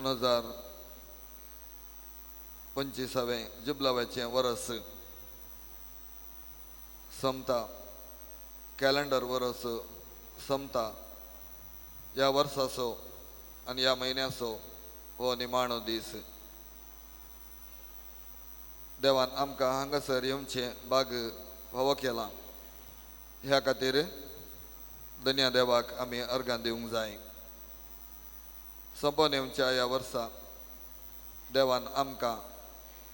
2025वें जुबलाव्याचें वरस सोंपता, कॅलेंडर वरस सोंपता। ह्या वर्साचो आनी ह्या म्हयन्याचो हो निमाणो दीस। देवान आमकां हांगासर येवचें बाग फावो केलां, ह्या खातीर धन्या देवाक आमी अर्गां दिवंक जाय। सोंपोवन येवच्या ह्या वर्सा देवान आमकां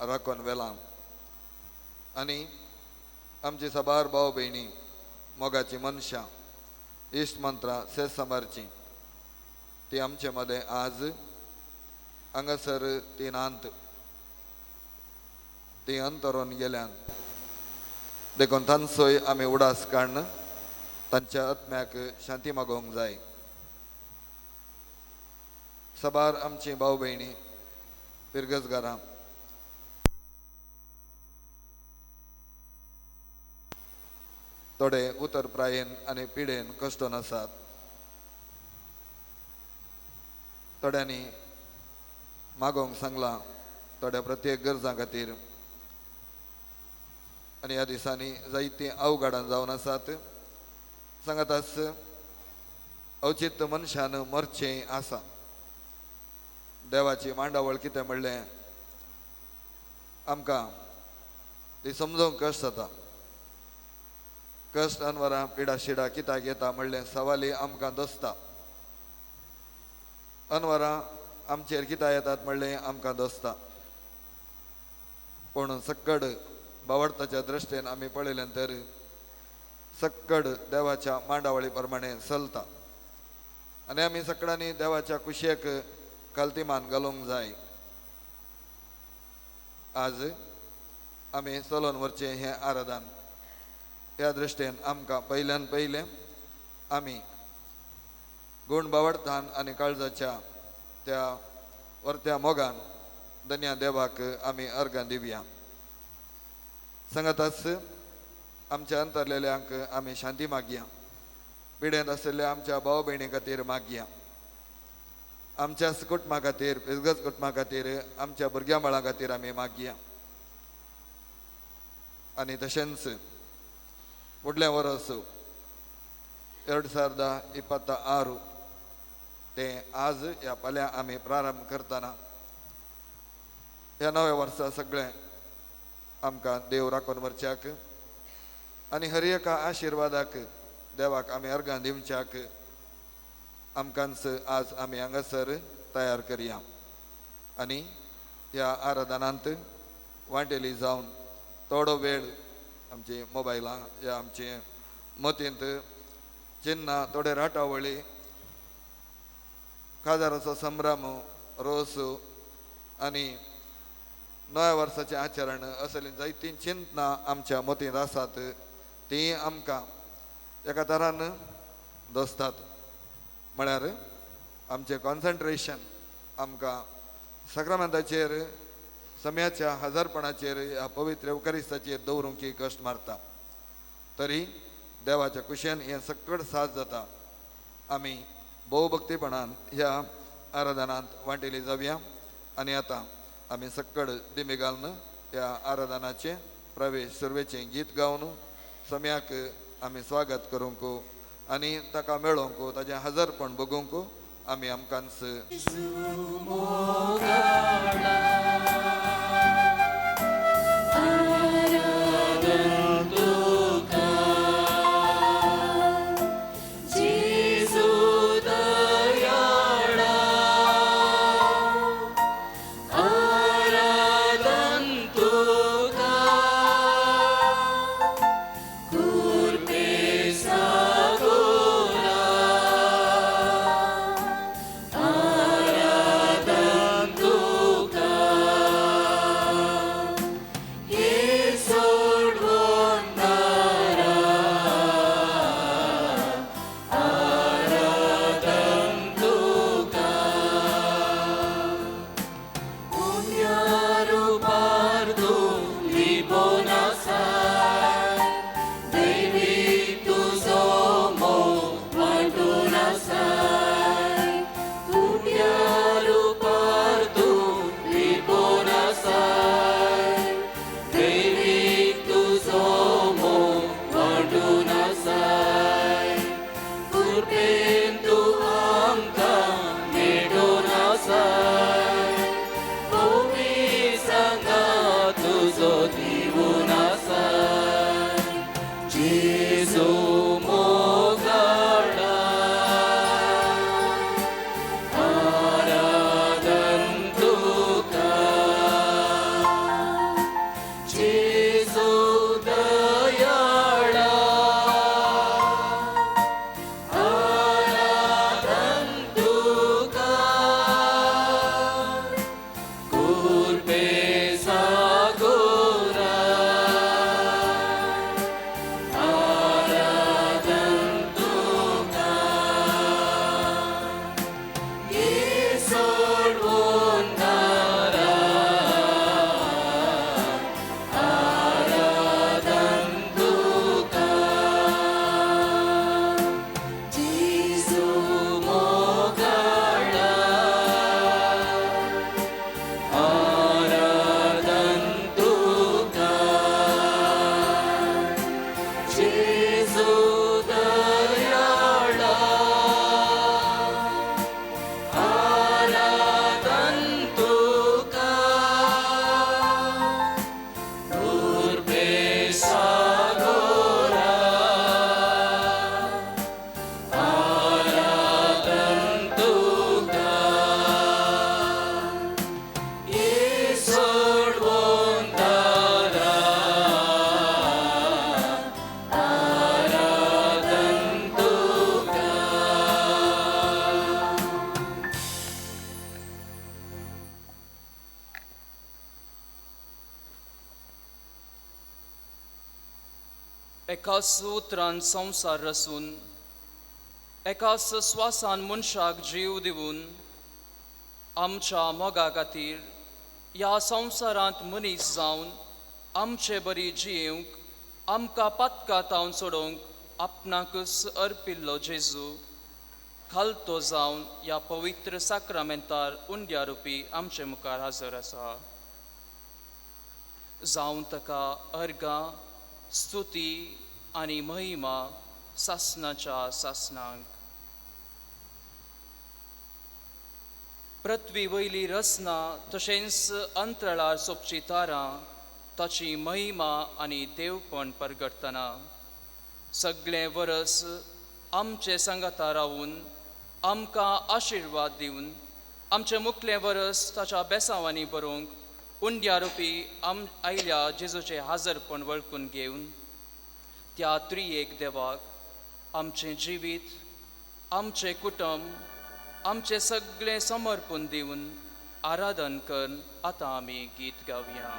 राखून व्हेलां आनी आमची साबार भाव भयणी, मोगाची मनशां, इश्ट मंत्रां सेज सांबारची ती आमचे मदें आज हांगासर ती नात, ती अंतरून गेल्यान। देखून तांचोय आमी उडास काडून तांच्या आत्म्याक शांती मागोवंक जाय। साबार आमची भाव भयणी पिरगजगारां थोडे उतर प्रायेन आनी पिडेन कश्टोन आसात, थोड्यांनी मागोवंक सांगलां थोड्या प्रत्येक गरजां खातीर आनी ह्या दिसांनी जायतीं अवघडां जावन आसात। सांगाताच अवचित मनशान मरचें आसा। देवाची मांडावळ कितें म्हणलें आमकां ती समजूंक कश्ट जाता। कश्ट अनवरां पिडा शिडा कित्याक येता म्हणलें सवाली आमकां दसता। अनवरां आमचेर कित्याक येतात म्हणलें आमकां दसता। पूण सक्कड बावडताच्या दृश्टेन आमी पळयलें तर सक्कड देवाच्या मांडावळी प्रमाणे चलता आनी आमी सगळ्यांनी देवाच्या कुशेक खालती मान घालूंक जाय। आज आमी चलोवन व्हरचें हें आराधन ह्या दृश्टेन आमकां पयल्यान पयलें आमी गुण बावडतान आनी काळजाच्या त्या वर्त्या मोगान धन्या देवाक आमी अर्गां दिवया। सांगाताच आमच्या अंतरलेल्यांक आमी शांती मागया, पिडेंत आशिल्ल्या आमच्या भाव भयणी खातीर मागया, आमच्या कुटुंबा खातीर, पिजगज कुटुंबा खातीर, आमच्या भुरग्यां बाळां खातीर आमी मागया। आनी तशेंच फुडलें वर्स 2026 तें आज ह्या फाल्यां आमी प्रारंभ करतना ह्या नव्या वर्सा सगळें आमकां देव राखून व्हरच्याक आनी हर एका आशिर्वादाक देवाक आमी अर्गां दिवच्याक आमकांच आज आमी हांगासर तयार करया आनी ह्या आराधनांत वांटेली जावन थोडो वेळ आमची मोबायलां या आमचे मतींत चिन्नां थोडे राटावळी काजाराचो संभ्रम रोस आनी नव्या वर्साचें आचरण असलीं जायतीं चिंतनां आमच्या मतींत आसात तीं आमकां एका तरान दसतात। म्हळ्यार आमचें कॉन्सन्ट्रेशन आमकां साक्रामेंताचेर, सम्याच्या हजारपणाचेर, ह्या पवित्र उकारिस्ताचेर दवरूंक कश्ट मारता। तरी देवाच्या कुशेन हें सकट साथ जाता। आमी भोवभक्तीपणान ह्या आराधनांत वांटेली जावया आनी आतां आमी सक्कड दिमी घालून ह्या आराधनाचें प्रवेश सुरवेचें गीत गावन सम्याक आमी स्वागत करूंक आनी ताका मेळोवंक, ताजें हजारपण भोगूंक आमी आमकांच आराधन तुका। एकाच उतरान संवसार रसून, एकाच स्वासान मनशाक जीव दिवन आमच्या मोगा खातीर ह्या संवसारांत मनीस जावन आमचे बरी जियेवंक आमकां पातकां तावन सोडोवंक आपणाकच अर्पिल्लो जेजू खालतो जावन ह्या पवित्र साक्रामेंतार उंड्या रुपी आमचे मुखार हजर आसा. जावन ताका अर्गां, स्तुती आनी महिमा सासनाच्या सासनांक. पृथ्वी वयली रचना तशेंच अंतराळार सोबची तारां ताची महिमा आनी देवपण परगटतना सगळें वरस आमचे सांगाता रावून आमकां आशिर्वाद दिवन आमचें मुखलें वरस ताच्या बेसांवांनी बरोवंक उंड्या रुपी आम आयल्या जेजूचें हाजरपण वळखून घेवन त्या त्रियेक देवाक आमचें जिवीत, आमचें कुटुंब, आमचें सगळें समर्पण दिवन आराधन करून आतां आमी गीत गावया.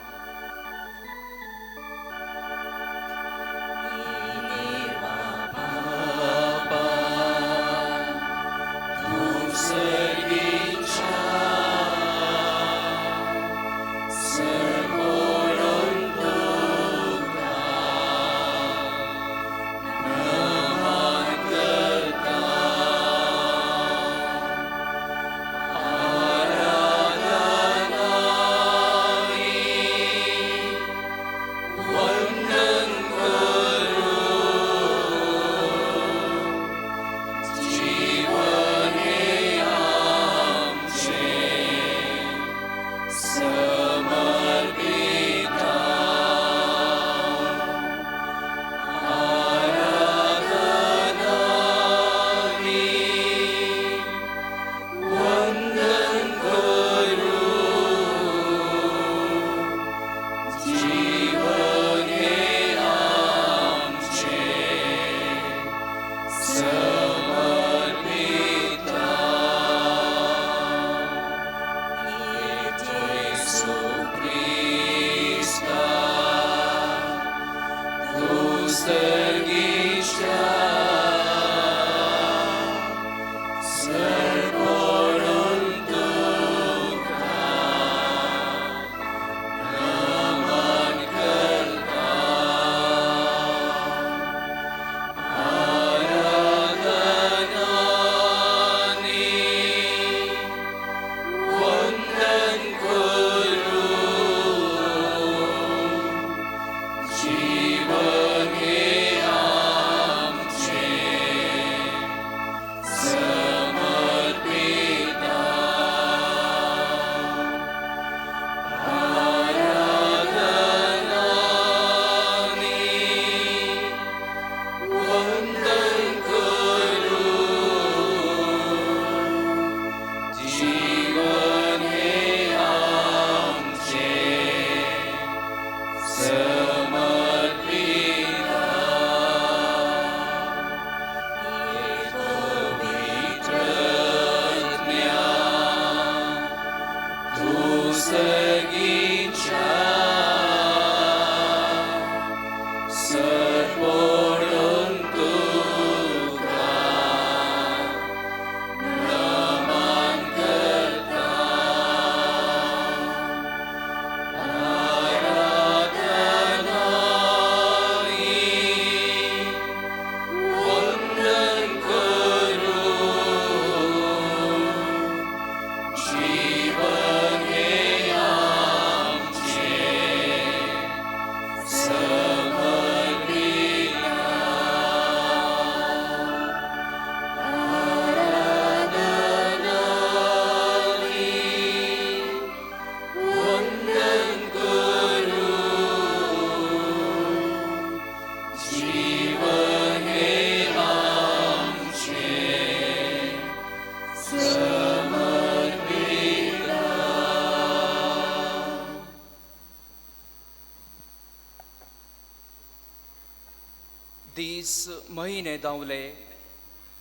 दीस म्हयने धांवले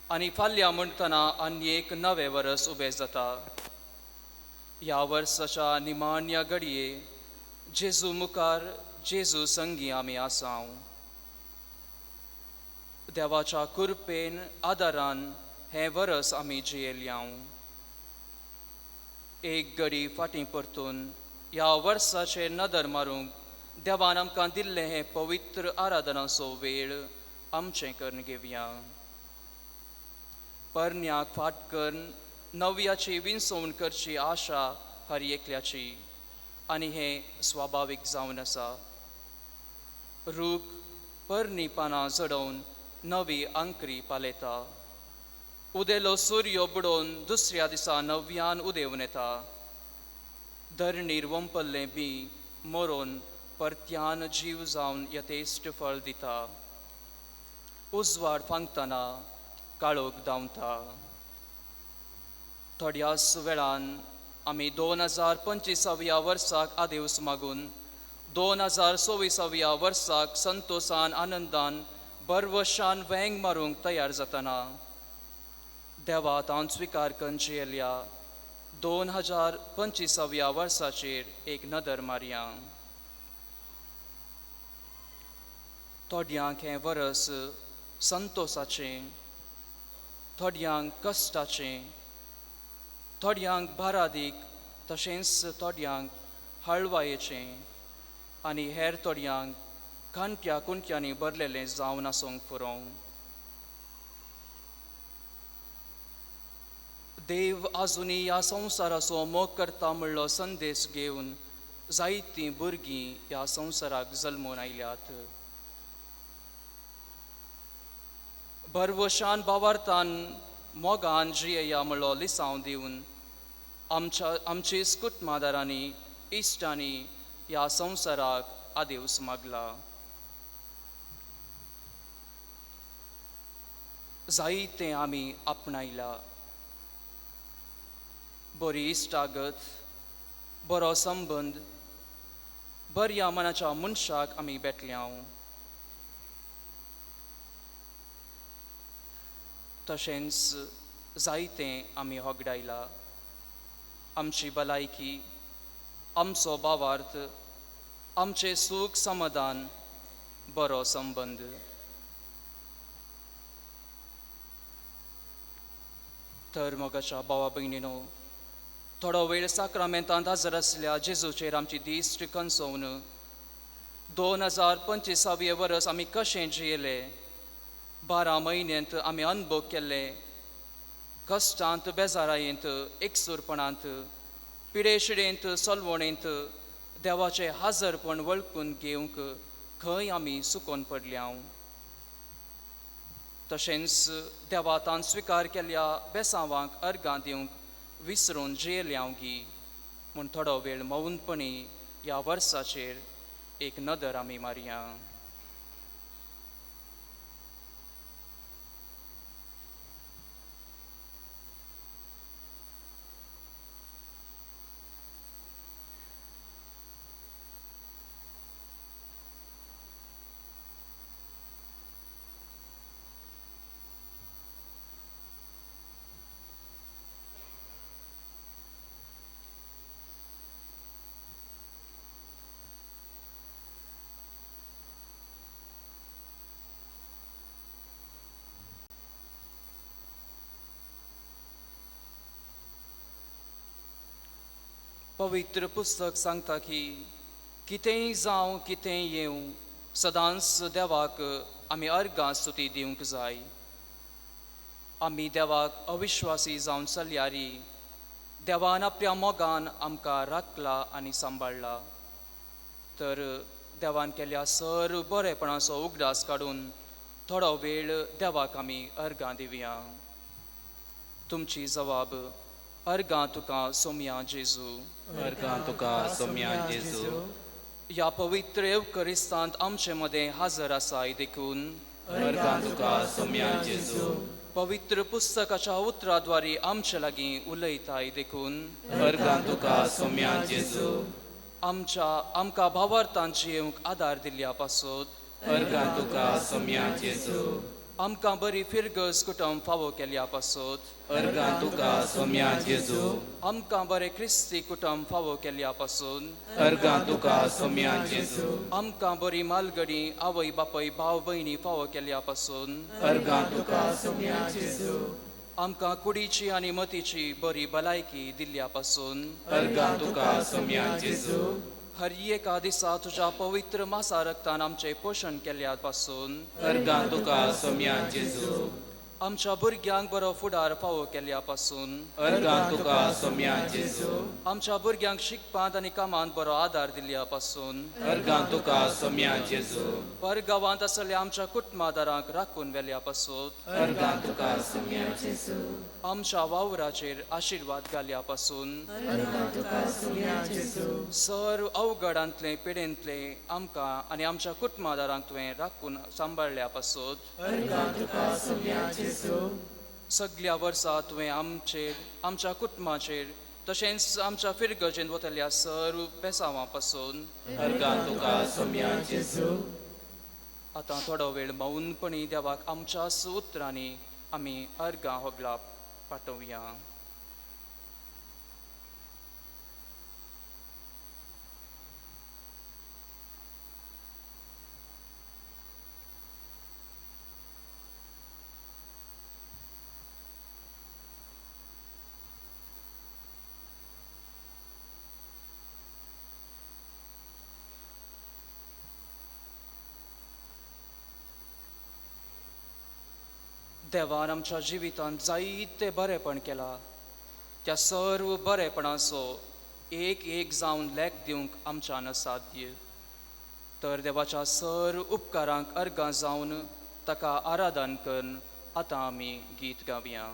आनी फाल्यां म्हणटना आनी एक नवें वरस उबें जाता. ह्या वर्साच्या निमाण्या घडये जेजू मुखार जेजू संगी आमी आसाव. देवाच्या कृपेन आदारान हें वरस आमी जियेल्यांव. एक घडी फाटीं परतून ह्या वर्साचेर नदर मारूंक देवान आमकां दिल्लें हें पवित्र आराधनाचो वेळ आमचें करून घेवया. परन्याक फाट करून नव्याची विंचवण करची आशा हर एकल्याची आनी हें स्वाभावीक जावन आसा. रूख परनी पानां जडोवन नवी आंकरी पालयता. उदेलो सूर्य बुडोवन दुसऱ्या दिसा नव्यान उदेवन येता. धरणीर वंपल्लें बी मरोन परत्यान जीव जावन यथेश्ट फळ दिता. उजवाड फांकतना काळोख धांवता. थोड्याच वेळान आमी 2025व्या वर्साक आदेवस मागून 2026व्या वर्साक संतोशान आनंदान बरवशान वेंग मारूंक तयार जातना देवा तावन स्विकार करून जियेल्या 2025व्या वर्साचेर एक नदर मारया. थोड्यांक हें वरस संतोसाचें, थोड्यांक कश्टाचें, थोड्यांक भारादीक, तशेंच थोड्यांक हळवायेचें आनी हेर थोड्यांक कांट्या कुंट्यांनी भरलेलें जावन आसूंक पुरो. देव आजुनी ह्या संवसाराचो मोग करता म्हणलो संदेश घेवन जायतीं भुरगीं ह्या संवसाराक जल्मून आयल्यात. भरवशान भावार्थान मोगान जियेया म्हणलो लिसांव दिवन आमची कुटुंबादारांनी इश्टांनी ह्या संवसाराक आदेवस मागला. जायतें आमी आपणायला. बरी इश्टागत, बरो संबंद, बऱ्या मनाच्या मनशाक आमी भेटल्या. तशेंच जायतें आमी होगडायला. आमची भलायकी, आमचो भावार्थ, आमचें सूख समाधान, बरो संबंद. तर मोगाच्या भावा भयणीनो, थोडो वेळ साक्रामेंतांत हजर आसल्या जेजूचेर आमची दिश्ट कंसोवन 2025व्या वरस आमी कशें जियेले, 12 म्हयन्यांत आमी अनुभव केल्ले कश्टांत, बेजारायेंत, एकसूरपणांत, पिडेशिडेंत, सलवणेंत देवाचें हाजरपण वळखून घेवंक खंय आमी सुकोन पडल्या. तशेंच देवातान स्विकार केल्ल्या बेसांवांक अर्गां दिवंक विसरून जियेल्यांव गी म्हूण थोडो वेळ मौनपणी ह्या वर्साचेर एक नदर आमी मारया. पवित्र पुस्तक सांगता की कितेंय जावं कितेंय येवं सदांच देवाक आमी अर्गां स्तुती दिवंक जाय. आमी देवाक अविश्वासी जावन चल्यारी देवान आपल्या मोगान आमकां राखला आनी सांबाळ्ळा. तर देवान केल्या सर बरेपणाचो उगडास काडून थोडो वेळ देवाक आमी अर्गां दिवया. तुमची जवाब अर्गां तुका सोमया जेजू. अर्गां तुका सोमया जेजू. ह्या पवित्र येवकरिस्तांत आमचे मदें हाजर आसाय देखून अर्गां तुका सोमया जेजू. पवित्र पुस्तकाच्या उतराद्वारे आमचे लागीं उलयताय देखून अर्गां तुका सोमया जेजू. आमकां भावार्थान जियेवंक आदार दिल्ल्या पासत अर्गां तुका सोमया जेजू. आमकां बरी फिरगज कुटुंब फावो केल्या पासत अर्गां तुका सोम्या जेजू आमकां बरें क्रिस्ती कुटुंब फावो केल्या पासून अर्गां तुका सोम्या जेजू आमकां बरी मालगडी आवय बापय भाव भयणी फावो केल्या पासून अर्गां तुका सोम्या जेजू आमकां कुडीची आनी मतीची बरी भलायकी दिल्ल्या पासून अर्गां तुका सोम्या जेजू हर एका दिसा तुज्या पवित्र मासा रक्तान आमचें पोशण केल्या पासून अर्गां तुका सोम्या जेजू आमच्या भुरग्यांक बरो फुडार फावो केल्या पासून अर्गां तुका सोम्या जेजू आमच्या भुरग्यांक शिकपांत आनी कामांत बरो आदार दिल्ल्या पासून अर्गां तुका सोम्या जेजू परगांवांत आसलेल्या आमच्या कुटुंबादारांक राखून व्हेल्या पासून अर्गां तुका सोम्या जेजू आमच्या वावराचेर आशिर्वाद घाल्या पासून सर्व अवघडांतले पिडेंतले आमकां आनी आमच्या कुटुंबादारांक तुवें राखून सांबाळ्ळ्या पासून सगल्या वर्सा तुवें आमचेर आमच्या कुटुंबाचेर तशेंच आमच्या फिरगजेन वतल्या सर्व बेसांवां पासून अर्गां तुका सोम्या जेजू आतां थोडो वेळ मौनपणी देवाक आमच्याच उतरांनी आमी अर्गां होगला पाठोवया. देवान आमच्या जिवितांत जायते बरेपण केला त्या सर्व बरेपणाचो एक एक जावन लेख दिवंक आमच्यान असाध्य तर देवाच्या सर्व उपकारांक अर्गां जावन ताका आराधन करून आतां आमी गीत गावया.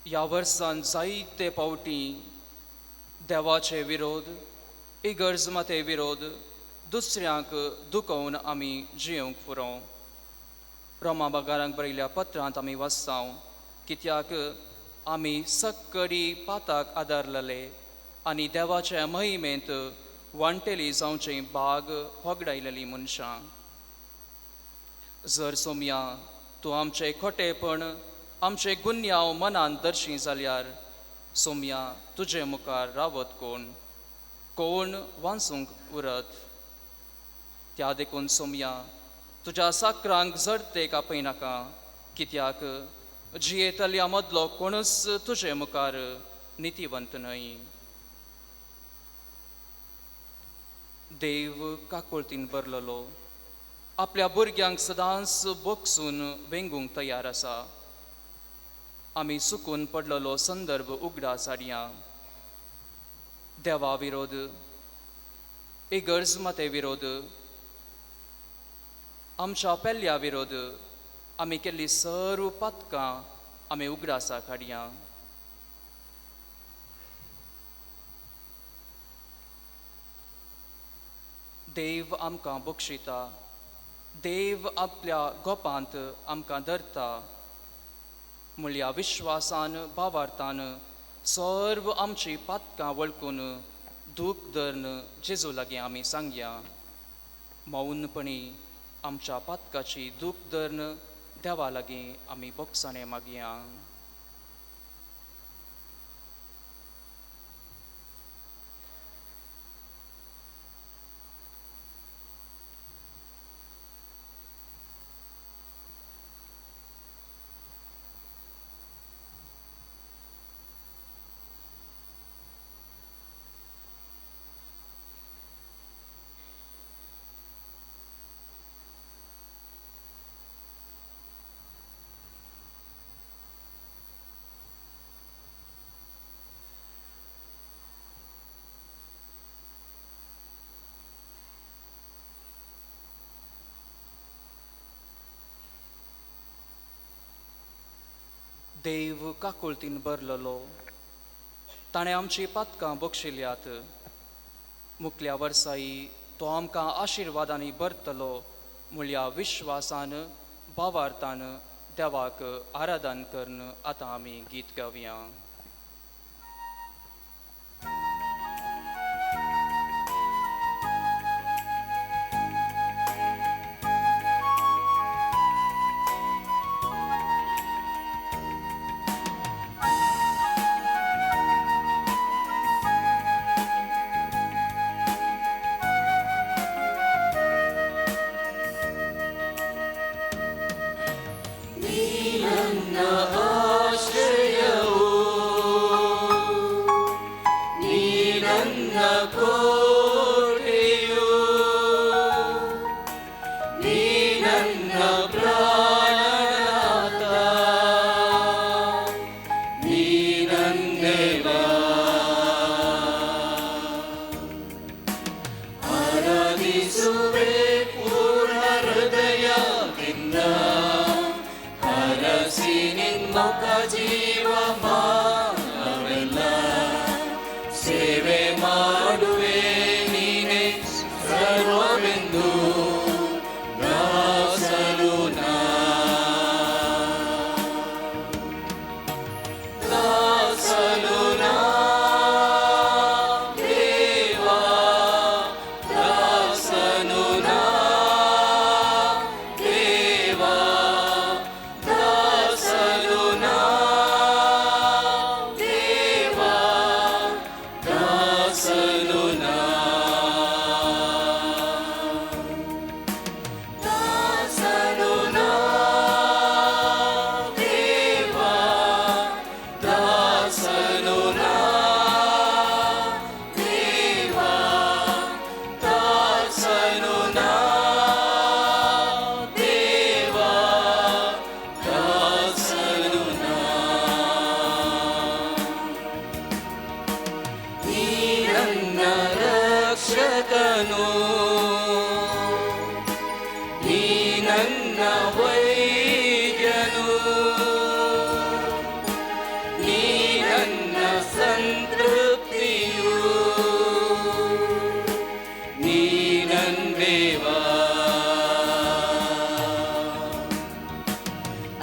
ह्या वर्सान जायते फावटी देवाचे विरोध, इगर्ज माते विरोध, दुसऱ्यांक दुखोवन आमी जियेवंक पुरो. रोमा बागारांक बरयल्या पत्रांत आमी वाचता, कित्याक आमी सक्कडी पाताक आदारलेले आनी देवाच्या महिमेंत वांटेली जावचे बाग होगडायलेली मनशां. जर सोमया तूं आमचें खोटेपण आमचे गुन्यांव मनान दर्शी जाल्यार सोमया तुजे मुखार रावत कोण कोण वाचूंक उरत. त्या देखून सोमया तुज्या साकरांक जडतेक आपयनाका, कित्याक जियेतल्या मदलो कोणूच तुजे मुखार नितीवंत न्हय. देव काकुळतीन भरलेलो आपल्या भुरग्यांक सदांच बोगसून वेंगूंक तयार आसा. आमी चुकून पडलेलो संदर्भ उगडास हाडया. देवा विरोध, इगर्ज माते विरोध, आमच्या पेल्या विरोध आमी केल्ली सर्व पातकां आमी उगडासाक हाडया. देव आमकां बक्षिता, देव आपल्या गोपांत आमकां धरता म्हळ्या विश्वासान भावार्थान सर्व आमची पातकां वळखून दूख धरून जेजू लागीं आमी सांगया. मौनपणी आमच्या पातकाची दूख धरून देवा लागीं आमी बोगसाणें मागया. देव काकुळतीन भरलेलो ताणें आमची पातकां बक्षिल्यात. मुखल्या वर्साई तो आमकां आशिर्वादांनी भरतलो म्हळ्या विश्वासान भावार्थान देवाक आराधन करून आतां आमी गीत गावया.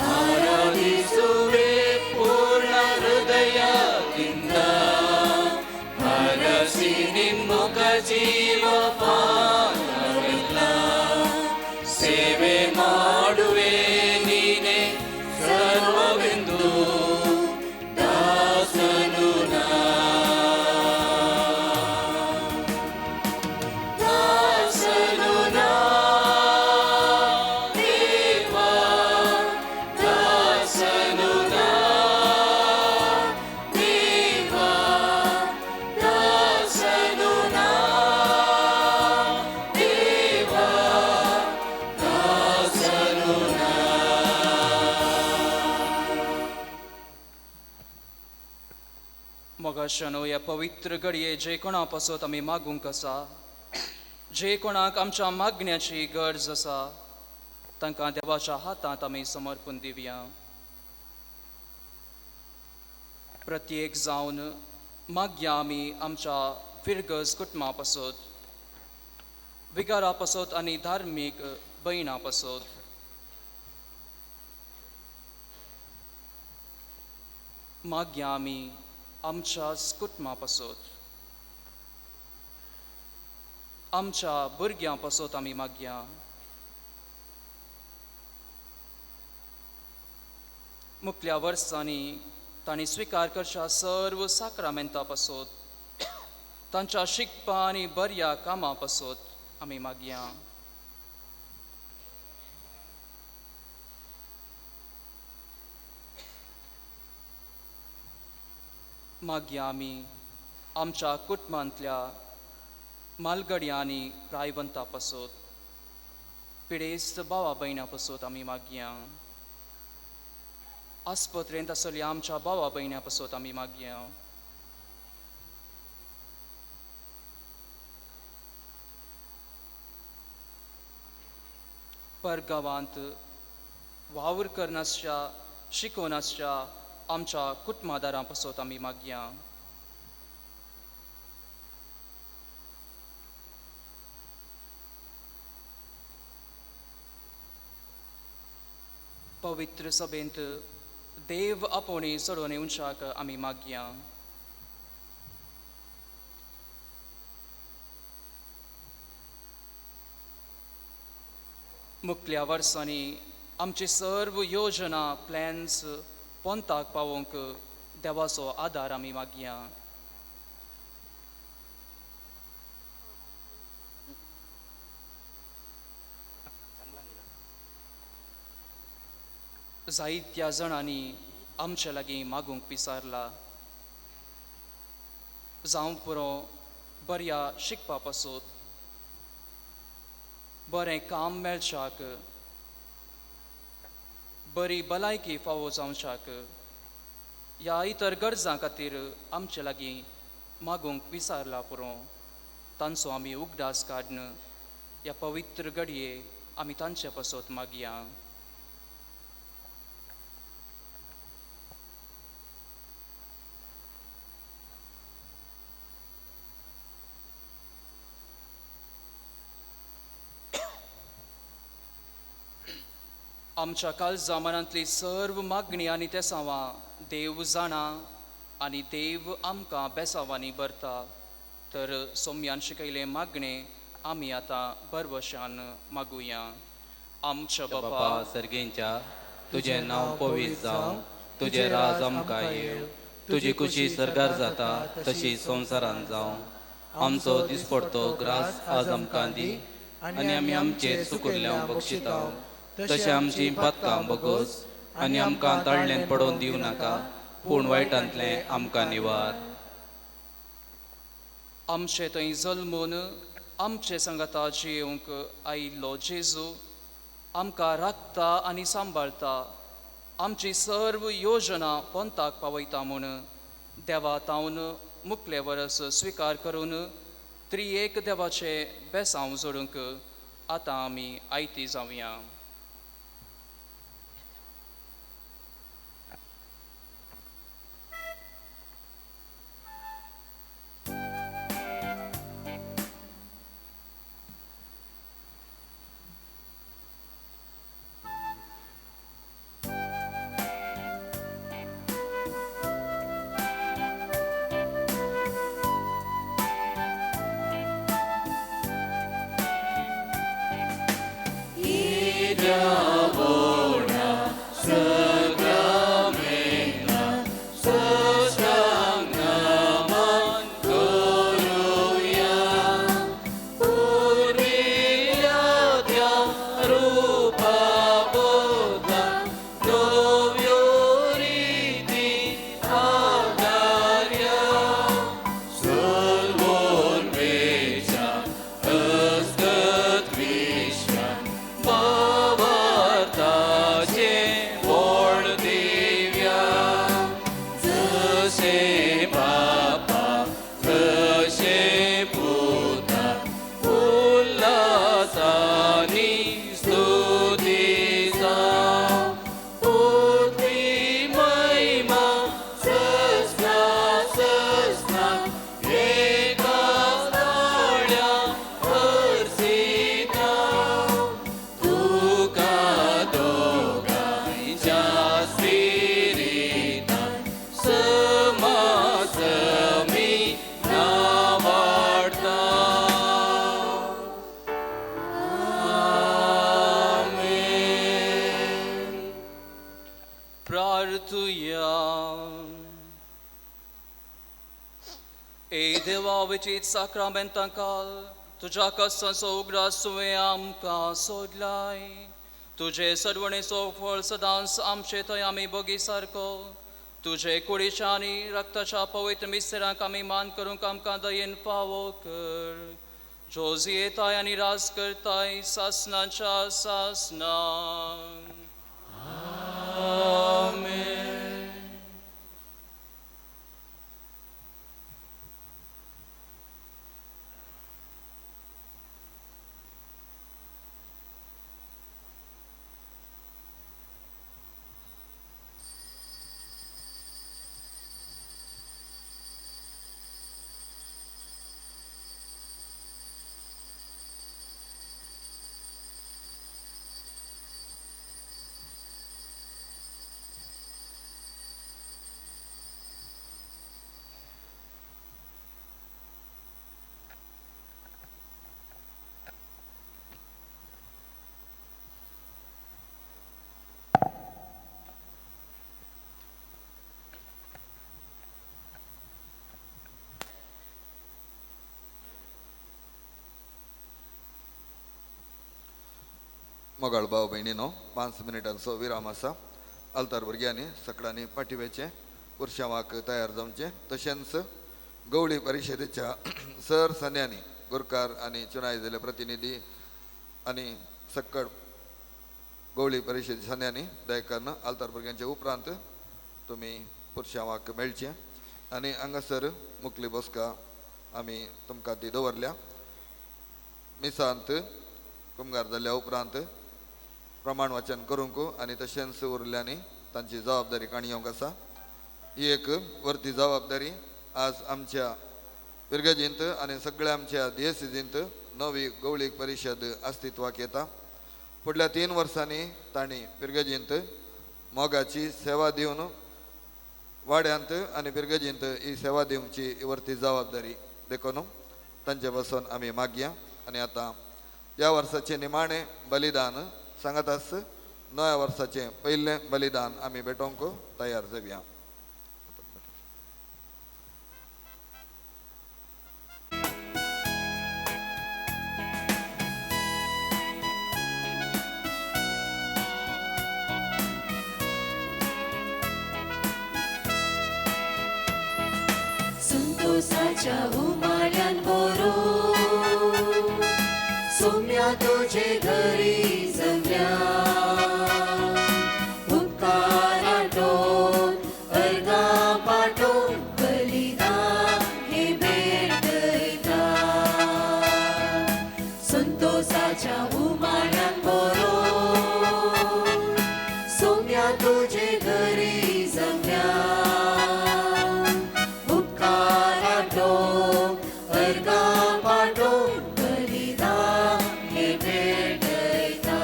ಆರಾಧಿಸುವೆ ಪೂರ್ಣ. मोगाशानो, ह्या पवित्र घडये जे कोणा पासत आमी मागूंक आसा, जे कोणाक आमच्या मागण्याची गरज आसा, तांकां देवाच्या हातांत आमी समर्पून दिवया. प्रत्येक जावन मागया आमी आमच्या फिरगज कुटुंबा पासत, विगारा पासत आनी धार्मीक भयणां पासत. मागया आमी आमच्या कुटुंबा पासत, आमच्या भुरग्यां पासत आमी मागया. मुखल्या वर्सांनी तांणी स्विकार करच्या सर्व साक्रामेंता पासत, तांच्या शिकपा आनी बऱ्या कामां पासत आमी मागया. मागया आमी आमच्या कुटुंबांतल्या मालगड्या आनी प्रायवंता पासत, पिडेस्त भावा भयणां पासत आमी मागया. आस्पत्रेंत आसल्या आमच्या भावा भयणां पासत आमी मागया. परगांवांत वावर करनासच्या, शिकोनासच्या आमच्या कुटुंबादारां पासत आमी मागया. पवित्र सभेंत देव आपोवणी चडोवन येवच्याक आमी मागया. मुखल्या वर्सांनी आमची सर्व योजना, प्लॅन्स पोंताक पावोवंक देवाचो आदार आमी मागया. जायत्या जाणांनी आमच्या लागीं मागूंक पिसारला, जावं पुरो बऱ्या शिकपा पासत, बरें काम मेळच्याक, बरी भलायकी फावो जावच्याक, ह्या इतर गरजां खातीर आमचे लागीं मागूंक विसारला पुरो. तांचो आमी उगडास काडून ह्या पवित्र घडये आमी तांचे पासत मागया. आमच्या काळजा मनांतली सर्व मागणी आनी तेसांवां देव जाणा आनी देव आमकां बेसांवांनी भरता. तर सोम्यान शिकयलें मागणें आमी आतां भरवशान मागुया. आमच्या बापा सर्गेंच्या, तुजें नांव पवित्र जावं, तुजें राज आमकां येवं, तुजी खुशी सर्गार जाता तशी संवसारांत जावं. आमचो दिसपडतो ग्रास आज आमकां दी आनी आमी आमचेर चुकुल्ल्यांव बक्षितांव तशें आमची पातकां बगोस आनी आमकां ताळ्ळें पडोवन दिवं नाका, पूण वायटांतलें आमकां निवार. आमचे थंय जल्मून आमचे सांगाता जियेवंक आयिल्लो जेजू आमकां राखता आनी सांबाळता, आमची सर्व योजना पंथाक पावयता म्हूण देवा तावन मुखले वरस स्विकार करून त्रिएक देवाचे बेसांव जोडूंक आतां आमी आयती जावया. Baba. आसानी स्तुती जावं पुत्री महिमा ससना ससना एका ताळ्या अर्सिता तुका दोगांयच्या स्पिरितान समासमी नावाडता. आमेन. प्रार्थुया. ए देवा विचीत साक्रामेंतां काल तुज्या कस्तांचो उगडास तुवें आमकां सोदलाय. तुजे सरवणेचो फळ सदांच आमचे थंय आमी बगी सारको तुजे कुडीच्या आनी रक्ताच्या पवित्र मिस्तेरांक आमी मान करूंक आमकां दयेन फावो कर. जो जियेताय आनी राज करताय सासनाच्या सासनाक. आमेन. मोगाळ भाव भयणीनो 5 मिनटांचो विराम आसा. आल्तार भुरग्यांनी सकडांनी पाठिवेचें पुरशांवाक तयार जावचें. तशेंच गवळी परिशदेच्या सर सन्यांनी गुरकार आनी चुनाय जाल्ले प्रतिनिधी आनी सक्कड गवळी परिशद सन्यांनी दयकन्न आल्तार भुरग्यांच्या उपरांत तुमी पुरशांवाक मेळचें. आनी हांगासर मुकली बसका आमी तुमकां ती दवरल्या. मिसांत कुमगार जाल्ल्या उपरांत प्रमाण वाचन करूंक आनी तशेंच उरल्यांनी तांची जबाबदारी काणी येवंक आसा. ही एक वरती जबाबदारी आज आमच्या पिरगजींत आनी सगळ्या आमच्या दियेसिजींत नवी गवळीक परिशद अस्तित्वाक येता. फुडल्या 3 वर्सांनी तांणी पिरगजींत मोगाची सेवा दिवन वाड्यांत आनी पिरगजींत ही सेवा दिवची वरती जबाबदारी देखून तांचे बसून आमी मागया. आनी आतां ह्या वर्साचें निमाणें बलिदान सांगतास नव्या वर्साचें पयलें बलिदान आमी भेटोवंक तयार जावया. संतोषाच्या उमाळ्यान भरून सोम्या तुझे घरी जम्या उपकाराटोन अर्गा पाटोन बलिदान हे भेटयता. संतोषाच्या उमाळ्यान भरून सोम्या तुझे घरी जम्या उपकाराटोन अर्गा पाटोन बलिदान हे भेटयता.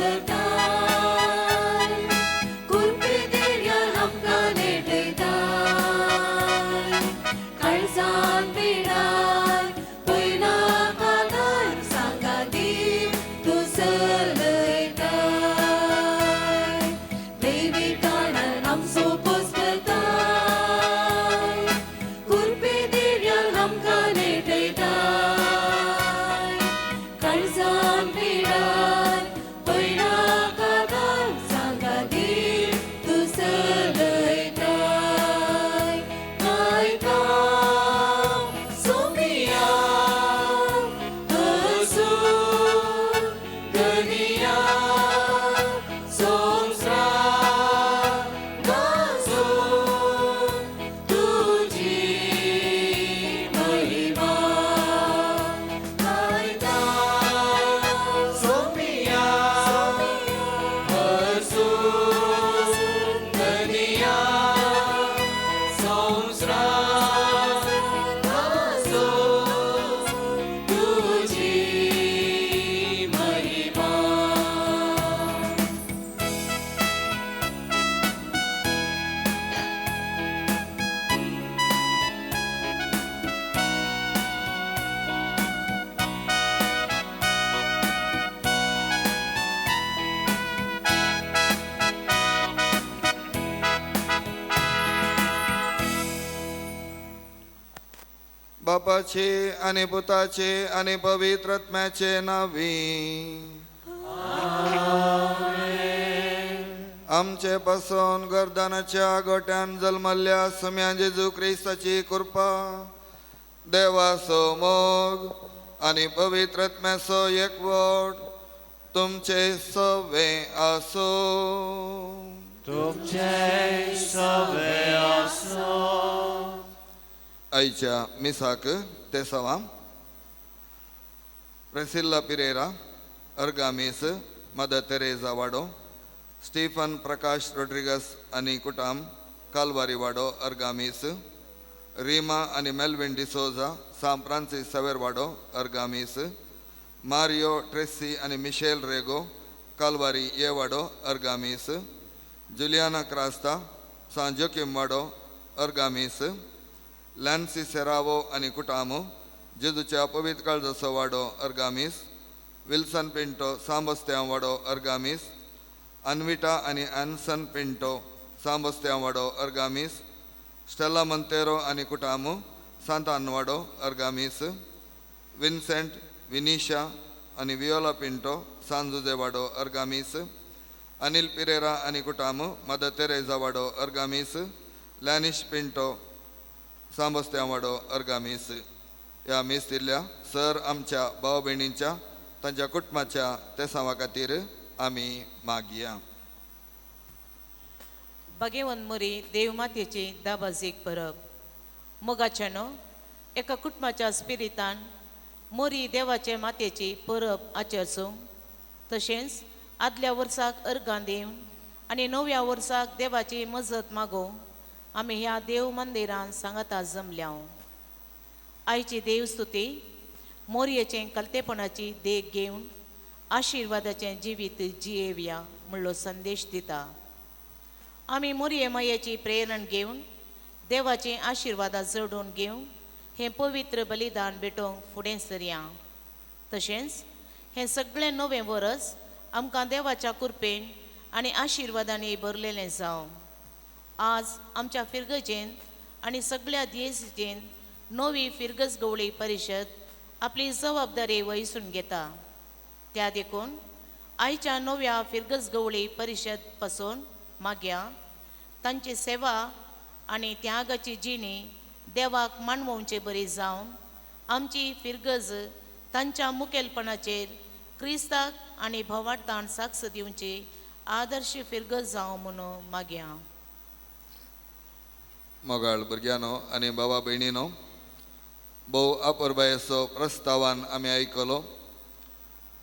करताय कुरपे देर्यान आमकां नेटयताय काळजान पिडाय पयला कादार सांगाती तूं चलयताय देवी कारणान आमचो पोस करताय कुरपे देर्यान आमकां नेटयताय काळजान पिडाय पयला कादार सांगाती तूं चलयताय गायता सोमिया हसून धनिया संवसार गाजोवन तुजी महिमा गायता सोमिया हसून धनिया संवसार गाजोवन तुजी महिमा. बापाचे आनी पुताचे आनी पवित्र आत्म्याचे नावी आमचे पासून गर्दनाच्या गोट्यान जल्मल्ल्या सुम्या जेजू क्रिस्ताची कृपा, देवाचो मोग आनी पवित्र आत्म्याचो एकवट तुमचे सवे आसूं. तुमचे सवे आसूं. आयच्या मिसाक तेसावां प्रेसिल्ला पिरेरा, अर्गामीस, मदर तेरेजा वाडो, स्टीफन प्रकाश रोड्रिगस आनी कुटाम, कालवारी वाडो, अर्गामीस, रीमा आनी मेल्विन डिसोजा, सांत फ्रांसीस सवेर वाडो, अर्गामीस, मारियो ट्रेसी आनी मिशेल रेगो, कालवारी ये वाडो, अर्गामीस, जुलियाना क्रास्ता, सांत जोकीम वाडो, अर्गामीस, लॅन्सी सेरावो आनी कुटामो, जेजूच्या पवित्र काळजाचो वाडो, अर्गामीस, विल्सन पिंटो, सांबस्त्यां वाडो, अर्गामीस, अन्विटा आनी एन्सन पिंटो, सांबस्त्यां वाडो, अर्गामीस, स्टेला मंतेरो आनी कुटामो, सांतान वाडो, अर्गामीस, विन्सेंट विनिशा आनी वियोला पिंटो, सांजुजे वाडो, अर्गामीस, अनिल पिरेरा आनी कुटामो, मदर तेरेजा वाडो, अर्गामीस, लॅनिश पिंटो, सांबस्त्यां वाडो, अर्गामीस. ह्या मीस दिल्ल्या सर आमच्या भाव भयणींच्या तांच्या कुटुंबाच्या तेसांवा खातीर आमी मागया. भगेवन मोरी देवमातेची दाबाजीक परब. मोगाच्यानो एका कुटुंबाच्या स्पिरितान मोरी देवाचे मातेची परब आचरसूंक तशेंच आदल्या वर्साक अर्गां दिवन आनी नव्या वर्साक देवाची मजत मागोवंक आमी ह्या देव मंदिरान सांगाता जमल्या. आयची देवस्तुती मोरयेचें कलतेपणाची देख घेवन आशिर्वादाचें जिवीत जियेवया म्हणलो संदेश दिता. आमी मोरये मायेची प्रेरण घेवन देवाची आशिर्वादां जोडून घेवन हें पवित्र बलिदान भेटोवंक फुडें सरया. तशेंच हें सगळें नवें वरस आमकां देवाच्या कृपेन आनी आशिर्वादांनी भरलेलें जावं. आज आमच्या फिरगजेन आनी सगळ्या दियेसीचेन नवी फिरगज गवळी परिशद आपली जबाबदारी वहिसून घेता. त्या देखून आयच्या नव्या फिरगज गवळी परिशद पासून मागया तांची सेवा आनी त्यागाची जिणी देवाक मानवोवचे बरी जावन आमची फिरगज तांच्या मुखेलपणाचेर क्रिस्ताक आनी भवार्थान साक्ष दिवची आदर्श फिरगज जावं म्हणून मागया. मोगाळ भुरग्यांनो आनी बाबा भयणीनो, भोव अपुरबायेचो प्रस्तावान आमी आयकलो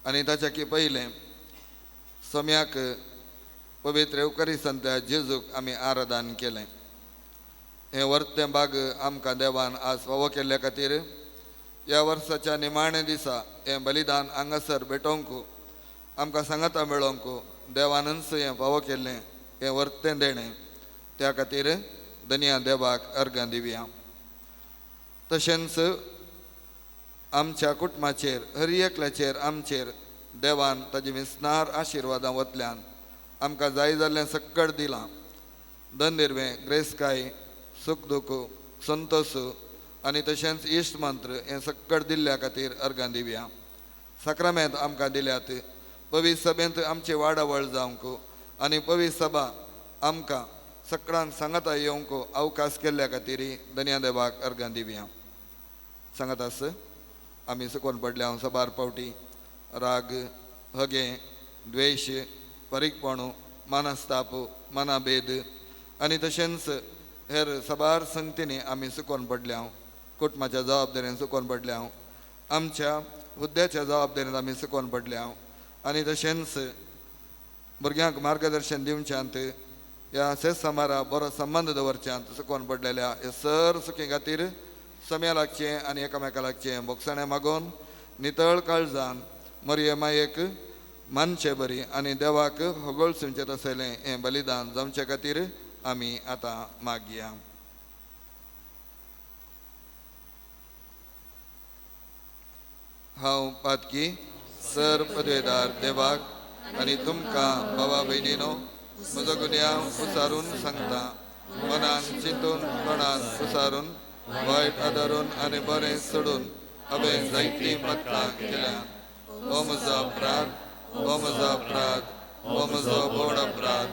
आनी ताच्या की पयलें सम्याक पवित्र येवकरी संत्या जेजूक आमी आराधन केलें. हें वर्तें बाग आमकां देवान आज फावो केल्ल्या खातीर ह्या वर्साच्या निमाण्या दिसा हें बलिदान हांगासर भेटोवंक आमकां सांगाता मेळोंक देवानच हें फावो केल्लें हें वर्तें देणें. त्या खातीर धनया देवाक अर्गां दिवया. तशेंच आमच्या कुटुंबाचेर हर एकल्याचेर आमचेर देवान ताजी विस्नार आशिर्वादां वतल्यान आमकां जाय जाल्लें सक्कड दिलां. दंदिरवें ग्रेसकाय सूख दुख संतोष आनी तशेंच इश्ट मंत्र हें सक्कड दिल्ल्या खातीर अर्गां दिवया. साक्रामेंत आमकां दिल्यात पवित्र सभेंत आमची वाडावळ जावंक आनी पवित्र सभा आमकां सगळ्यांक सांगाता येवंक अवकाश केल्ल्या खातीर धनया देवाक अर्गां दिवया. सांगत आस आमी सुकोन पडल्या हांव सबार पावटी राग हगे द्वेश परीकपण मानस्ताप मनाभेद आनी तशेंच हेर सबार संगतींनी आमी सुकोन पडल्या. कुटुंबाच्या जबाबदारीन सुकोन पडल्या, आमच्या हुद्द्याच्या जबाबदारीन आमी सुकोन पडल्या आनी तशेंच भुरग्यांक मार्गदर्शन दिवच्यांत ह्या शेत समारा बरो संबंद दवरच्यांत सुकोन पडलेल्या हे सर सुखी खातीर सम्या लागचें आनी एकामेका लागचें बोगसाणें मागोवन नितळ काळजान मरये मायेक मानचे बरी आनी देवाक होगोळसुचें तसलें हें बलिदान जावचे खातीर आमी आतां मागया. हांव पातकी सर पदवेदार देवाक आनी तुमकां बाबा भयणीनो म्हजो गुन्यांव उसारून सांगता. मनान चिंतून तोंडान उसारून वायट आदारून आनी बरें सोडून हांवें जायतीं पत्रां केल्या. हो म्हजो अपराध, हो म्हजो अपराध, हो म्हजो व्हड अपराध.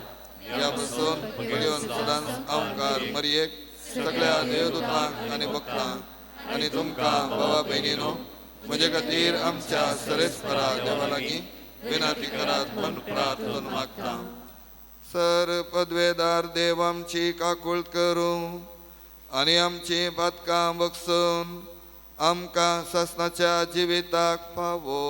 ह्या पसून घेवन सदांच अहंकार मरयेक सगळ्या देवदूतांक आनी भक्तांक आनी तुमकां बाबा भयणीनो म्हजे खातीर आमच्या सरेस्परा देवा लागीं विनंती करात म्हूण प्रार्थना मागता. सर पदवेदार देव आमची काकूळ करूं आनी आमची पातकां बगसून आमकां सासणाच्या जिविताक फावो.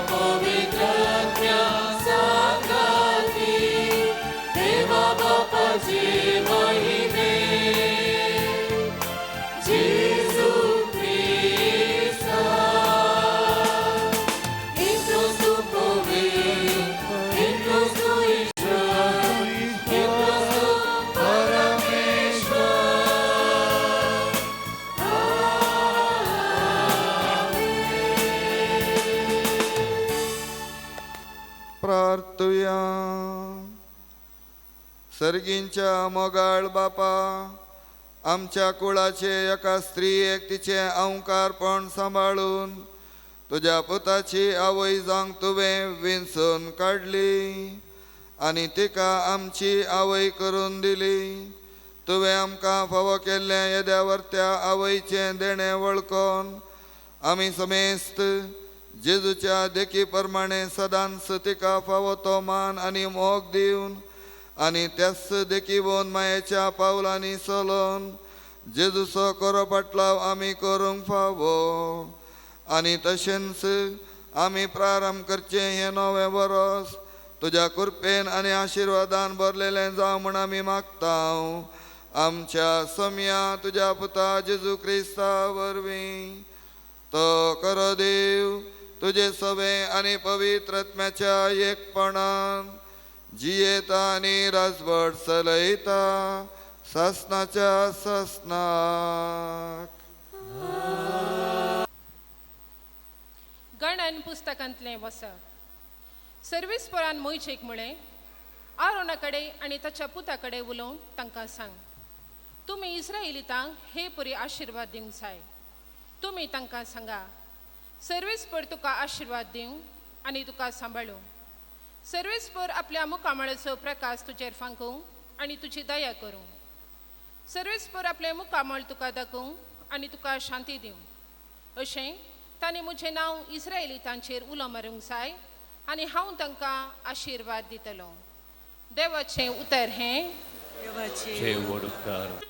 Amen. प्रार्थुया. सर्गींच्या मोगाळ बापा, आमच्या कुळाचे एका स्त्रियेक तिचें अंकारपण सांबाळून तुज्या पुताची आवय जावंक तुवें विंचून काडली आनी तिका आमची आवय करून दिली. तुवें आमकां फावो केल्लें येद्या वर्त्या आवयचें देणें वळखून आमी समेस्त जेजूच्या देखी प्रमाणे सदांच तिका फावो तो मान आनी मोग दिवन आनी त्याच देखीवन मायेच्या पावलांनी चलोवन जेजूचो खरो पाटलाव आमी करूंक फावो. आनी तशेंच आमी प्रारंभ करचें हें नवें वरस तुज्या कृपेन आनी आशिर्वादान भरलेलें जावं म्हूण आमी मागता. आमच्या समया तुज्या पुता जेजू क्रिस्ता वरवीं तो खरो देव तुजे सवे आनी पवित्र आत्म्याच्या एकपणान जियेता आनी राजवट चलयता सासनाच्या सासनाक. गणन पुस्तकांतलें वसप. सर्वेस्परान मोयजेक म्हळें, आरोना कडेन आनी ताच्या पुता कडेन उलोवन तांकां सांग, तुमी इस्रायलितांक हे परी आशिर्वाद दिवंक जाय. तुमी तांकां सांगा, सर्वेस्पर तुका आशिर्वाद दिवं आनी तुका सांबाळूं. सर्वेस्पर आपल्या मुखामळाचो प्रकाश तुजेर फांकूं आनी तुजी दया करूं. सर्वेस्पर आपलें मुखामळ तुका दाखोवं आनी तुका शांती दिवं. अशें तांणी म्हजें नांव इस्रायलितांचेर उलो मारूंक जाय आनी हांव तांकां आशिर्वाद दितलो. देवाचें उतर हें. देवाचे व्हड उपकार.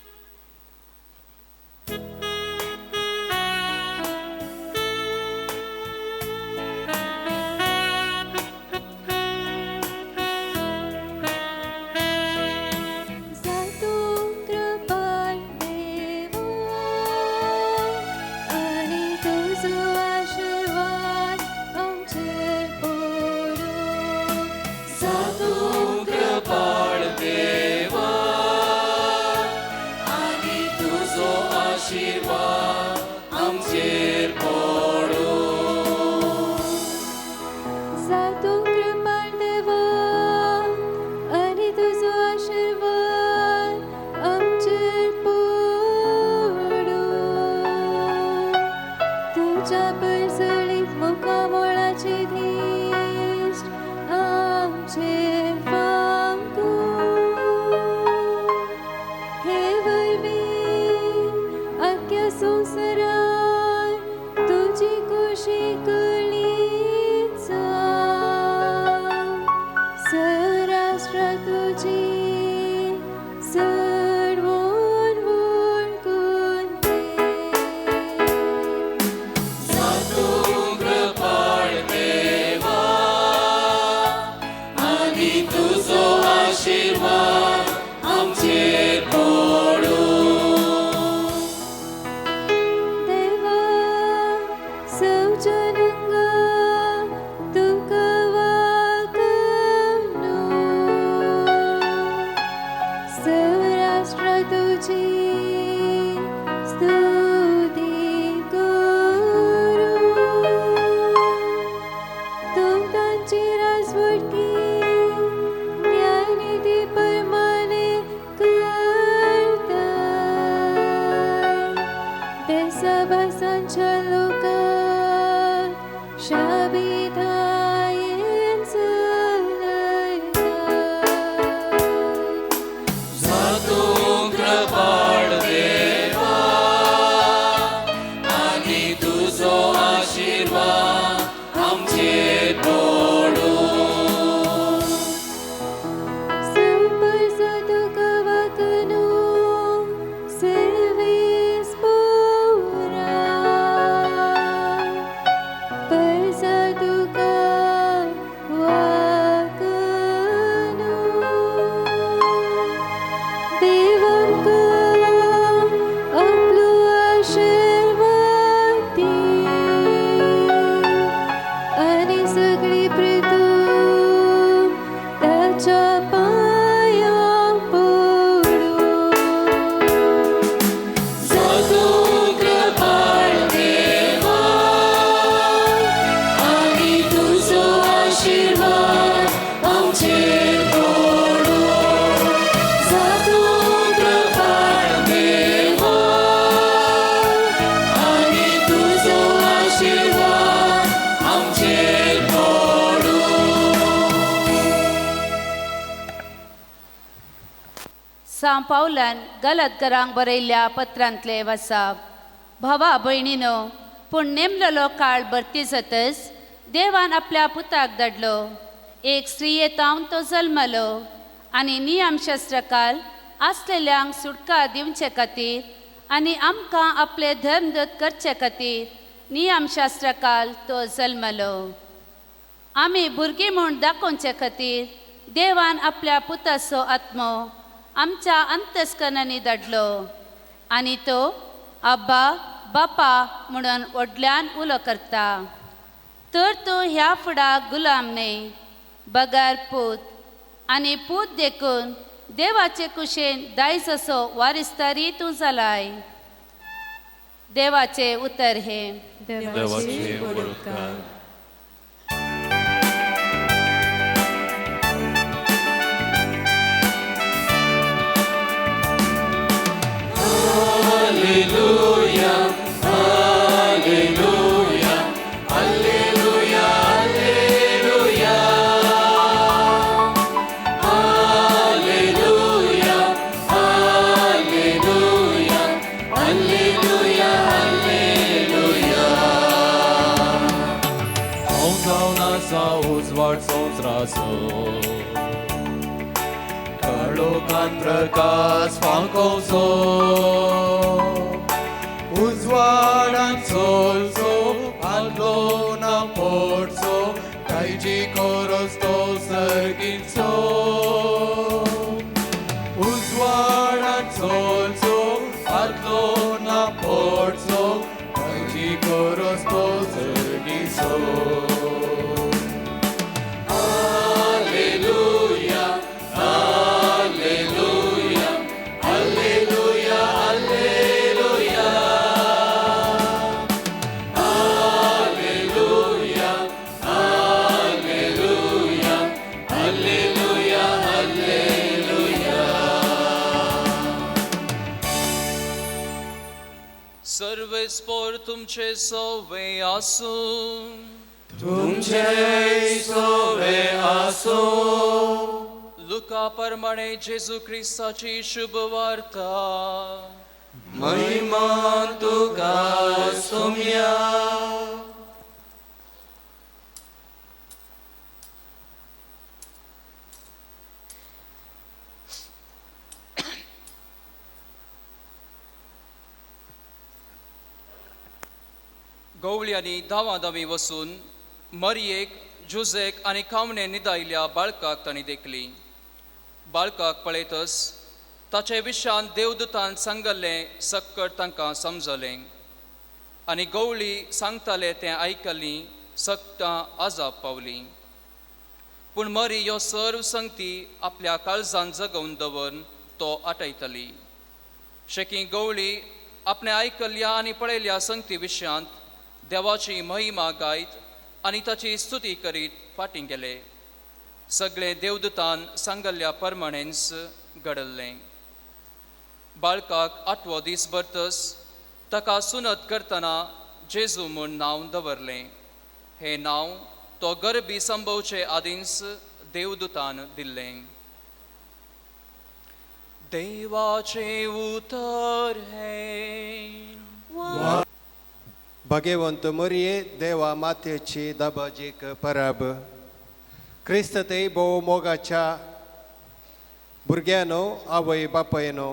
आशीर्वाद. जावं पावलान गलतगरांक बरयल्ल्या पत्रांतले वसाप. भावा भयणीनो, पूण नेमलेलो काळ भरती जातच देवान आपल्या पुताक धाडलो. एक स्त्रियेतावन तो जल्मलो आनी नियमशास्त्रकाल आसलेल्यांक सुटका दिवचे खातीर आनी आमकां आपले धर्मदूत करचे खातीर नियमशास्त्रकाल तो जल्मलो. आमी भुरगीं म्हूण दाखोवचे खातीर देवान आपल्या पुताचो आत्मो आमच्या अंतस्करणांनी धाडलो आनी तो आब्बा बापा म्हणून व्हडल्यान उलो करता. तर तूं ह्या फुडाक गुलाम न्हय बगर पूत, आनी पूत देखून देवाचे कुशेन दायज असो वारिसदारी तूं जालाय. देवाचे उतर हे. देवाचे उपकार. Alleluia, Alleluia, Alleluia, Alleluia, Alleluia, Alleluia, Alleluia, Alleluia. हांव जावन आसा उजवाड संवसाराचो, काळोखान प्रकाश फांकोवचो, उजवाडान चलचो, आदलो ना पडचो, ताची कोरस तो सर्गीचो. उजवाडान चलचो, आदलो ना पडचो, ताची कोरस तो सर्गीचो. Alleluia, Alleluia, Alleluia, Alleluia, Alleluia, Alleluia, Alleluia, Alleluia. सर्वेस्पोर तुमचे सोवे आसूं. तुमचे सोवे आसूं. लुका प्रमाणे जेजू क्रिस्ताची शुभ वार्ता. महिमा तुका सोम्या. गवळ्यांनी धांवा धांवी वचून मरयेक, जुजेक आनी खावणे निदायल्या बाळकाक तांणी देखली. बाळकाक पळयतच ताचे विशान देवदूतान सांगल्लें सक्कड तांकां समजलें आनी गवळी सांगताले तें आयकलीं सक्तां आजाप पावलीं. पूण मरी ह्यो सर्व संगती आपल्या काळजान जगोवन दवरून तो आटयताली. शेकी गवळी आपणें आयकल्ल्या आनी पळयल्या संगती विशयांत देवाची महिमा गायत आनी ताची स्तुती करीत फाटीं गेले. सगळे देवदूतान सांगल्ल्या परमाणेंच घडल्लें. बाळकाक आठवो दीस भरतच ताका सुनत करतना जेजू म्हूण नांव दवरलें. हें नांव तो गरबी संभवचे आदींच देवदूतान दिल्लें. देवाचें उतर हें. भाग्यवंत मरये देवा मातेची दबाजीक परब. क्रिस्त ते भोव मोगाच्या भुरग्यानो, आवय बापायनो,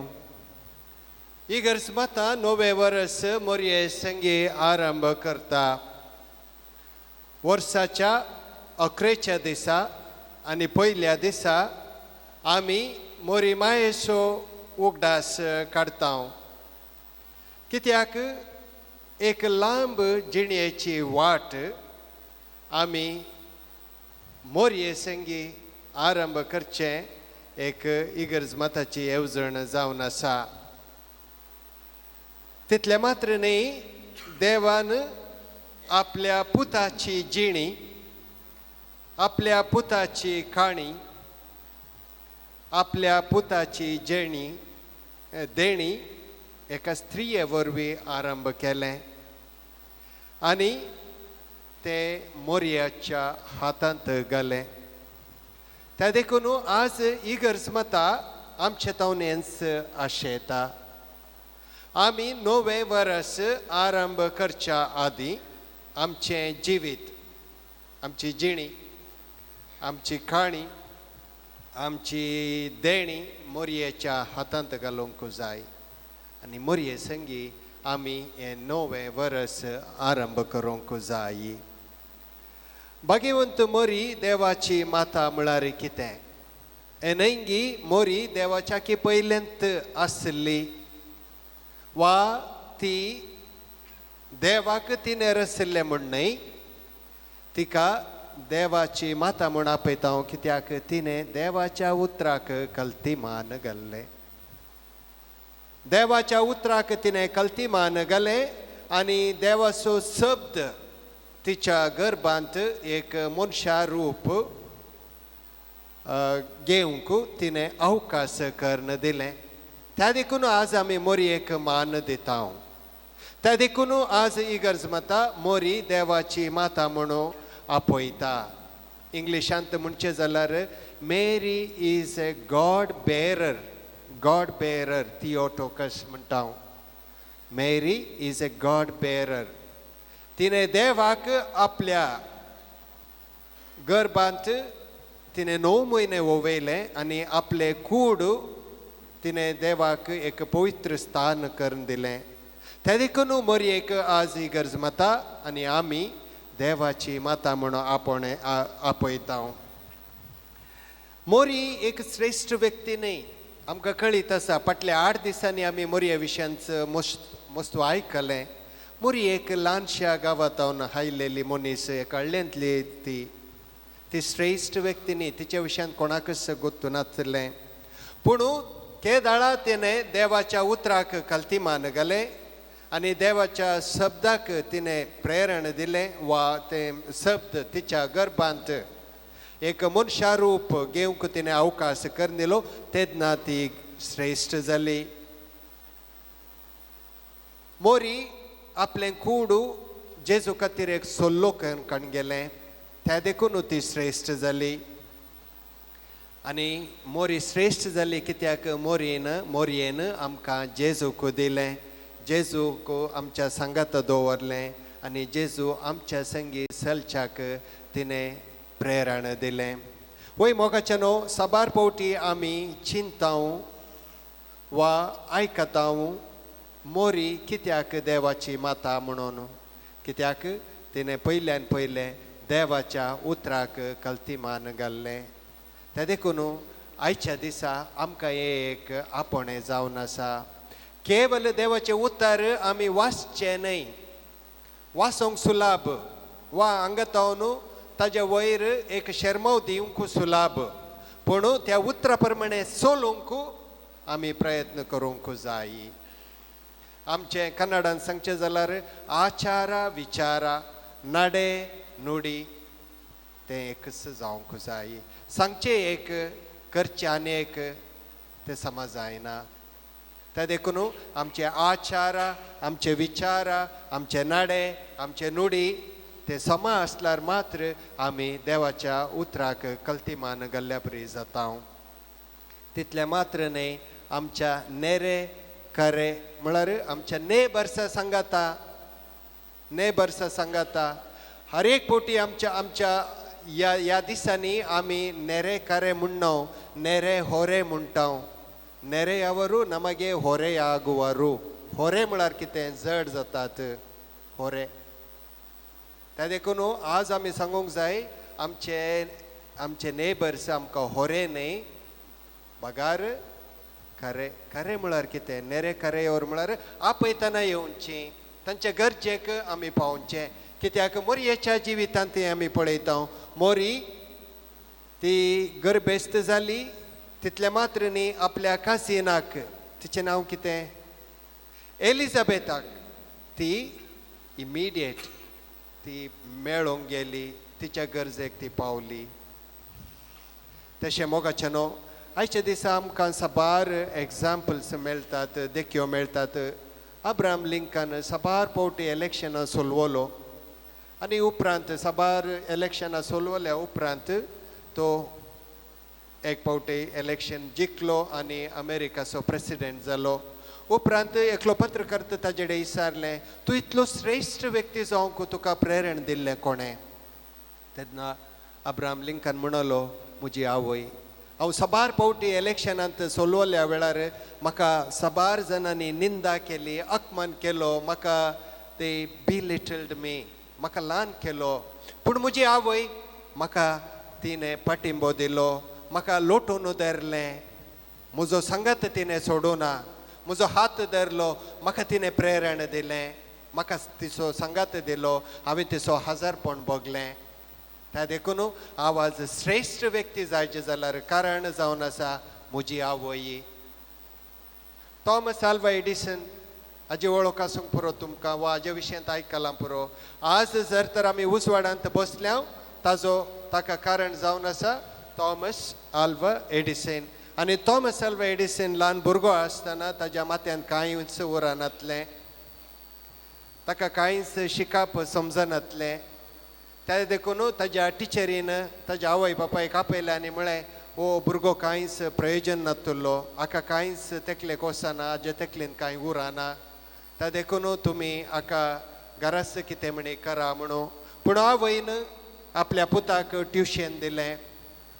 इगर्ज माता नवे वर्स मोरये संगी आरंभ करता. वर्साच्या अकरेच्या दिसा आनी पयल्या दिसा आमी मोरी मायेचो उगडास काडता. कित्याक एक लांब जिणेची वाट आमी मोरये संगी आरंभ करचें एक इगर्ज माताची येवजण जावन आसा. तितलें मात्र न्ही, देवान आपल्या पुताची जिणी, आपल्या पुताची काणी, आपल्या पुताची जेणी देणी एका स्त्रिये वरवीं आरंभ केलें आनी ते मोरयाच्या हातांत घालें. त्या देखून आज इगर्ज माता आमचे तावनेंच आशेता. आमी नवें वरस आरंभ करच्या आदीं आमचें जिवीत, आमची जिणी, आमची काणी, आमची देणी मोरयेच्या हातांत घालूंक जाय आनी मोरये संगी आमी हें नवें वरस आरंभ करूंक जाय. भाग्यवंत मोरी देवाची माता म्हळ्यार कितें? एनंगी मोरी देवाच्या की पयल्यांत आसली वा ती देवाक तिणें रसिल्लें म्हूण न्हय, तिका देवाची माता म्हूण आपयता हांव कित्याक तिणें देवाच्या उतराक कल्ती मान घाल्लें. देवाच्या उतराक तिणें कल्ती मान घालें आनी देवाचो शब्द तिच्या गर्भांत एक मनशा रूप घेवंक तिणें अवकाश करून दिलें. त्या देखून आज आमी मोरयेक मान दिता. त्या देखून आज इगर्ज माता मोरी देवाची माता म्हणून आपयता. इंग्लिशांत म्हणचें जाल्यार Mary is a God bearer, God bearer Theotokos म्हणटा हांव. Mary is a God bearer. तिणें देवाक आपल्या गर्भांत तिणें 9 म्हयने वोवयलें आनी आपले कूड तिणें देवाक एक पवित्र स्थान करून दिलें. त्या देखून मोरयेक आज इगर्ज माता आनी आमी देवाची माता म्हणून आपोवणें आपयता. मोरी एक श्रेश्ठ व्यक्ती न्हय, आमकां कळीत आसा. फाटल्या 8 दिसांनी आमी मोरये विशयांच मस्त आयकलें. मोरी एक ल्हानश्या गांवांत आयलेली मनीस, एक हळ्ळेंतली ती ती श्रेश्ठ व्यक्ती न्ही, तिच्या विशयान कोणाकच गोत्तू नासलें. पूण केदाळा तिणें देवाच्या उतराक कल्ती मान घालें आनी देवाच्या शब्दाक तिणें प्रेरण दिलें वा तें शब्द तिच्या गर्भांत एक मनशा रूप घेवंक तिणें अवकाश करून दिलो, तेन्ना ती श्रेश्ठ जाली. मोरी आपलें कूड जेजू खातीर एक सोल्लो करून गेलें, त्या देखून ती श्रेश्ठ जाली. आनी मोरी श्रेश्ठ जाली कित्याक मोरयेन आमकां जेजूक दिलें, जेजूक आमच्या सांगात दवरलें आनी जेजू आमच्या संगी चलच्याक तिणें प्रेरण दिलें. वय मोगाच्या न्हू, साबार फावटी आमी चिंताव वा आयकताव मोरी कित्याक देवाची माता म्हणून, कित्याक तिणें पयल्यान पयलें देवाच्या उतराक कल्ती मान घाल्लें. त्या देखून आयच्या दिसा आमकां एक आपोवणें जावन आसा. केवल देवाचें उतर आमी वाचचें न्हय, वाचूंक सुलाभ वा हांगा न्हू ताज्या वयर एक शेरमाव दिवंक सुलाभ, पूण त्या उतरा प्रमाणें चलूंक आमी प्रयत्न करूंक जाय. आमचें कन्नडान सांगचें जाल्यार आचारा विचारा नडे नुडी तें एकच जावंक जाय. सांगचें एक करचें आनी एक तें समज जायना. त्या देखून आमचे आचारा, आमचे विचारा, आमचे नडे, आमचे नुडी ते समा आसल्यार मात्र आमी देवाच्या उतराक कल्ती मान घाल्ल्या परी जाता. तितलें मात्र न्हय, आमच्या नेरे खरे म्हळ्यार आमच्या नेबर्सा सांगाता, नेबर्सा सांगाता हर एक फावटी आमच्या आमच्या ह्या ह्या दिसांनी आमी नेरे खरे म्हणणो, नेरे होरे म्हणटा. ನೆರೆಯವರು ನಮಗೆ ಹೊರೆಯಾಗುವರು. ಹೊರೆ म्हळ्यार कितें? जड जातात होरे. त्या देखून आज आमी सांगूंक जाय आमचे आमचे नेबर्स आमकां होरे न्हय बगार खरे. खरें म्हळ्यार कितें? नेरे खरेवर म्हळ्यार आपयतना येवची, तांच्या गरजेक आमी पावचें. कित्याक मोरयेच्या जिवितांत ती आमी पळयता. मोरी ती गर्भेस्त जाली तितलें मात्र न्ही, आपल्या कासिनाक, तिचें नांव कितें, एलिझाबेथाक, ती इमिडिएट ती मेळोंक गेली, तिच्या गरजेक ती पावली. तशें मोगाचें न्हू, आयच्या दिसा आमकां साबार एग्जाम्पल्स मेळटात, देखयो मेळटात. अब्राहम लिंकन साबार फावटी इलेक्शनां सोलवलो आनी उपरांत साबार इलेक्शनां सोलवल्या उपरांत तो एक फावटी इलेक्शन जिखलो आनी अमेरिकाचो प्रेसिडेंट जालो. उपरांत एकलो पत्रकार ताजे कडेन विचारलें, तूं इतलो श्रेश्ठ व्यक्ती जावंक तुका प्रेरण दिल्लें कोणें? तेन्ना अब्राहम लिंकन म्हणलो, म्हजी आवय. हांव साबार फावटी इलेक्शनांत सोलवल्या वेळार म्हाका साबार जाणांनी निंदा केली, अपमान केलो, म्हाका ते बिलिटल्ड मी, म्हाका ल्हान केलो. पूण म्हजी आवय म्हाका तिणें पाटिंबो दिलो, म्हाका लोटून धरलें, म्हजो सांगात तिणें सोडूना, म्हजो हात धरलो, म्हाका तिणें प्रेरण दिलें, म्हाका तिचो सांगात दिलो, हांवें तिचो हजारपण भोगलें. त्या देखून हांव आज श्रेश्ठ व्यक्ती जायचे जाल्यार कारण जावन आसा म्हजी आवय. थॉमस आल्वा एडिसन हाजी वळख आसूंक पुरो तुमकां वा हाज्या विशयांत आयकलां पुरो. आज जर तर आमी उजवाडांत बसल्या ताजो ताका कारण जावन आसा थॉमस आल्वा एडिसन. आनी थॉमस आल्वा एडिसन ल्हान भुरगो आसतना ताज्या माथ्यान कांयच उरनातलें, ताका कांयच शिकप समजनातलें. त्या देखून ताज्या टिचरीन ताज्या आवय बापायक आपयलें आनी म्हळें, ओ भुरगो कांयच प्रयोजन नातुल्लो, हाका कांयच तेकलेक वचना, हाज्या तेकलेन कांय उरना, त्या देखून तुमी हाका घराच कितें म्हणी करा म्हणून. पूण आवयन आपल्या पुताक ट्युशन दिलें,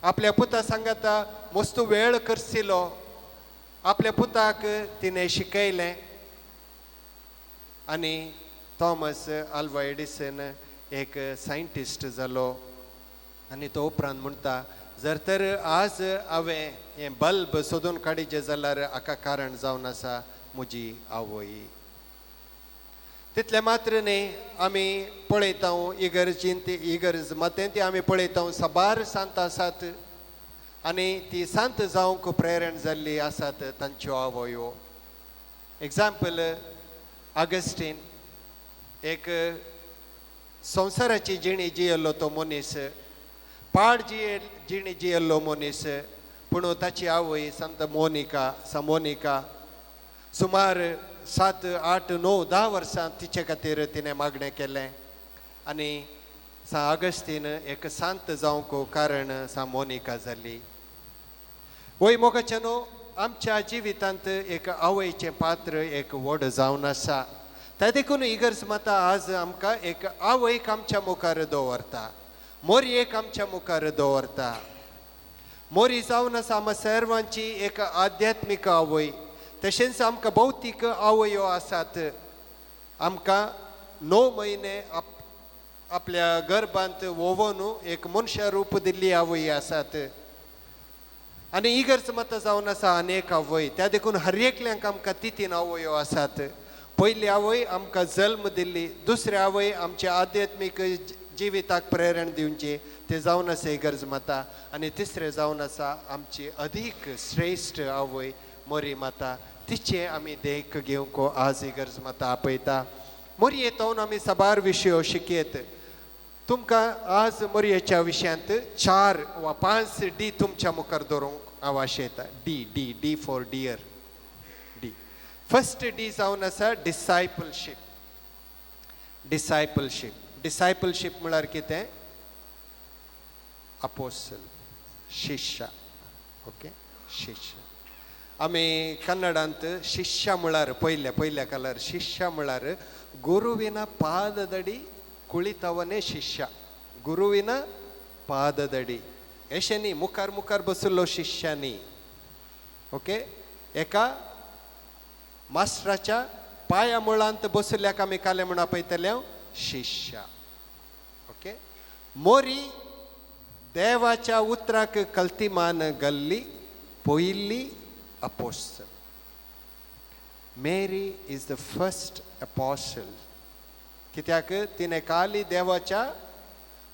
आपल्या पुता सांगाता मस्त वेळ करसिलो, आपल्या पुताक तिणें शिकयलें आनी थॉमस आल्वा एडिसन एक सायंटिस्ट जालो. आनी तो उपरांत म्हणटा, जर तर आज हांवें हें बल्ब सोदून काडिचें जाल्यार हाका कारण जावन आसा म्हजी आवय. तितलें मात्र न्ही, आमी पळयता इगर्जीन ती इगर्ज मातें ती आमी पळयता साबार सांत आसात आनी ती सांत जावंक प्रेरण जाल्ली आसात तांच्यो आवयो. एग्जाम्पल ऑगस्टीन, एक संवसाराची जिणी जियेल्लो तो मनीस, पाड जिणी जियेल्लो मनीस, पूण ताची आवय संत मोनिका, समोनिका सुमार 7, 8, 9, 10 वर्सां तिचे खातीर तिणें मागणें केलें आनी सा ऑगस्टीन एक सांत जावंक कारण सा मोनिका जाली. वय मोगाच्या न्हू, आमच्या जिवितांत एक आवयचें पात्र एक व्हड जावन आसा. त्या देखून इगर्ज माता आज आमकां एक आवयक आमच्या मुखार दवरता, मोरयेक आमच्या मुखार दवरता. मोरी जावन आसा आमकां सर्वांची एक आध्यात्मीक आवय, तशेंच आमकां भौतीक आवयो आसात. आमकां 9 म्हयने आपल्या गर्भांत वोवन एक मनशा रूप दिल्ली आवय आसात. आनी इगर्ज माता जावन आसा अनेक आवय, त्या देखून हर एकल्यांक आमकां 3 आवयो आसात. पयली आवय आमकां जल्म दिल्ली, दुसरी आवय आमच्या आध्यात्मीक जिविताक प्रेरण दिवची ते जावन आसा इगर्ज माता, आनी तिसरें जावन आसा आमची अदीक श्रेश्ठ आवय मोरी माता. तिचे आमी देख घेवंक आज इगर्ज माता आपयता. मोरयेंत आमी साबार विशयो शिकयत. तुमकां आज मोरयेच्या विशयांत 4 वा 5 डी तुमच्या मुखार दवरूंक हांव आशेता. D D D for dear. D first D जावन आसा डिसायपलशीप. डिसायपलशीप, डिसायपलशीप म्हळ्यार कितें? अपोसल, शिष्य. ओके, शिष्य. आमी कन्नडांत शिष्य म्हळ्यार पयल्या पयल्या काळार शिष्य म्हळ्यार गुरुविना पाददडी कुळितवने शिष्य, गुरुविना पाददडी अशें न्ही, मुखार मुखार बशिल्लो शिष्य न्ही. ओके, एका मास्टराच्या पांया मुळांत बशिल्ल्याक आमी कालें म्हूण आपयतले शिष्य. ओके, मोरी देवाच्या उतराक कल्तिमान गल्ली पयली apostle. Mary is the first apostle. कित्याक तिणें काली देवाच्या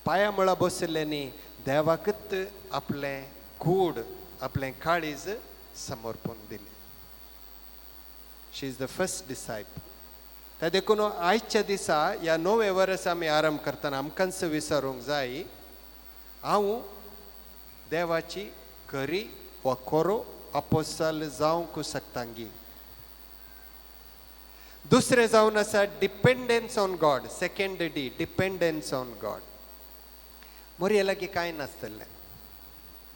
पांया मुळा बशिल्लें न्ही, देवाकूच आपलें कूड आपलें काळीज समर्पण दिलें. She is the first disciple. त्या देखून आयच्या दिसा ह्या नव्या वर्स आमी आरंभ करतना आमकांच विचारूंक जाय, हांव देवाची खरी वा खरो अपोसल जावंक शकतांगी. दुसरें जावन आसा dependence on God. Second D, dependence on God. मोरये लागीं कांय नासतलें,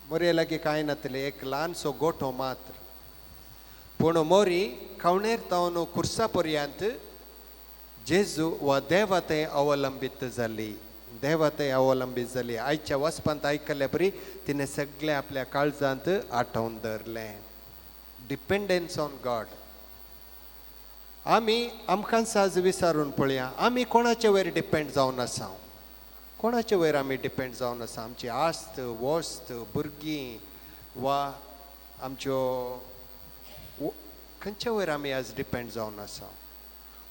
मोरये लागीं कांय नातलें, एक ल्हानसो गोठो मात्र. पूण मोरी खावणेर तावन खुर्सा पर्यंत जेजू वा देवा थंय अवलंबीत जाली, देवा थंय अवलंबीत जाली. आयच्या वचपांत आयकल्ल्या परी तिणें सगळें आपल्या काळजांत आठोवन धरलें. Dependence on God. आमी आमकां साज विचारून पळया, आमी कोणाचे वयर डिपेंड जावन आसा? कोणाचे वयर आमी डिपेंड जावन आसा? आमची आस्त वस्त भुरगीं वा आमच्यो खंयच्या वयर आमी आज डिपेंड जावन आसा?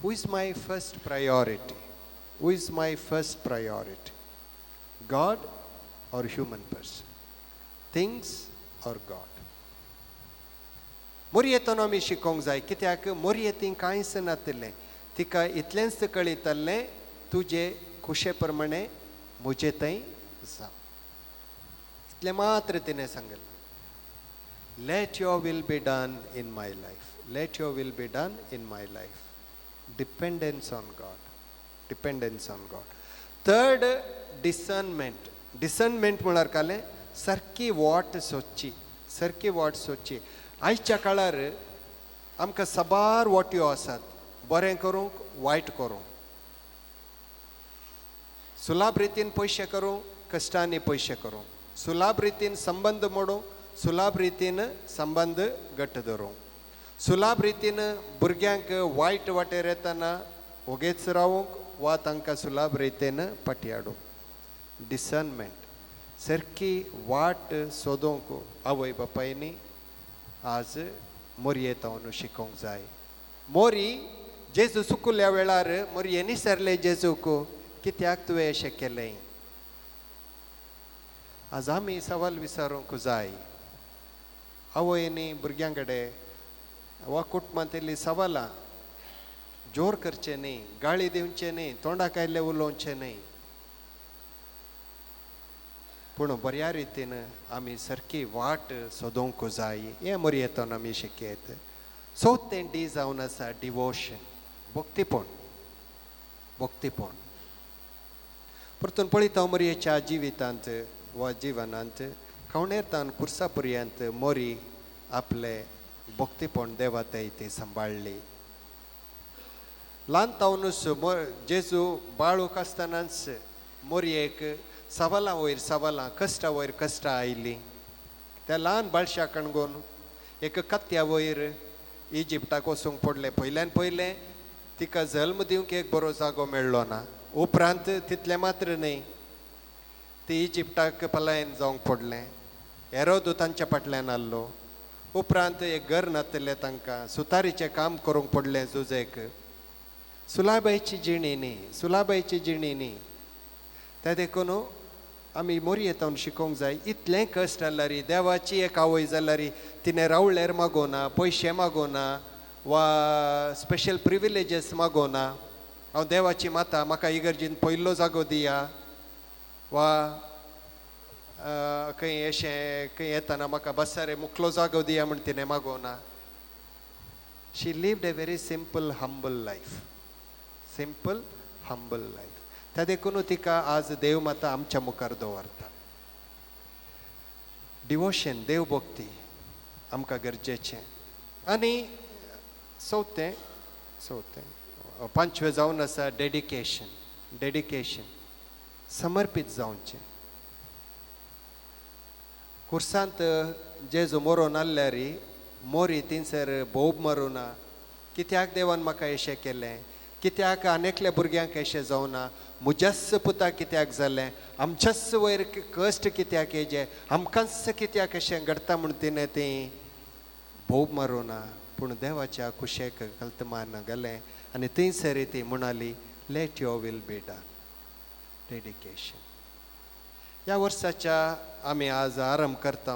Who is my first priority? Who is my first priority? God or human person? Things or God? मोरयेतून आमी शिकोवंक जाय, कित्याक मोरये ती कांयच नातिल्लें, तिका इतलेंच कळयतलें तुजे खुशे प्रमाणे म्हजे थंय जावं, इतलें मात्र तिणें सांगलें. Let your will be done in my life, let your will be done in my life. Dependence on God, dependence on God. Third, discernment. Discernment म्हळ्यार कालें सारकी वाट सोदची, सारकी वाट सोदची. आयच्या काळार आमकां साबार वाट्यो आसात, बरें करूंक वायट करूंक, सुलाभ रितीन पयशे करूंक, कश्टांनी पयशे करूंक, सुलाभ रितीन संबंद मोडूंक, सुलाभ रितीन संबंद घट्ट धरूंक, सुलाभ रितीन भुरग्यांक वायट वाटेर येतना ओगेच रावूंक वा तांकां सुलाभ रितीन फाटी हाडूंक. डिसर्नमेंट, सारकी वाट सोदूंक आवय बापायनी आज मोरये तावन शिकोवंक जाय. मोरी जेजू चुकुल्ल्या वेळार मोरये निसरले जेजूक, कित्याक तुवें अशें केलें? आज आमी सवाल विचारूंक जाय. आवयनी भुरग्यां कडेन वा कुटुंबांतली सवालां जोर करचें न्ही, गाळी दिवचें न्ही, तोंडाक आयिल्लें उलोवचें न्ही, पूण बऱ्या रितीन आमी सारकी वाट सोदूंक जाय. हें मोरयेतून आमी शिकयत. चवथें डी जावन आसा डिवोशन, भक्तीपण, भक्तीपण. परतून पळयता मोरयेच्या जिवितांत वा जिवनांत खावणेर तान खुर्सा पर्यंत मोरी आपले भक्तीपण देवा थंय ती सांबाळ्ळी. ल्हान तावनूच जेजू बाळूक आसतनाच मोरयेक सवालां वयर सवालां, कश्टा वयर कश्टां आयलीं. त्या ल्हान बाळशा कणगून एक कत्या वयर इजिप्टाक वचूंक पडलें. पयल्यान पयलें तिका जल्म दिवंक एक बरो जागो मेळ्ळो ना, उपरांत तितलें मात्र न्हय ती इजिप्टाक पलायन जावंक पडलें. हेरोद तांच्या फाटल्यान आसलो. उपरांत एक घर नातिल्लें तांकां, सुतारीचें काम करूंक पडलें जुजेक. सुलाबायची जिणी न्ही, सुलाबायची जिणी न्ही. त्या देखून आमी मोरये तावन शिकोवंक जाय. इतलें कश्ट जाल्यार देवाची एक आवय जाल्यार तिणें रावळेर मागोना, पयशे मागोना वा स्पेशल प्रिविलेजीस मागोना. हांव देवाची माता, म्हाका इगर्जीन पयलो जागो दिया वा खंय अशें खंय येतना म्हाका बसारे मुखलो जागो दिया म्हण तिणें मागोना. She lived a very simple humble life, simple humble life. त्या देखून तिका आज देव माता आमच्या मुखार दवरता. डिवोशन, देवभक्ती आमकां गरजेचें. आनी चवथें चवथें पांचवें जावन आसा डेडिकेशन. डेडिकेशन, समर्पीत जावचें. खुर्सांत जेजू मरोन आसल्यार मोरी थिंगसर भोव मारुना, कित्याक देवान म्हाका अशें केलें, कित्याक आनेकल्या भुरग्यांक अशें जावना, म्हज्याच पुताक कित्याक जालें, आमच्याच वयर कश्ट कित्याक येजे, आमकांच कित्याक अशें घडटा म्हूण तिणें ती भोव मारुना. पूण देवाच्या कुशेक कल्तमान गेलें आनी थंयसर ती म्हणाली, let your will be done. Dedication. ह्या वर्साच्या आमी आज आरंभ करता.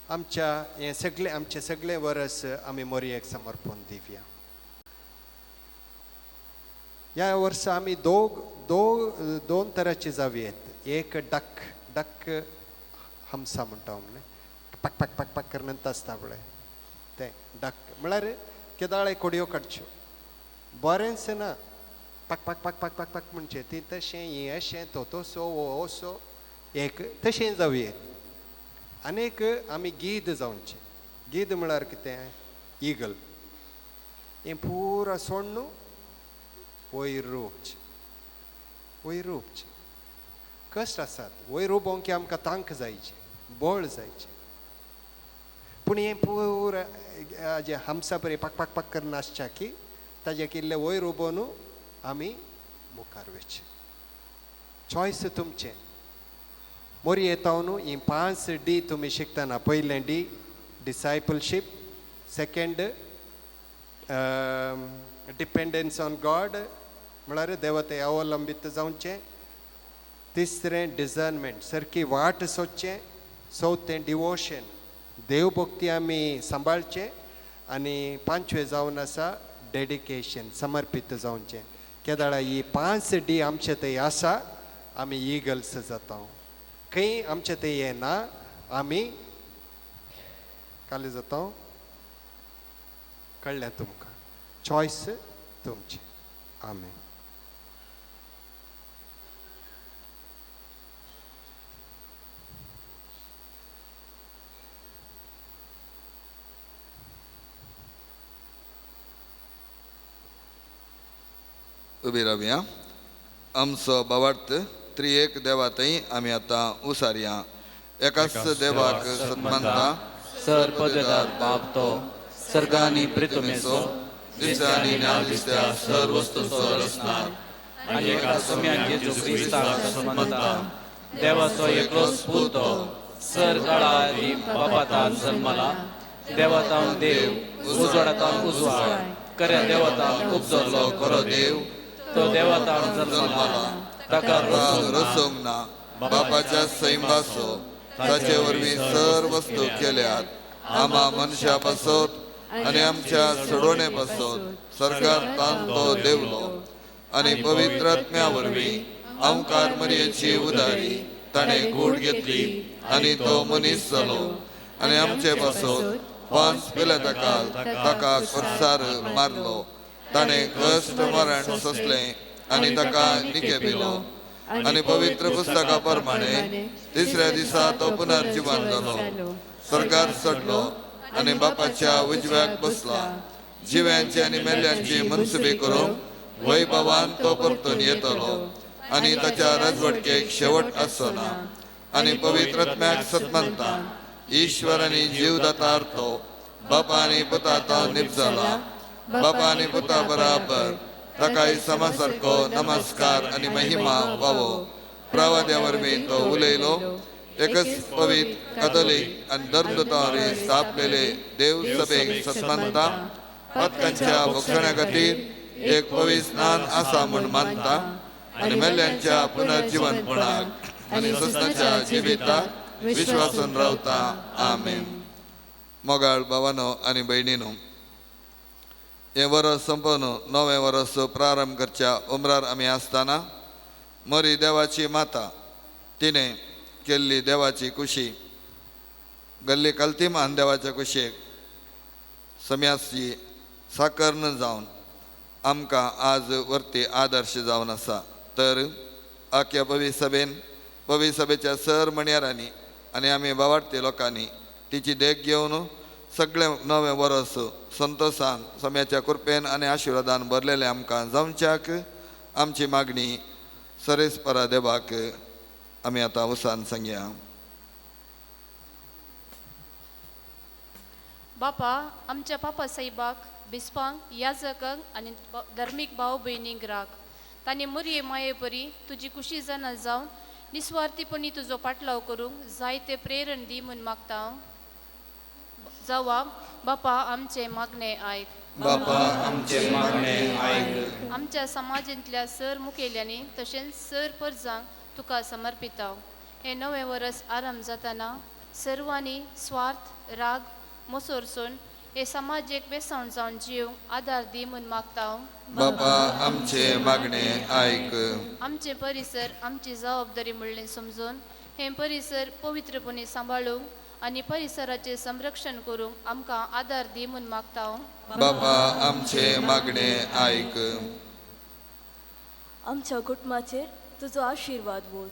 आमच्या हें सगळें आमचें सगळें वर्स आमी मोरयेक समर्पण दिवया. ह्या वर्सा आमी दोन तरांची जावयेत. एक डक डक हमसा म्हणटा आमी, पक पक पक पक करून आसता पळय तें डक म्हळ्यार केदाळे कोडयो काडच्यो, बरेंच ना, पक पक पक पक पक पक म्हणचें ती तशें हें अशें तो तसो हो असो एक तशें जावयेत. आनीक आमी गीद जावचें. गीद म्हळ्यार कितें? इगल. हें पुरा सोडून वयर रोवचें, वयर रोवचें. कश्ट आसात, वयर उबोवंक की आमकां तांक जायचें, बळ जायचें. पूण हें पुरा जें हमसा बरें पाक पाक पाक करून आसच्या की ताज्या किल्ले वयर उबोवन आमी मुखार वचचें. चॉयस तुमचें. मोरी येता न्हू ही 5 डी तुमी शिकतना. पयलें D discipleship, second dependence on God म्हळ्यार देवते अवलंबीत जावचें, तिसरें डिसर्नमेंट सारकी वाट सोदचें, चवथें डिवोशन देवभक्ती आमी सांबाळचें, आनी पांचवें जावन आसा डेडिकेशन समर्पीत जावचें. केदाळा ही 5 डी आमचे थंय आसा, आमी इगल्स जाता. खंय आमचे थंय येना आमी काली जाता. कळ्ळें तुमकां? चॉयस तुमचें. आमेन. उबी रावया. आमचो बावार्थ त्रिएक देवा थंय आमी आतां उसारया. एकाच देवाक सन्मानता, सर पदवेदार बाप तो सर्गानी पृथ्वीचो दिसत्या ना दिसत्या सर वस्तूंचो रचणार, आनी एका सम्यान जेजू क्रिस्ताक सन्मानता, देवाचो एकलोच पूत तो सर काळा आदी बापातान जल्मला, देवातावन देव, उजवाडातावन उजवाड, खऱ्या देवतान उपजल्लो खरो देव, तो देवतान जल्मला, ताका रचोवंक ना, बापाच्या सैमाचो, ताचे वरवीं सर वस्तू केल्यात, आमा मनशा पासत आनी आमच्या सोडवणे पासत सरकार तान तो देवलो, आनी पवित्र आत्म्या वरवीं आमकार मरयेची उदारी ताणें गूट घेतली आनी तो मनीस जालो, आनी आमचे पासत 5 पिलाताका ताका खुर्सार मारलो, ताणें कश्ट मरण सोंसलें आनी ताका निके पिलो, आनी पवित्र पुस्तका प्रमाणे तिसऱ्या दिसा तो पुनर्जिवन जालो, सरकार चडलो आनी बापाच्या उजव्याक बसला, जिव्यांची आनी मेल्यांची मनसुबी करूंक वैभवान तो परतून येतलो, आनी ताच्या राजवटकेक शेवट आसचो ना. आनी पवित्र आत्म्याक सत्मानता, ईश्वर आनी जीवदातार तो बापा आनी पुता तो निपजला, बापा आनी पुता बराबर ताकाय समा सारको नमस्कार आनी महिमा फावो. प्रवाद्या वरवीं तो उलयलो. एकच पवित्र कथोलीक आनी धर्मदूतां स्थापलेले देव सभेक सन्मानता, पातकांच्या भोगसण्या खातीर एक पवित्र स्नान आसा म्हूण मानता, आनी मेल्ल्यांच्या पुनर्जिवनपणाक आनी सस्नाच्या जिविताक विश्वासून रावता. आमेन. मोगाळ भावानो आनी भयणीनो, हें वरस संपोवन नवें वरस प्रारंभ करच्या उमरार आमी आसतना मरी देवाची माता तिणें केल्ली देवाची कुशी गल्ली कल्तिमान देवाच्या कुशेक सम्यासी साकर्ण जावन आमकां आज वरती आदर्श जावन आसा. तर आख्या पवी सभेन, पवी सभेच्या सर म्हणयारांनी आनी आमी बावाडती लोकांनी तिची देख घेवन सगळें नवें वरस संतोशान सम्याच्या कृपेन आनी आशिर्वादान भरलेलें आमकां जावच्याक आमची मागणी सरेस्परा देवाक आमी आतां वसान सांगया. बापा, आमच्या पापा साहेबाक, बिस्पांक, याजकांक आनी धर्मीक भाव भयणींक राख. तांणी मोरये माये परी तुजी कुशी जाणा जावन निस्वार्थीपणी तुजो पाटलाव करूंक जायते प्रेरण दी म्हूण मागता. जवाब, बापा आमचे मागणे आयक. बापा आमचे मागणे आयक. आमच्या समाजांतल्या सर मुखेल्यांनी तशेंच सर परजांक तुका समर्पिताव. हें नवें वरस आरंभ जातना सर्वांनी स्वार्थ, राग, मोसोरसून हे समाजेक बेसावण जावन जिवंक आदार दी म्हूण मागता. बापा आमचे मागणे आयक. आमचे परिसर आमची जबाबदारी म्हणलें समजून हें परिसर पवित्रपणे सांबाळूंक आनी परिसराचें संरक्षण करूंक आमकां आदार दी म्हूण मागता. बापा आमचे मागणे आयक. आमच्या कुटुंबाचेर तुजो आशिर्वाद वोत.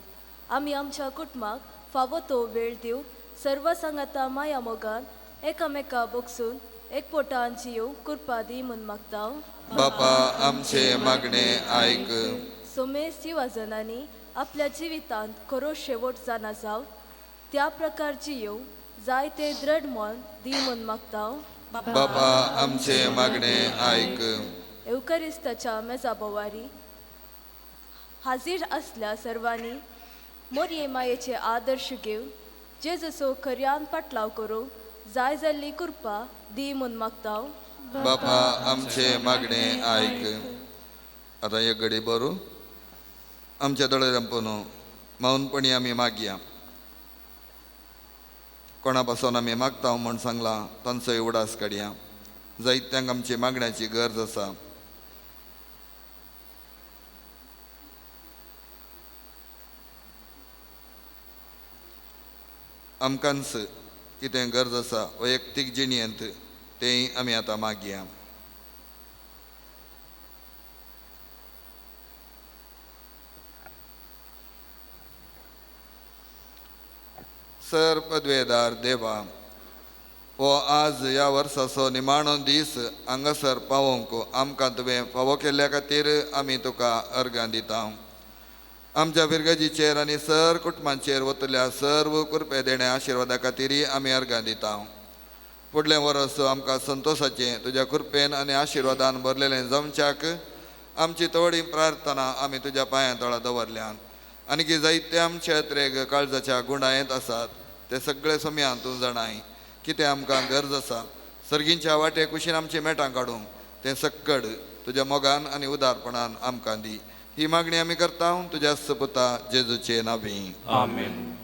आमी आमच्या कुटुंबाक फावो तो वेळ दिवन सर्व सांगाता माया मोगान एकामेका बोगसून एकपोटान जियो कृपा दी म्हूण मागता. बापा आमचे मागणे आयक. सोमेस युवाजनांनी आपल्या जिवितांत खरो शेवट जाणा जाव त्या प्रकार जियो जाय ते द्रढ मन दी म्हूण मागता. बापा आमचे मागणे आयक. एवकरिस्ताच्या मेजा बोवारी हाजीर असल्या सर्वांनी मोरये मायेचे आदर्श घेवन जेजसो खऱ्यान पाटलाव करूंक जाय जाल्ली कृपा दी म्हूण मागता. बापा आमचे मागणे आयक. आतां एक घडी बरू आमच्या दोळे धांपून मौनपणी आमी मागया. कोणा पासून आमी मागता म्हूण सांगलां तांचोय उडास काडया. जायत्यांक आमची मागण्याची गरज आसा. आमकांच कितें गरज आसा वैयक्तीक जिणेंत तेंय आमी आतां मागया. सर पदवेदार देवा, हो आज ह्या वर्साचो निमाणो दीस हांगासर पावोवंक आमकां तुवें फावो केल्ल्या खातीर आमी तुका अर्गां दिता. आमच्या फिरगजीचेर आनी सर कुटुंबांचेर वतल्या सर्व कृपे देण्या आशिर्वादा खातीर आमी अर्गां दिता. फुडलें वर्स आमकां संतोशाचें तुज्या कृपेन आनी आशिर्वादान भरलेलें जमच्याक आमची थोडी प्रार्थना आमी तुज्या पांयां तळा दवरल्यान आनी की जायते आमचे अत्रेग काळजाच्या गुणायेंत आसात ते सगळे सोम्यान तूं जाणाय कितें आमकां गरज आसा. सर्गींच्या वाटे कुशीन आमची मेटां काडूंक तें सक्कड तुज्या मोगान आनी उदारपणान आमकां दी. ही मागणी आमी करता तुज्या सपुता जेजूचे नांवी. आमेन.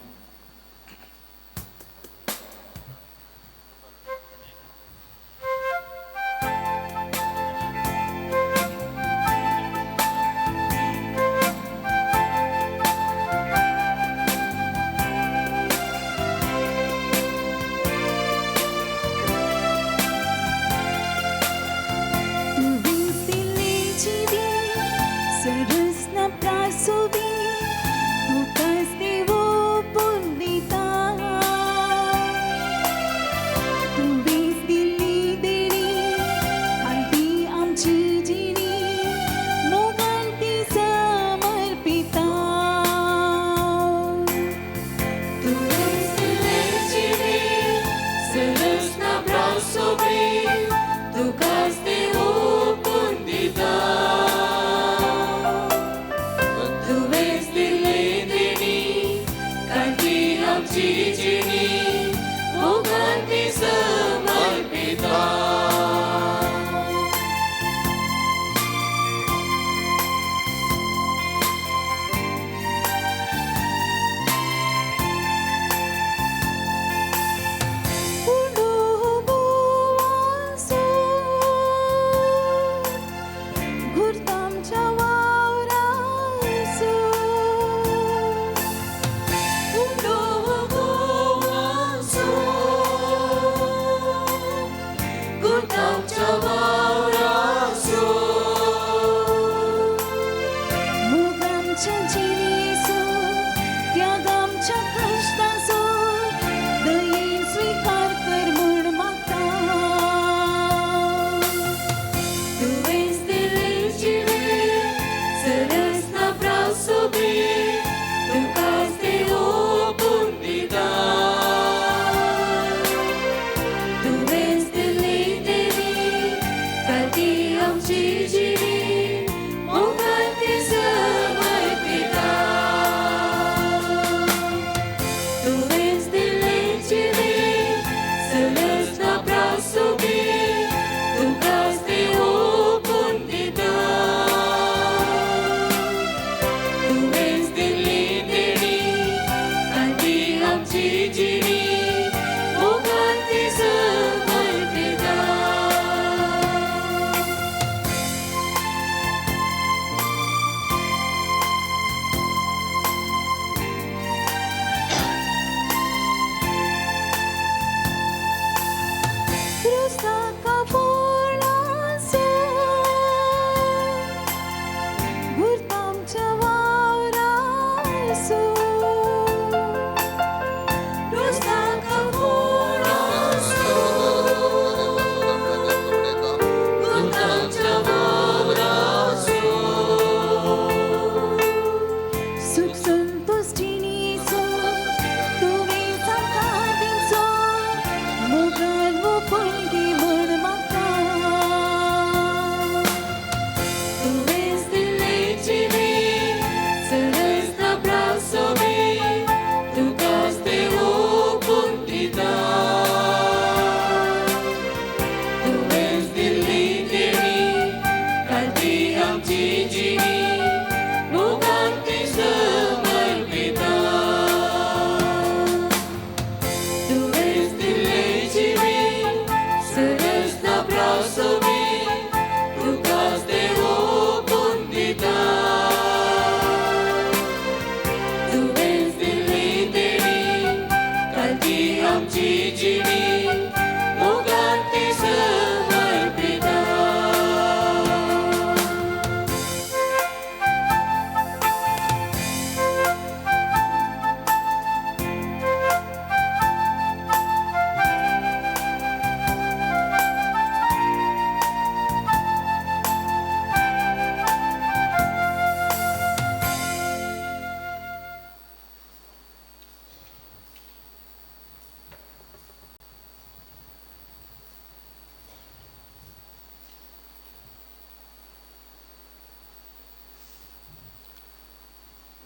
Oh,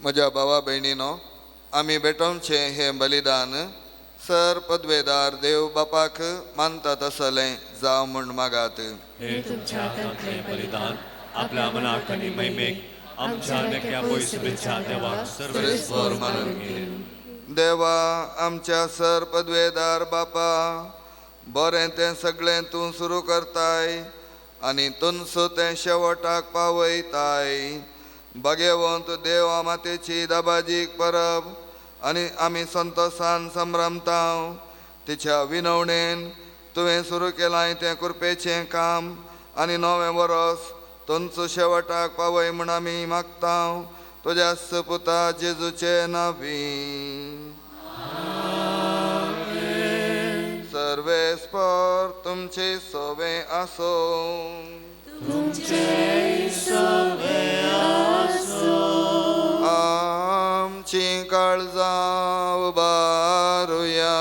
म्हज्या भावा भयणीनो, आमी भेटोवचें हें बलिदान सर पदवेदार देव बापाक मानता तसलें जावं म्हूण मागात. हे तुमच्या हातांतलें बलिदान आपल्या मनाक आनी महिमेक आमच्या नेक्या पयसुबेच्या देवाक सर्वेस्पर मानून घे. देवा आमच्या सर पदवेदार बापा, बरें तें सगळें तूं सुरू करताय आनी तुनसो तें शेवटाक पावयताय. भाग्यवंत देव मातेची दाबाजीक परब आनी आमी संतोसान संभ्रमता. तिच्या विनवणेन तुवें सुरू केलां तें कृपेचें काम आनी नवें वरस तुमचो शेवटाक पावय म्हूण आमी मागता. तुज्या पुता जेजूचे नांवी. सर्वेस्पर तुमचे सोवे आसो. आमची काळजां उबारुया.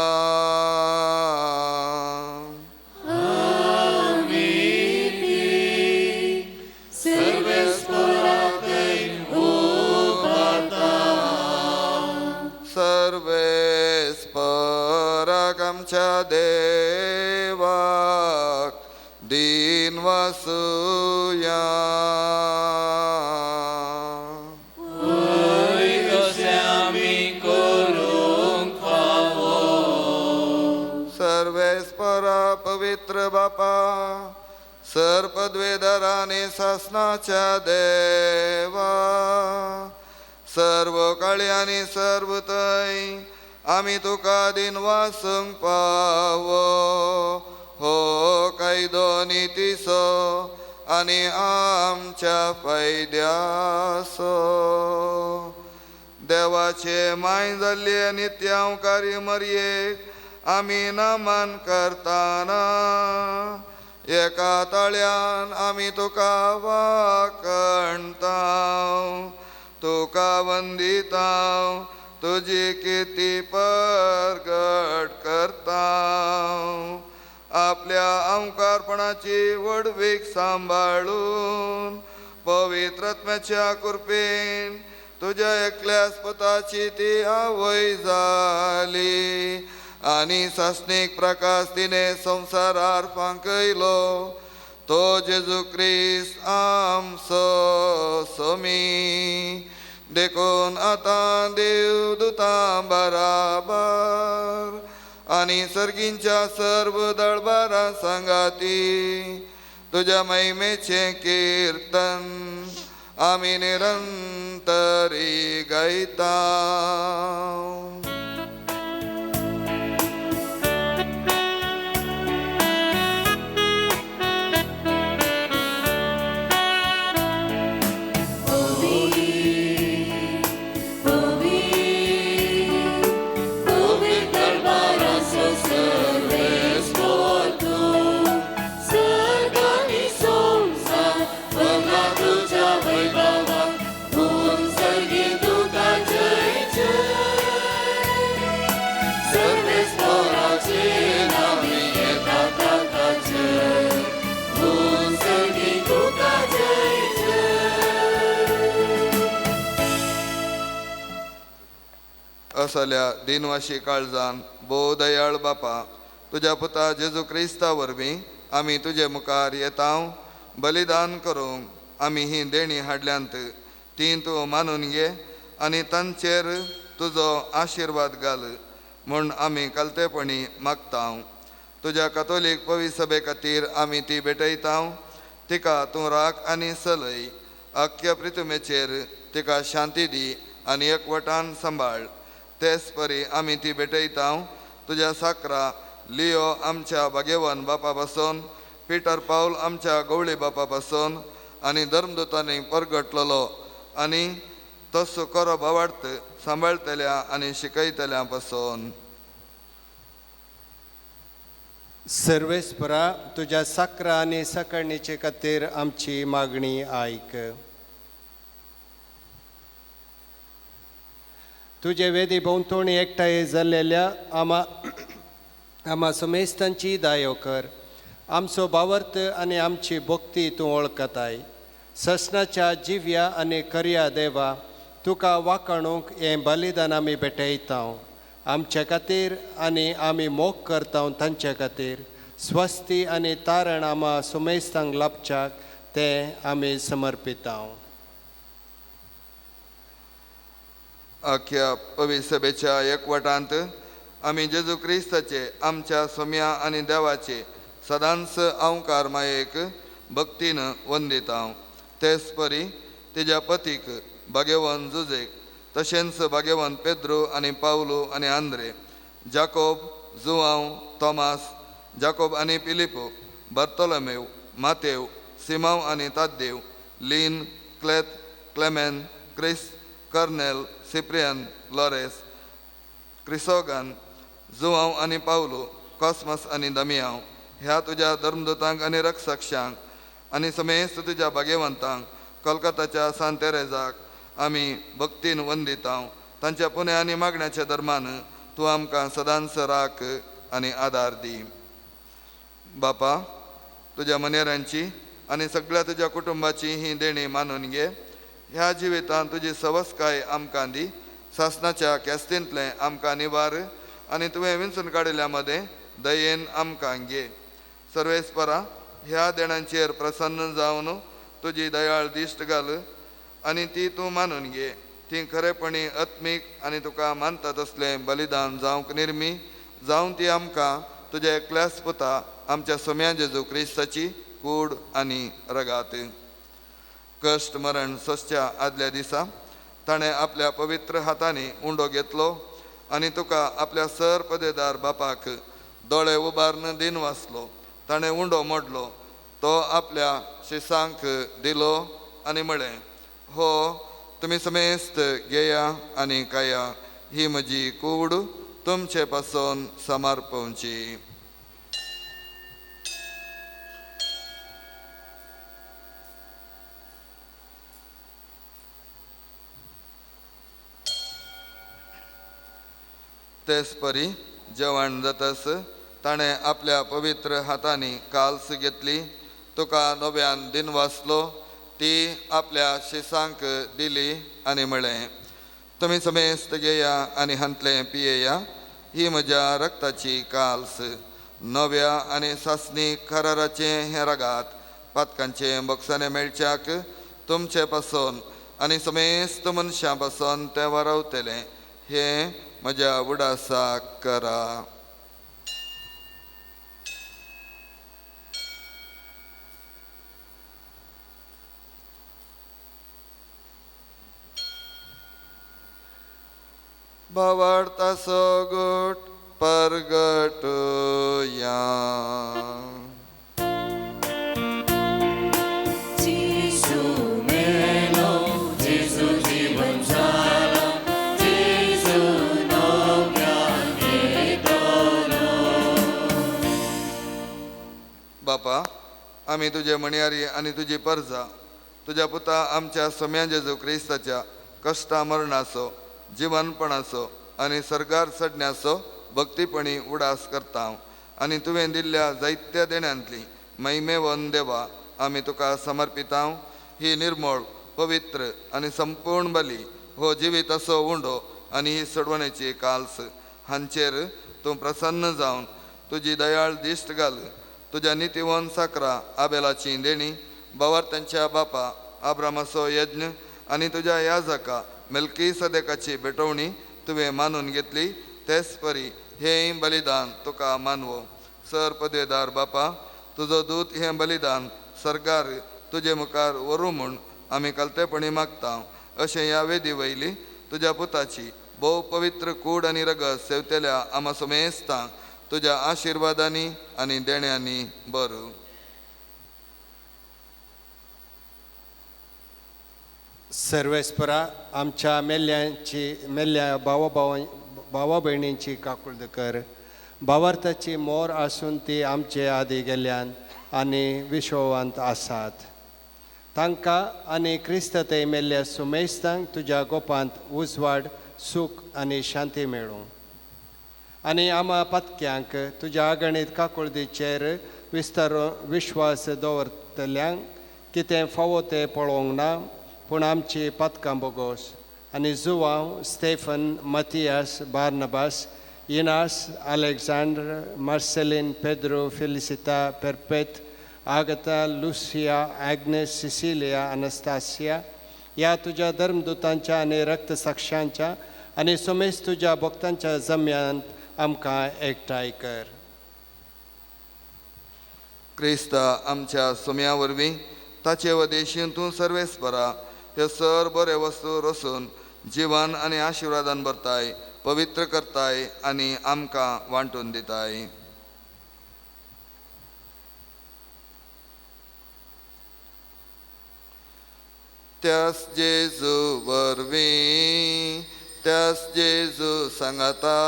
सर्वेस्पराक आमच्या देवाक दीन वासुया. सर्वेस्परा पवित्र बापा, सर पदवेदाराने सासनाच्या देवा, सर्व काळी आनी सर्व थंय आमी तुका दिन वासूंक पावो. हो कायदो नितीचो आनी आमच्या फायद्याचो. देवाचे माय जाल्ले नित्यांकारी मरयेक आमी नमन करताना एका ताळ्यान आमी तुका वाकणता, तुका वंदिता, तुजी किर्ती परगट करता. आपल्या अंकारपणाची व्हडवीक सांबाळून पवित्रत्म्याच्या कृपेन तुज्या एकल्याच पुताची ती आवय जाली आनी सासणीक प्रकाश तिणे संवसारार फांकयलो. तो जेजू क्रिस्त आमचो सोमी. देखून आतां देवदूतां बराबर आनी सर्गींच्या सर्व दळबारां सांगाती तुज्या महिमेचें किर्तन आमी निरंतरी गायता. असल्या दिनवाशी काळजान भोव दयाळ बापा, तुज्या पुता जेजू क्रिस्ता वरवीं आमी तुजे मुखार येता. बलिदान करूंक आमी ही देणी हाडल्यांत ती तूं मानून घे आनी तांचेर तुजो आशिर्वाद घाल म्हूण आमी कालतेपणी मागता. तुज्या कातोलीक पवित्र सभे खातीर आमी ती भेटयता. तिका तूं राख आनी सलय. अख्ख्या प्रितुमेचेर तिका शांती दी आनी एकवटान सांबाळ. तेच परी आमी ती भेटयता तुज्या साकरा लियो आमच्या भाग्यवान बापा पासून, पिटर पावल आमच्या गवळी बापा पासून आनी धर्मदूतांनी परगटलेलो आनी तसो करो भावार्थ सांबाळटल्या आनी शिकयतल्या पासून. सर्वेस्परा तुज्या साकरा आनी सकळणेचे खातीर आमची मागणी आयक. तुजे वेदी भोंवतणी एकठांय जाल्लेल्या आमा आमा समेस्तांची दायो कर. आमचो भावार्थ आनी आमची भक्ती तूं वळखताय. ससनाच्या जिव्या आनी खऱ्या देवा, तुका वाकाणूंक हें बलिदान आमी भेटयता आमचे खातीर आनी आमी मोग करता तांचे खातीर स्वस्ती आनी तारण आमा सुमेस्तांक लाभच्याक तें आमी समर्पिता. आख्या पवित्र सभेच्या एकवटांत आमी जेजू क्रिस्ताचे आमच्या सोम्या आनी देवाचे सदांच अंवकार मायेक भक्तीन वंदिता. तेच परी तेज्या पतीक भाग्यवान जुजेक तशेंच भाग्यवान पेद्रो आनी पावलो आनी आंद्रे, जाकोब, जुआंव, तोमास, जाकोब आनी पिलिपो, बार्तोलोमेव, मातेव, सिमांव आनी ताद्देव, लीन, क्लेत, क्लेमेन, क्रिस, कर्नेल, सिप्रियन, लॉरेस, क्रिसोगन, जुआंव आनी पावलो, कॉस्मस आनी दमियांव ह्या तुज्या धर्मदूतांक आनी रक्षक्षांक आनी समेस्त तुज्या भाग्यवंतांक कोलकाताच्या सांत तेरेजाक आमी भक्तीन वंदिता. तांच्या पुण्या आनी मागण्याच्या धर्मान तूं आमकां सदांच राख आनी आदार दी. बापा, तुज्या मनेरांची आनी सगळ्या तुज्या कुटुंबाची ही देणी मानून घे. ह्या जिवितांत तुजी सवसकाय आमकां दी. सासनाच्या केस्तींतलें आमकां निवार आनी तुवें विंचून काडिल्ल्या मदें दयेन आमकां घे. सर्वेस्परा, ह्या देणांचेर प्रसन्न जावन तुजी दयाळ दिश्ट घाल आनी ती तूं मानून घे. ती खरेपणी आत्मीक आनी तुका मानता तसलें बलिदान जावंक निर्मी जावन ती आमकां तुज्या एकल्याच पुता आमच्या सोम्या जेजू क्रिस्ताची कूड आनी रगात. कश्ट मरण सोसच्या आदल्या दिसा ताणें आपल्या पवित्र हातांनी उंडो घेतलो आनी तुका आपल्या सर पदेदार बापाक दोळे उबारून दिन वाचलो. ताणें उंडो मोडलो, तो आपल्या शिसांक दिलो आनी म्हळें, हो तुमी समेस्त घेया आनी खाया, ही म्हजी कूड तुमचे पासून समर्पवची. तेच परी जेवण जातस ताणें आपल्या पवित्र हातांनी काल्स घेतली, तुका नव्यान दिन वाचलो, ती आपल्या शिसांक दिली आनी म्हळें, तुमी समेस्त घेया आनी हांतलें पियेया, ही म्हज्या रक्ताची काल्स, नव्या आनी सासणी कराराचें हें रगात पातकांचें बक्षाणें मेळच्याक तुमचे पासून आनी समेस्त मनशां पासून तें वारवतलें. हें म्हज्या उडासाक करा. भावार्थाचो गोट परगटया. जेजू मेलो, जेजू जीवन जाला, जेजू नव्यान येतलो. बापा, आमी तुजे म्हणयारी आनी तुजी परजा तुज्या पुता आमच्या सोम्या जेजू क्रिस्ताच्या कश्टा मरणाचो, जिवनपणाचो आनी सर्गार चडण्याचो भक्तीपणी उडास करता आनी तुवें दिल्ल्या जायत्या देण्यांतली महिमेवन देवा आमी तुका समर्पिता. ही निर्मळ, पवित्र आनी संपूर्ण बली हो जिविताचो उंडो आनी ही सोडवणेची काल्स हांचेर तूं प्रसन्न जावन तुजी दयाळ दिश्ट घाल. तुज्या नितीवन साकरा आबेलाची देणी, बावार्थांच्या बापा आब्रामाचो यज्ञ आनी तुज्या याजका मेल्की सदेकाची भेटवणी तुवें मानून घेतली. तेच परी हें बलिदान तुका मानवो. सर पदवेदार बापा, तुजो दूत हें बलिदान सरकार तुजे मुखार व्हरूं म्हूण आमी कलतेपणी मागता. अशें ह्या वेदी वयली तुज्या पुताची भोव पवित्र कूड आनी रगत सेवतेल्या आमा समेस्तांक तुज्या आशिर्वादांनी आनी देण्यांनी बरूं. सर्वेस्परा, आमच्या मेल्ल्यांची मेल्ल्या भावा भावा भयणींची काकुळद कर. भावार्थाची मोर आसून ती आमचे आदी गेल्ल्यान आनी विश्ववांत आसात. तांकां आनी क्रिस्त थंय मेल्ल्या सुमेस्तांक तुज्या गोपांत उजवाड, सूख आनी शांती मेळूं. आनी आमा पातक्यांक तुज्या आगणीत काकुळदीचेर विस्तार विश्वास दवरतल्यांक कितें फावो तें पळोवंक ना, पूण आमची पातकां बोगोस आनी Joao, Stephen, Mathias, Barnabas, Inas, Alexander, Marcelin, Pedro, Felicita, Perpet, Agatha, Lucia, Agnes, Cecilia, Anastasia ह्या तुज्या धर्मदूतांच्या आनी रक्तसाक्षांच्या आनी सोमेस तुज्या भक्तांच्या जम्यांत आमकां एकठांय कर. क्रिस्ता आमच्या सोम्या वरवीं ताचे वदेशीन तूं सर्वेस्परा ह्यो सर बरे वस्तू रसून जिवन आनी आशिर्वादान भरताय, पवित्र करताय आनी आमकां वांटून दिताय. त्यास जेजू वरवीं, त्यास जेजू सांगाता,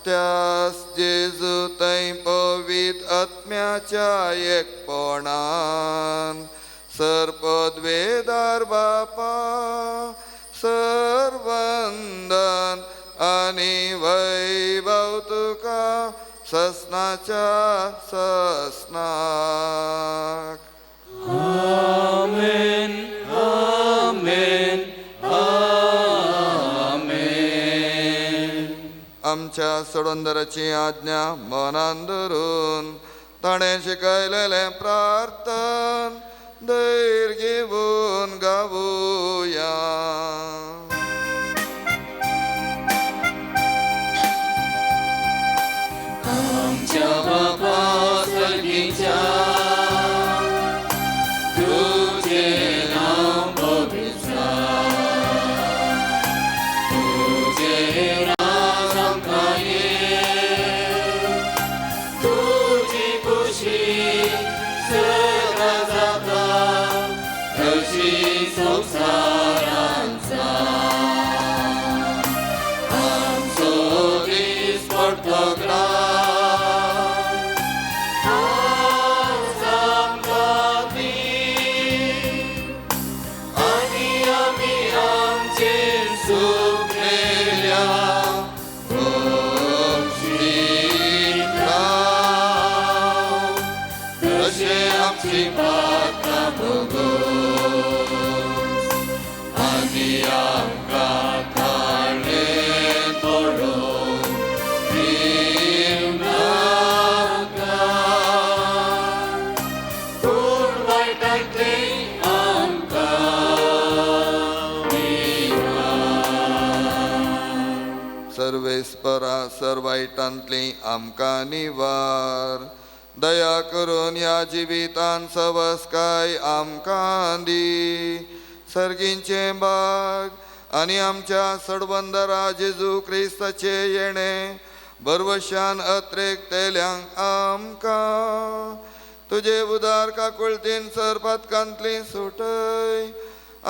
त्यास जेजू थंय पवित्र आत्म्याच्या एकपणान सर्पद्वेदार बापा सर्वंदन आनी वैभव तुका ससनाच्या ससनाक. आमेन, आमेन, आमेन. आमच्या सोडंदराची आज्ञा मनान धरून ताणें शिकयलेलें प्रार्थन धैर्य घेवन गावुया. आमच्या बापा सर्गीच्या तुझें नांव पवित्र जावं, तुझें राज आमकां येवं, तुजी खुशी सदां जाता तशी संवसारांत जावं. आमचो दीस पडतो आज आमकां दी आनी आमी आमचे सुकलेल्या बक्षिता तशें आमची पात्रां भोगोस आनी आमकां ताळें पडोवंक दिवं नाका, पूण वायटांतलें आमकां निवार. सर्वेस्परा सर्वायटांतली आमकां निवार, दया करून ह्या जिवितान सवस्काय आमकां दी. सर्गींचें बाग आनी आमच्या सडबंदरा जेजू क्रिस्ताचे येणें भरवशान अत्रेकतेल्यांक आमकां तुजे उदार काकुळतीन सर पातकांतली सुटय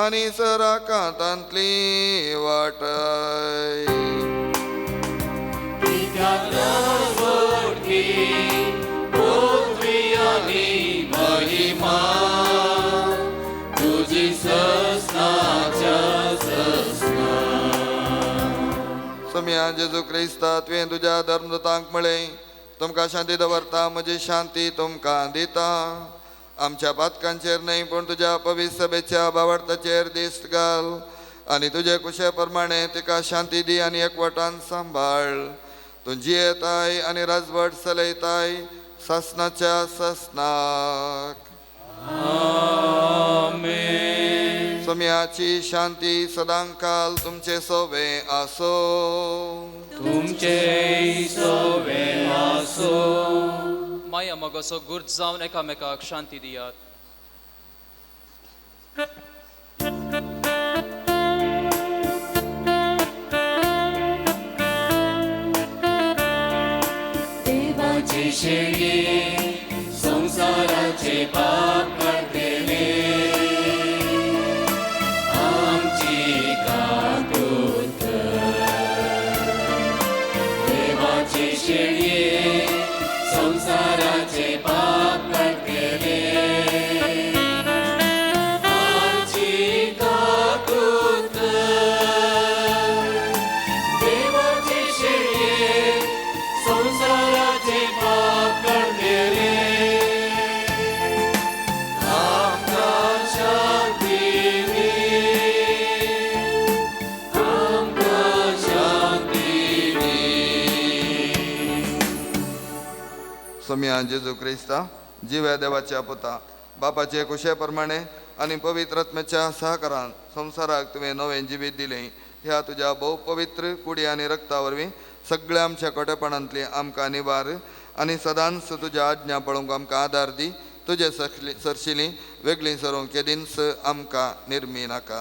आनी सर आकांतांतली वाटय. कित्याक सोडकी पृथ्वी आनी महिमा तुजी ससनाच्या ससना. सोम्या जेजू क्रिस्ता तुवें तुज्या धर्मदूतांक म्हळें, तुमकां शांती दवरता, म्हजी शांती तुमकां दिता. आमच्या पातकांचेर न्हय पूण तुज्या पवित्र सभेच्या बावडताचेर दिश्ट घाल आनी तुजे कुशे प्रमाणे तिका शांती दी आनी एकवटान सांबाळ. तूं जियेताय आनी राजवट चलयताय सासनाच्या सासनाक. आमेन. सोम्याची शांती सदांकाल तुमचे सोवे आसो. तुमचे सोवे आसो. माया मोगाचो गुर्ज जावन एकामेकाक शांती दियात. देवाची शेळी संवसाराचे पाप काडटले, आमची काकूत कर. देवाची शेळी संवसाराचे पाप काडटले, आमची काकूत कर. देवाची शेळी संवसाराचे पाप काडटले, आमकां शांती दी. सोमया जेजू क्रिस्ता जिव्या देवाच्या पुता बापाचे कुशे प्रमाणे आनी पवित्र आत्म्याच्या सहकारान संवसाराक तुवें नवें जिवीत दिलें. ह्या तुज्या भोव पवित्र कुडी आनी रक्ता वरवीं सगळ्या आमच्या कोटेपणांतली आमकां निवार आनी सदांच तुज्या आज्ञा पळोवंक आमकां आदार दी. तुजे सरशिली वेगळीं सरूंक केदींच आमकां निर्मी नाका.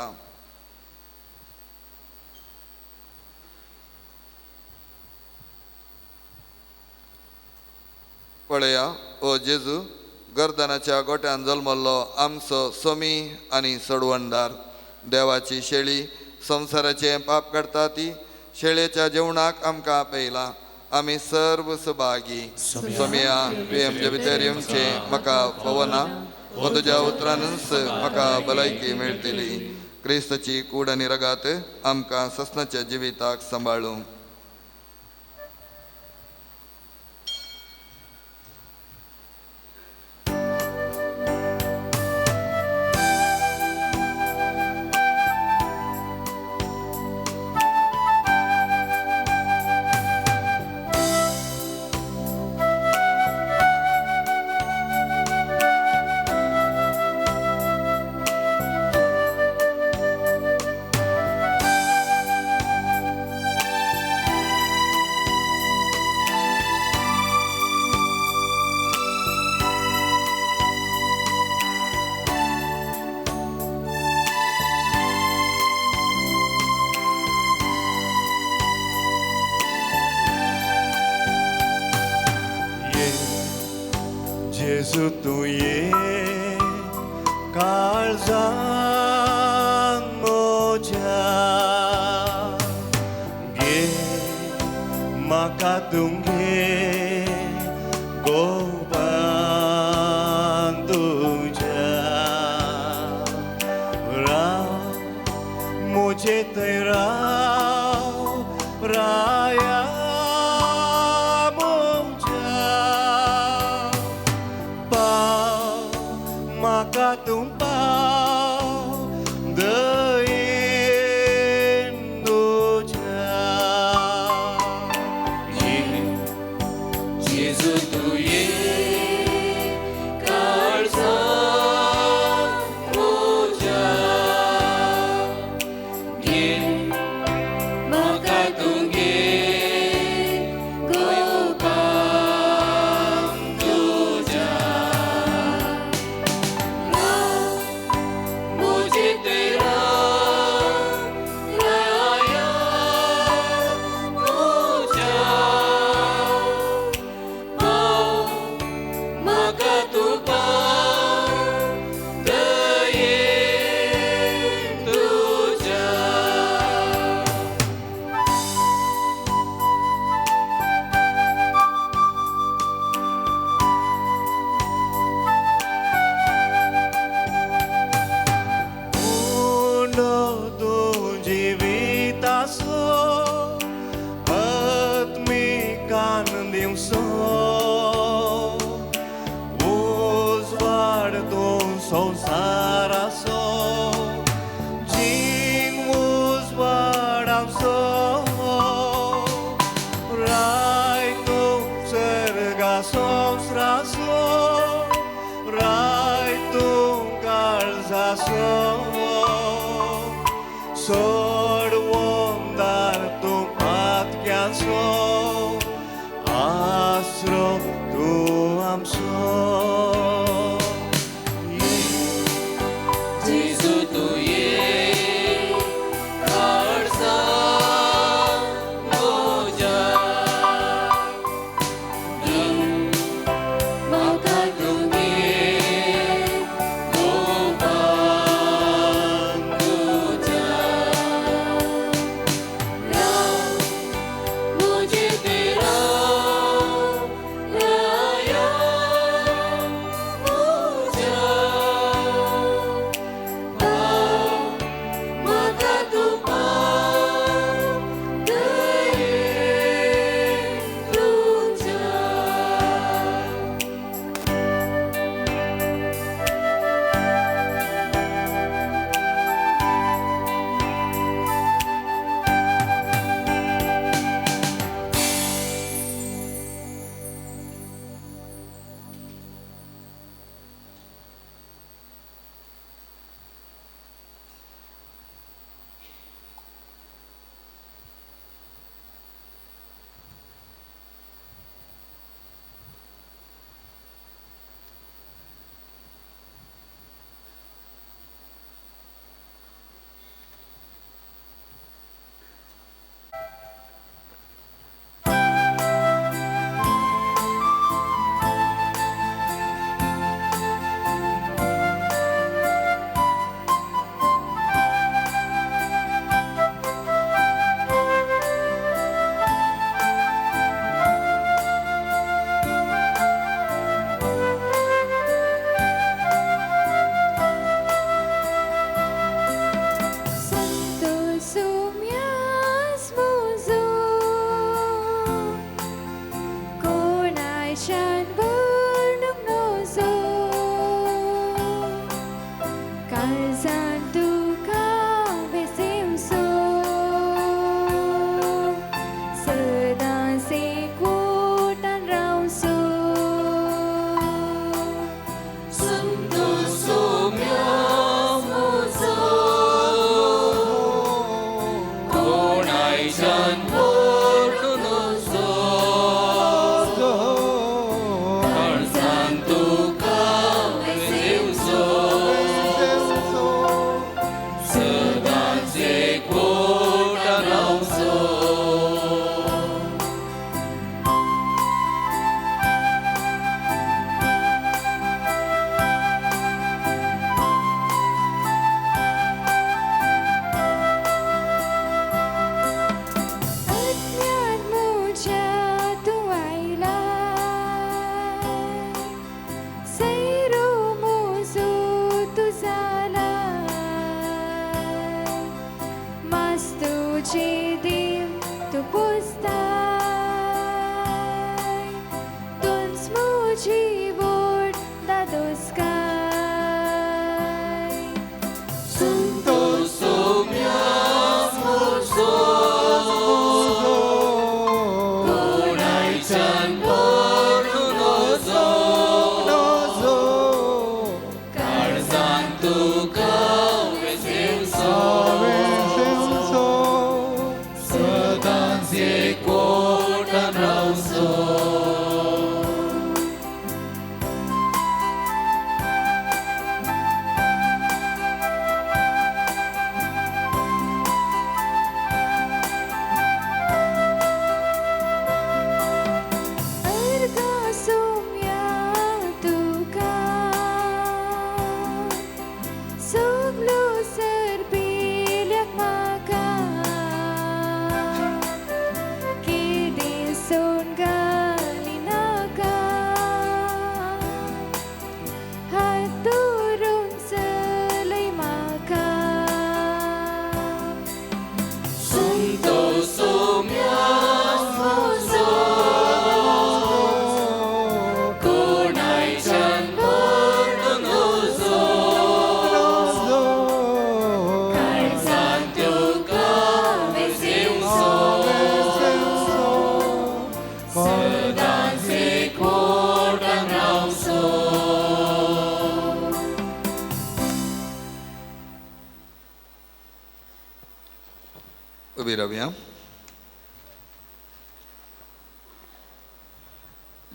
पळया ओ जेजू, गर्दनाच्या गोट्यान जल्मल्लो आमचो सोमी आनी सोडवणदार, देवाची शेळी संवसाराचें पाप काडटा ती शेळयेच्या जेवणाक आमकां आपयला. आमी सर्व सभागी. सोमया तुवें आमच्या भितर येवचें म्हाका पवना, हो तुज्या उतरानूच म्हाका भलायकी मेळटली. क्रिस्ताची कूड आनी रगात आमकां ससनाच्या जिविताक सांबाळूं. जेजू तूं ये काळजान म्हज्या, घे म्हाका तूं घे गोपान तुज्या, राव म्हजे थंय राव राया तूं पाव दयेन तुज्या. जेजू तूं ये काळजान म्हज्या, घे म्हाका तूं घे गोपान तुज्या, संसाराचो जीण उजवाडाचो, राय तूं सर्गा संवसाराचो, राय तूं काळजाचो, सोडवणदार तूं आत्म्याचो, आसरो तूं आमचो. तेरा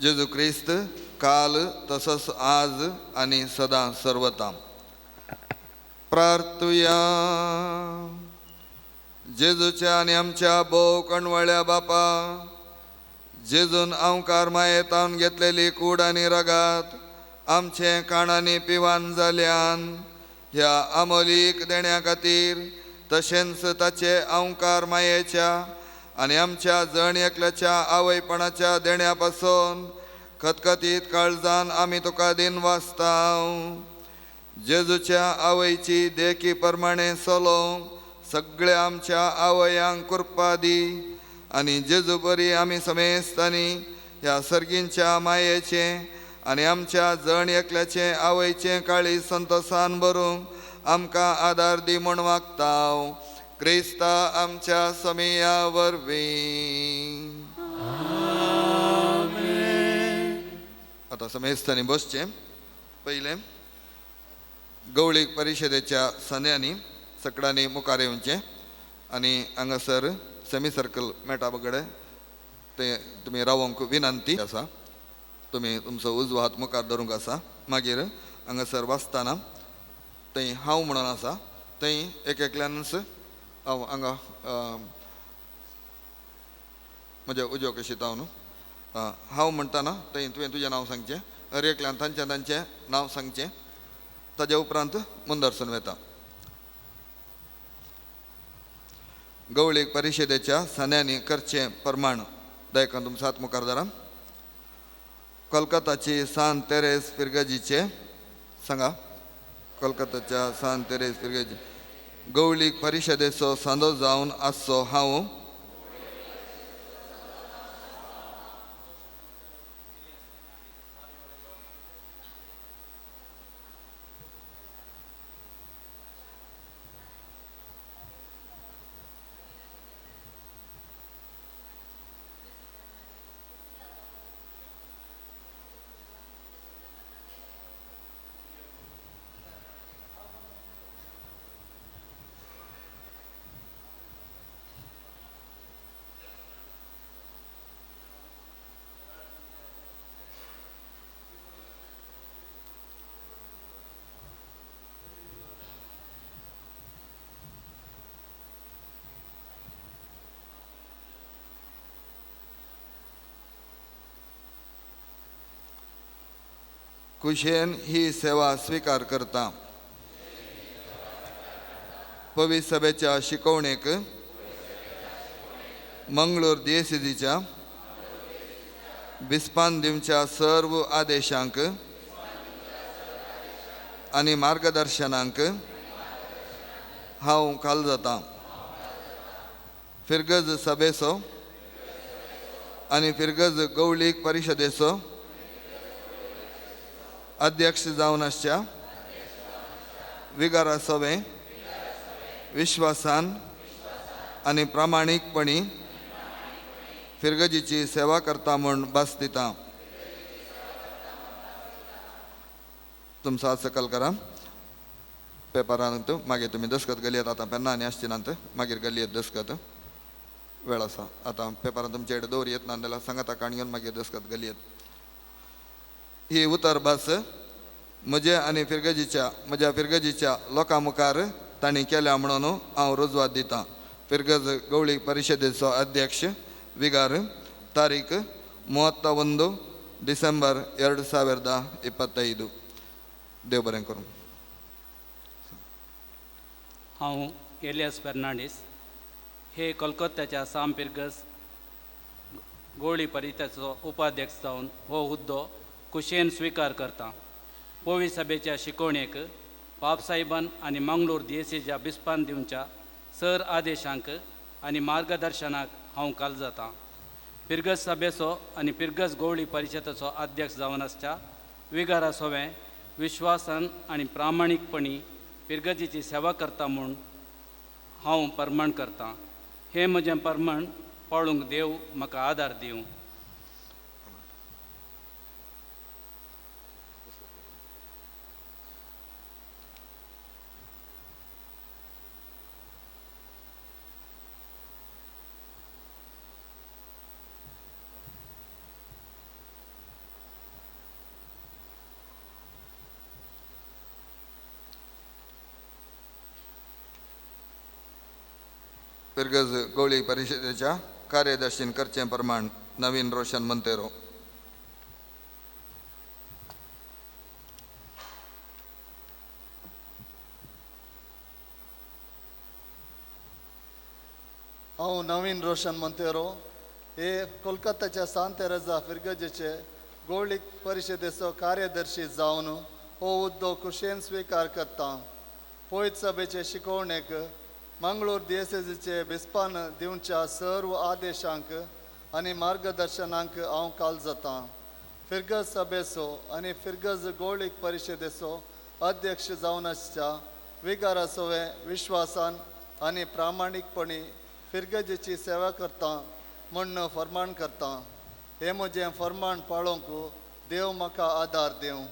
जेजू क्रिस्त काल तसोच आज आनी सदां सर्वता. प्रार्थुया. जेजूच्या आनी आमच्या भोव कणवळ्या बापा, जेजून आंवकार मायेतावन घेतलेली कूड आनी रगात आमचें काणांनी पिवान जाल्यान ह्या आमोलीक देण्या खातीर तशेंच ताचे आंवकार मायेच्या आनी आमच्या जण एकल्याच्या आवयपणाच्या देण्या पासून खतखतीत काळजान आमी तुका दिन वाचताव. जेजूच्या आवयची देखी प्रमाणे चलोवंक सगळ्या आमच्या आवयांक कृपा दी आनी जेजू बरी आमी समेस्तांनी ह्या सर्गींच्या मायेचें आनी आमच्या जण एकल्याचें आवयचें काळीज संतोसान भरूंक आमकां आदार दी म्हूण मागताव. क्रिस्ता आमच्या समिया वरवीं. आतां समेस्तांनी बसचें. पयलें गवळीक परिशदेच्या संद्यांनी सकडांनी मुखार येवचें आनी हांगासर सेमी सर्कल मेळटा बगडे ते तुमी रावोंक विनंती आसा. तुमी तुमचो उजवो हात मुखार धरूंक आसा. मागीर हांगासर वाचतना थंय हांव म्हणून आसा, थंय एक एकल्यानच हांव हांगा म्हज्या उजव्या कशीत हांव न्हू हांव म्हणटना थंय तुवें तुजें नांव सांगचें, हर एकल्यान तांचें तांचें नांव सांगचें. ताज्या उपरांत मुंदरसून वता. गवळीक परिशदेच्या सान्यांनी करचें प्रमाण दयकान तुमचो हात मुखार धरा. कोलकाताची सान तेरेस फिरगजीचे सांगा. कोलकाताच्या सान तेरेस फिरगजी गवळीक परिशदेचो सांदो जावन आसचो हांव कुशेन ही सेवा स्वीकार करता. पवित्र सभेच्या शिकवणेक मंगळूर दियेसिजीच्या बिस्पान दिवच्या सर्व आदेशांक आनी मार्गदर्शनांक हांव खाल जाता. फिरगज सभेचो आनी फिरगज गवळीक परिशदेचो अध्यक्ष जावन आसच्या विगारा सवे विश्वासान आनी प्रामाणीकपणी फिरगजीची सेवा करता म्हूण भास दिता. तुमचो हात सकल करा. पेपरांत मागीर तुमी दस्खत घालयत. आतां पेन्ना आनी आसची नात, मागीर घालयत दस्खत. वेळ आसा. आतां पेपरान तुमचे कडेन दवरयत, ना जाल्यार सांगाता काण घेवन मागीर दस्खत घालयत. ही उतर भास म्हजे आनी फिरगजीच्या म्हज्या फिरगजीच्या लोकां मुखार तांणी केल्या म्हणून हांव रुजवात दितां. फिरगज गवळी परिशदेचो अध्यक्ष विगार. तारीख 31 डिसेंबर 2025. देव बरें करूं. हांव एलियास फेर्नांडीस हे कोलकात्याच्या साम फिरगज गवळी परिशदेचो उपाध्यक्ष जावन हो हुद्दो कुशेन स्वीकार करता. पोवी सभेच्या शिकवणेक पापसाहेबान आनी मंगळूर दियेसीच्या बिस्पान दिवच्या सर आदेशांक आनी मार्गदर्शनाक हांव काल जाता. फिरगज सभेचो आनी फिरगज गवळी परिशदेचो अध्यक्ष जावन आसच्या विगारा सोवें विश्वासान आनी प्रामाणीकपणी फिरगजीची सेवा करता म्हूण हांव परमाण करता. हें म्हजें परमाण पाळूंक देव म्हाका आदार दिवं. फिरगज गोवळी परिशदेच्या कार्यदर्शीन करचें प्रमाण नवीन रोशन मंतेरो. हांव नवीन रोशन मंतेरो हे कोलकाताच्या सांत तेरेजा फिरगजेचे गोवळीक परिशदेचो कार्यदर्शी जावन हो हुद्दो खुशयेन स्विकार करता. पयत सभेचे शिकोवणेक मंगळूर दियसेजीचे बिस्पान दिवच्या सर्व आदेशांक आनी मार्गदर्शनांक हांव काल जाता. फिरगज सभेचो आनी फिरगज गोवळीक परिशदेचो अध्यक्ष जावन आसच्या विगारासोवे विश्वासान आनी प्रामाणीकपणी फिरगजेची सेवा करता म्हूण फर्माण करता. हें म्हजें फर्माण पाळोवंक देव म्हाका आदार दिवं.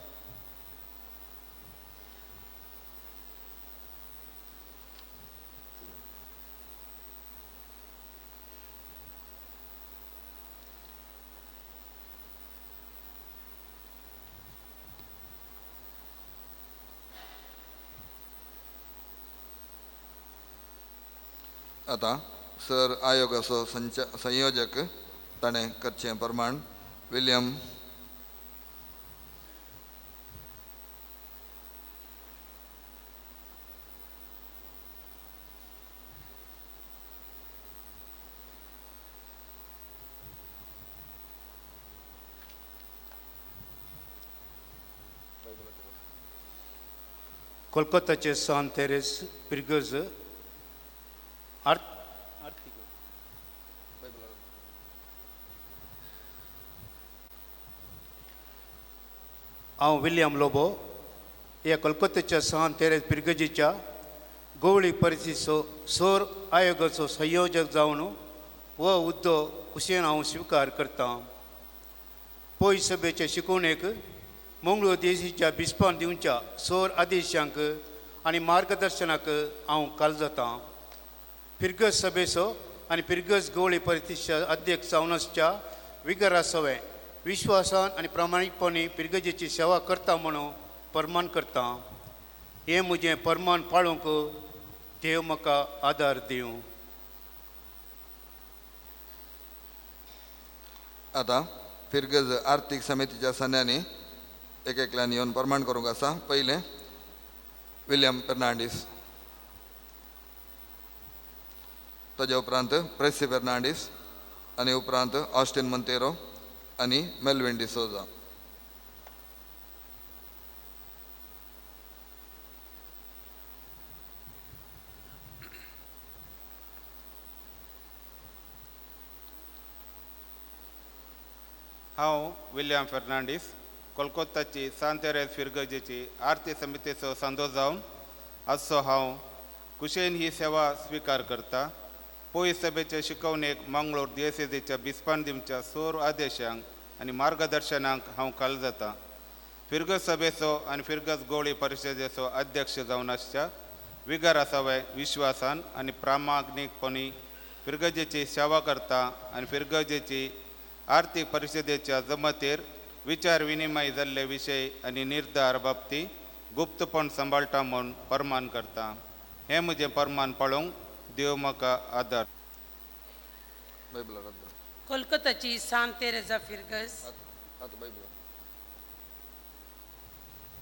आतां सर आयोगाचो संयोजक ताणें करचें प्रमाण विलियम कोलकाताचे सांत तेरेस पिरगज हांव विल्यम लोबो ह्या कोलकाताच्या सांत तेरेस पिरगजीच्या गोवळी परिस्थितीचो सौर आयोगाचो संयोजक जावन हो हुद्दो खुशयेन हांव स्विकार करतां. पय सभेचे शिकोवणेक मंगळूर देशीच्या बिस्पान दिवच्या सौर आदेशांक आनी मार्गदर्शनाक हांव काल जातां. फिरगज सभेचो आनी फिरगज गोवळी परिस्थितीच्या अध्यक्ष जावन आसच्या विगरा सवें विश्वासान आनी प्रामाणीकपणी पिरगजेची सेवा करता म्हणून परमान करता. हें म्हजें परमान पाळूंक देव म्हाका आदार दिवं. आतां फिरगज आर्थीक समितीच्या सन्यांनी एक एकल्यान येवन परमाण करूंक आसा. पयलें विल्यम फेर्नांडीस, ताज्या उपरांत प्रेसी फेर्नांडीस आनी उपरांत ऑस्टीन मंतेरो आनी मेलविन डिसोजा. हांव विल्यम फेर्नांडीस कोलकोत्ताची सांत तेरेस फिरगजेची आरती समितीचो सांदो जावन आजचो हांव कुशेन ही सेवा स्विकार करता. पय सभेचे शिकवणेक मंगळूर दियसेजीच्या बिस्पान दिवच्या सोर आदेशांक आनी मार्गदर्शनाक हांव काल जाता. फिरगज सभेचो आनी फिरगज गोवळी परिशदेचो अध्यक्ष जावन आसच्या विगर आसावे विश्वासान आनी प्रामाणीकपणी फिरगजेची सेवा करता आनी फिरगजेची आर्थीक परिशदेच्या जमतेर विचार विनिमय जाल्ले विशय आनी निर्धार बाबती गुप्तपण सांबाळटा म्हूण परमान करता. हें म्हजें परमान पाळोवंक देव म्हाका आदार. कोलकाताची सांत तेरेजा फिरगज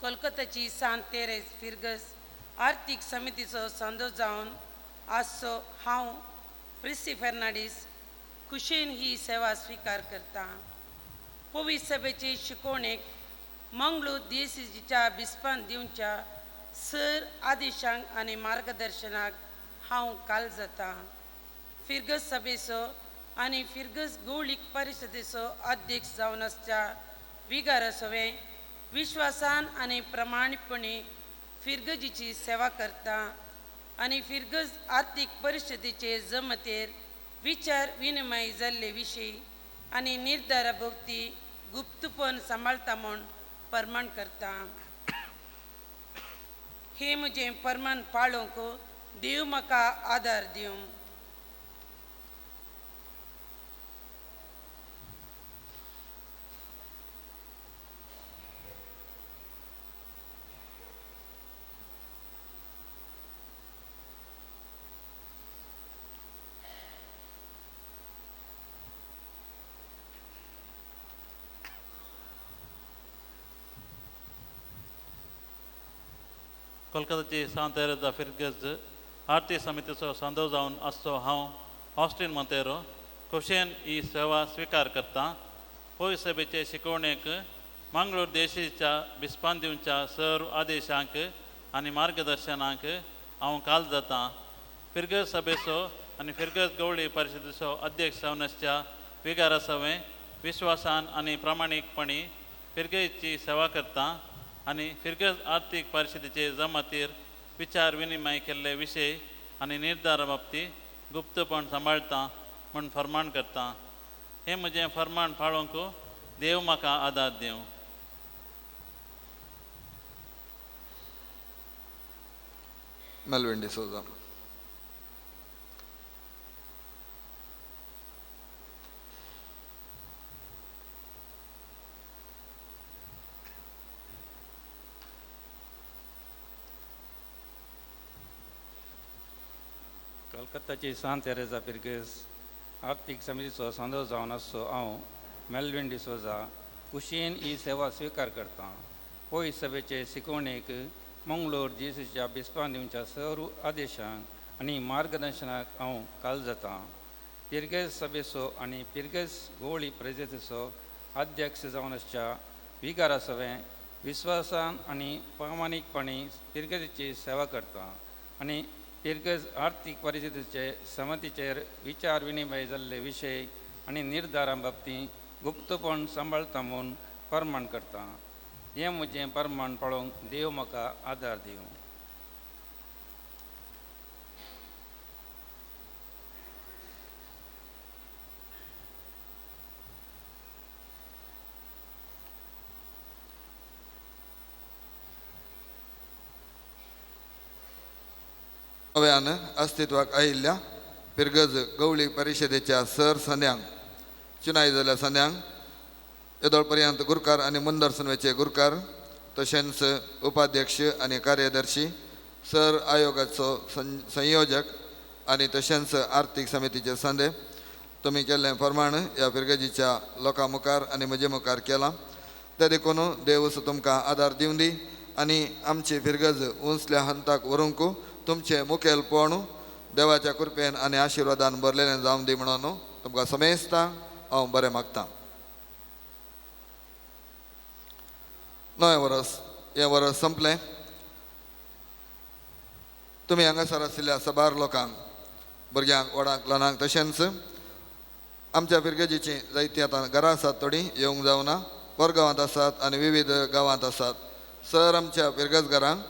कोलकाताची सांत तेरेज फिरगज आर्थीक समितीचो सांदो जावन आजचो हांव प्रिसी फेर्नांडीस खुशयेन ही सेवा स्विकार करता. पवित्र सभेचे शिकोवणेक मंगळूर दियसेजीच्या बिस्पान दिवच्या सर आदेशांक आनी मार्गदर्शनाक हांव काल जाता. फिरगज सभेचो आनी फिरगज गौळीक परिशदेचो अध्यक्ष जावन आसच्या विगारा सवें विश्वासान आनी प्रमाणीकपणी फिरगजीची सेवा करता आनी फिरगज आर्थीक परिशदेचे जमतेर विचार विनिमय जाल्ले विशय आनी निर्धारा भोवती गुप्तपण सांबाळटा म्हूण परमाण करता. हे म्हजें परमाण पाळोवंक देव म्हाका आदार दिवं. कोलकाताची सांत तेरेजा फिरगज आरती समितीचो सांदो जावन आसचो हांव ऑस्टीन मोंतेरो खोशयेन ही सेवा स्विकार करता. होय सभेचे शिकवणेक मंगळूर देशीच्या बिस्पान दिवच्या सर्व आदेशांक आनी मार्गदर्शनाक हांव काल जाता. फिरगज सभेचो आनी फिरगज गवळी परिशदेचो अध्यक्ष जावन आसच्या विगारा सवें विश्वासान आनी प्रामाणीकपणी फिरगजीची सेवा करता आनी फिरगज आर्थीक परिशदेचे जमातीर विचार विनिमय केल्ले विशय आनी निर्धारा बाबतींत गुप्तपण सांबाळटा म्हूण फर्माण करता. हें म्हजें फर्माण पाळोवंक देव म्हाका आदार दिवं. मेलविन डिसोजा. कलकत्ताची सांत तेरेजा पिरगेज आर्थीक समितीचो सांदो जावन आसचो हांव मेलविन डिसोजा कुशीन ही सेवा स्विकार करता. होय सभेचे शिकवणेक मंगळूर जेसीच्या बिस्पान दिवच्या सर्व आदेशांक आनी मार्गदर्शनाक हांव काल जाता. पिरगेज सभेचो आनी पिरगेज गोवळी प्रजेचो अध्यक्ष जावन आसच्या विगारा सवें विस्वासान आनी प्रामाणीकपणी पिरगेजीची सेवा करता आनी पिरगज आर्थीक परिस्थितीचे समितीचेर विचार विनिमय जाल्ले विशय आनी निर्धारां बाबतींत गुप्तपण सांबाळटा म्हूण प्रमाण करता. हें म्हजें प्रमाण पाळोवंक देव म्हाका आदार दिवं. नव्यान अस्तित्वाक आयिल्ल्या पिरगज गवळी परिशदेच्या सर संद्यांक चुनाय जाल्ल्या संद्यांक येदोळ पर्यंत गुरकार आनी मुंदर सनवेचे गुरकार तशेंच उपाध्यक्ष आनी कार्यदर्शी सर आयोगाचो संयोजक आनी तशेंच आर्थीक समितीचे संदे तुमी केल्लें फर्माण ह्या फिरगजीच्या लोकां मुखार आनी म्हजे मुखार केलां. ते देखून देव तुमकां आदार दिवं दी आनी आमची फिरगज उंचल्या हंताक व्हरूंक तुमचें मुखेलपण देवाच्या कृपेन आनी आशिर्वादान भरलेलें जावं दी म्हणून तुमकां समेस्ता हांव बरें मागतां. नवें वरस हें वरस संपलें. तुमी हांगासर आशिल्ल्या साबार लोकांक भुरग्यांक व्हडांक ल्हानांक तशेंच आमच्या फिरगजीचीं जायतीं आतां घरां आसात थोडीं येवंक जावना परगांवांत आसात आनी विविध गांवांत आसात. सर आमच्या फिरगज घरांक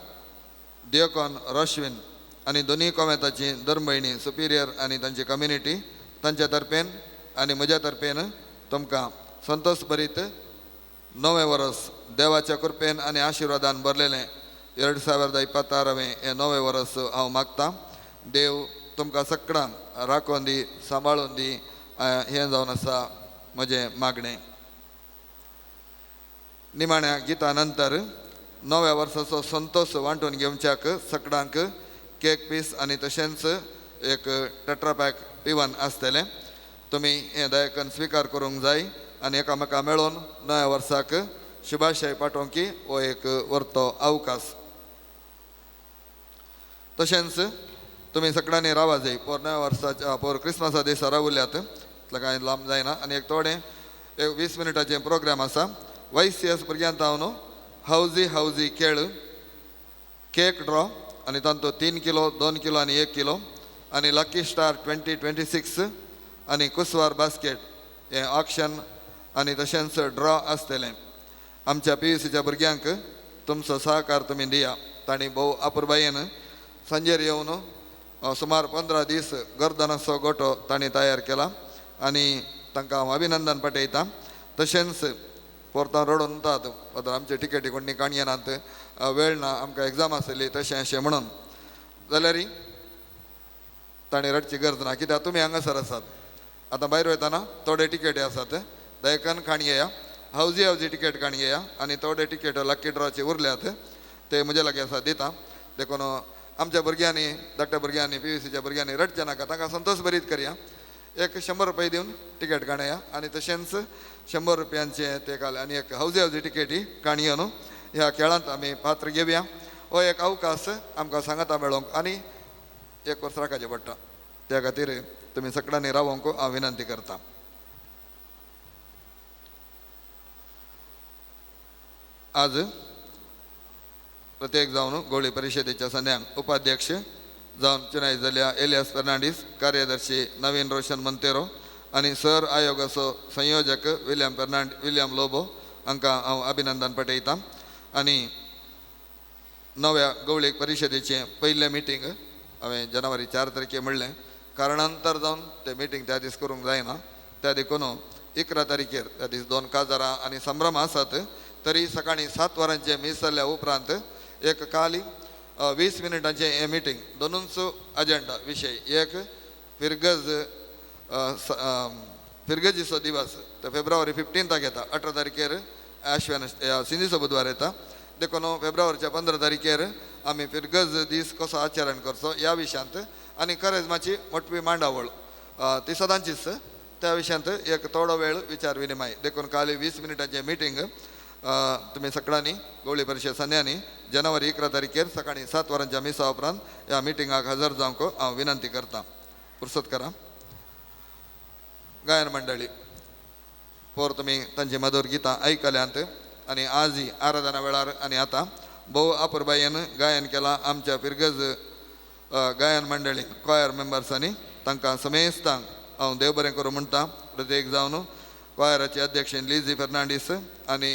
दियोकॉन रोशविन आनी दोनूय कोमेताची धर्मभयणी सुपिरियर आनी तांची कम्युनिटी तांच्या तर्फेन आनी म्हज्या तर्फेन तुमकां संतोष भरीत नवें वरस देवाच्या कृपेन आनी आशिर्वादान भरलेलें 2026 हें नवें वरस हांव मागतां. देव तुमकां सगळ्यांक राखोवन दी सांबाळून दी हें जावन आसा म्हजें मागणें. निमाण्या गिता नंतर नव्या वर्साचो संतोष वांटून घेवच्याक सगळ्यांक केक पीस आनी तशेंच एक टेट्रा पॅक पिवन आसतलें. तुमी हें दयाकन स्विकार करूंक जाय आनी एकामेका मेळोवन नव्या वर्साक शुभाशय पाठोवंक हो एक व्हरतो अवकाश. तशेंच तुमी सगळ्यांनी रावा जाय पोर नव्या वर्साच्या पोर क्रिसमसा दिसा रावल्यात इतलें कांय लांब जायना आनी एक थोडें एक 20 मिनटाचें प्रोग्राम आसा. YCS भुरग्यांत हांव न्हू हावजी हावजी खेळ केक ड्रॉ आनी तांतूत 3 किलो 2 किलो आनी 1 किलो आनी लकी स्टार 2026 आनी कुसवार बास्केट हें ऑक्शन आनी तशेंच ड्रॉ आसतलें. आमच्या PUCच्या भुरग्यांक तुमचो सहकार तुमी दिया. तांणी भोव अपुरबायेन सांजेर येवन सुमार 15 दीस गर्दनाचो गोटो तांणी तयार केला आनी तांकां हांव अभिनंदन पाठयतां. तशेंच परतान रडून म्हणटात आतां आमचे टिकेटी कोणी काणयेनात वेळ ना आमकां एग्जाम आसली तशें अशें म्हणून जाल्यार ताणें रडची गरज ना कित्याक तुमी हांगासर आसात. आतां भायर वयतना थोडे टिकेटी आसात दयकन काण घेया हावजी हावजी टिकेट काण घेया आनी थोडे टिकेट लकी ड्रॉचे उरल्यात ते म्हजे लागीं आसा दिता. देखून आमच्या भुरग्यांनी धाकट्या भुरग्यांनी PUCच्या भुरग्यांनी रडचें नाका तांकां संतोष भरीत करया. एक 100 रुपये दिवन टिकेट काडया आनी तशेंच 100 रुपयांचे ते काल आनी एक हावजी हावजी टिकेटी काणयो न्हू ह्या खेळांत आमी पात्र घेवया. हो एक अवकाश आमकां सांगाता मेळोंक आनी एक वर्स राखाचें पडटा. त्या खातीर तुमी सगळ्यांनी रावोंक हांव विनंती करता. आज प्रत्येक जावन गोळी परिशदेच्या संद्यांक उपाध्यक्ष जावन चुनाय जाल्या एलियास फेर्नांडीस, कार्यदर्शी नवीन रोशन मंतेरो आनी सर आयोगाचो संयोजक विल्यम लोबो हांकां हांव अभिनंदन पटयतां. आनी नव्या गवळीक परिशदेचें पयलें मिटींग हांवें जानेवारी 4 तारखे म्हणलें, कारणांतर जावन तें मिटींग त्या दीस करूंक जायना, त्या देखून 11 तारखेर त्या दीस 2 काजारां आनी संभ्रम आसात, तरी सकाळीं 7 वरांचें मीस जाल्या उपरांत एक काली 20 मिनटांचें हें मिटींग, दोनूच अजेंडा विशय, एक फिरगज फिरगजीचो दिवस तो फेब्रुवारी 15 येता, 18 तारखेर आश्वेन सिंधीचो बुधवार येता, देखून फेब्रुवारीच्या 15 तारखेर आमी फिरगज दीस कसो आचरण करचो ह्या विशयांत आनी करेजमाची मोटवी मांडावळ ती सदांचीच त्या विशयांत एक थोडो वेळ विचार विनिमय, देखून काल 20 मिनटांचें मिटींग तुमी सगळ्यांनी गवळी परिशद संद्यांनी जानेवारी 11 तारखेर सकाळीं 7 वरांच्या मिसा उपरांत ह्या मिटिंगाक हजर जावंक हांव विनंती करता. पुरसत करा. गायन मंडळी पोर तुमी तांची मधुर गितां आयकल्यांत आनी आजय आराधना वेळार आनी आतां भोव अपुरबायेन गायन केलां आमच्या फिरगज गायन मंडळी क्वायर मेंबर्सांनी, तांकां समेस्तांक हांव देव बरें करूं म्हणटा. प्रत्येक जावन क्वायराचे अध्यक्ष लिझी फेर्नांडीस आनी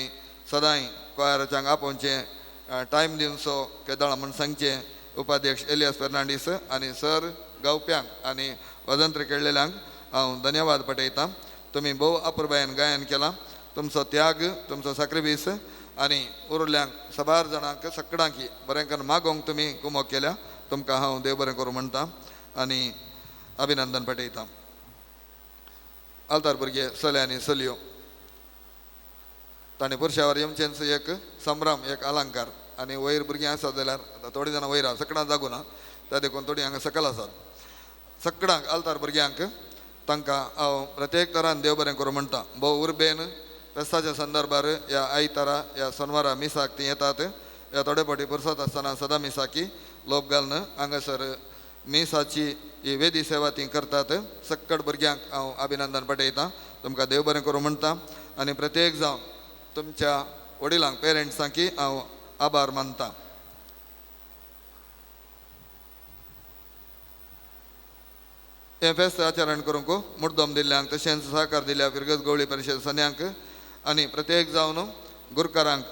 सदांय क्वायराच्यांक आपोवचें टायम दिवचो केदळा म्हूण सांगचें उपाध्यक्ष एलियास फेर्नांडीस आनी सर गावप्यांक आनी वजंत्र खेळलेल्यांक हांव धन्यवाद पटयतां. तुमी भोव अपुरबायेन गायन केलां, तुमचो त्याग, तुमचो साक्रिफीस आनी उरल्यांक सबार जाणांक सगळ्यांकी बरें करून मागोवंक तुमी कुमोक केल्या, तुमकां हांव देव बरें करूं म्हणटा आनी अभिनंदन पटयतां. आल्तार भुरगे चले आनी चलयो ताणें पुरशावर येवचेंच एक संभ्रम, एक अलंकार आनी वयर भुरगीं आसात जाल्यार आतां थोडीं जाणां वयर आसा, सगळ्यां जागूं ना त्या देखून थोडीं हांगा सकयल आसात. सगळ्यांक आल्तार भुरग्यांक तांकां हांव प्रत्येक तरान देव बरें करूं म्हणटा. भोव उर्बेन फेस्ताच्या संदर्भार ह्या आयतारा ह्या सोनवारा मिसाक तीं येतात, ह्या थोडे फावटी पुरसत आसतना सदां मिसाकी लोप घालून हांगासर मिसाची ही वेदी सेवा ती करतात. सक्कड भुरग्यांक हांव अभिनंदन पटयतां, तुमकां देव बरें करूं म्हणटा आनी प्रत्येक जावन तुमच्या वडिलांक पेरंट्सांकी हांव आभार मानता. हें फेस्त आचरण करूंक मुड्डम दिल्ल्यांक तशेंच सहकार दिल्या फिरगज गवळी परिशद सन्यांक आनी प्रत्येक जावन गुरकारांक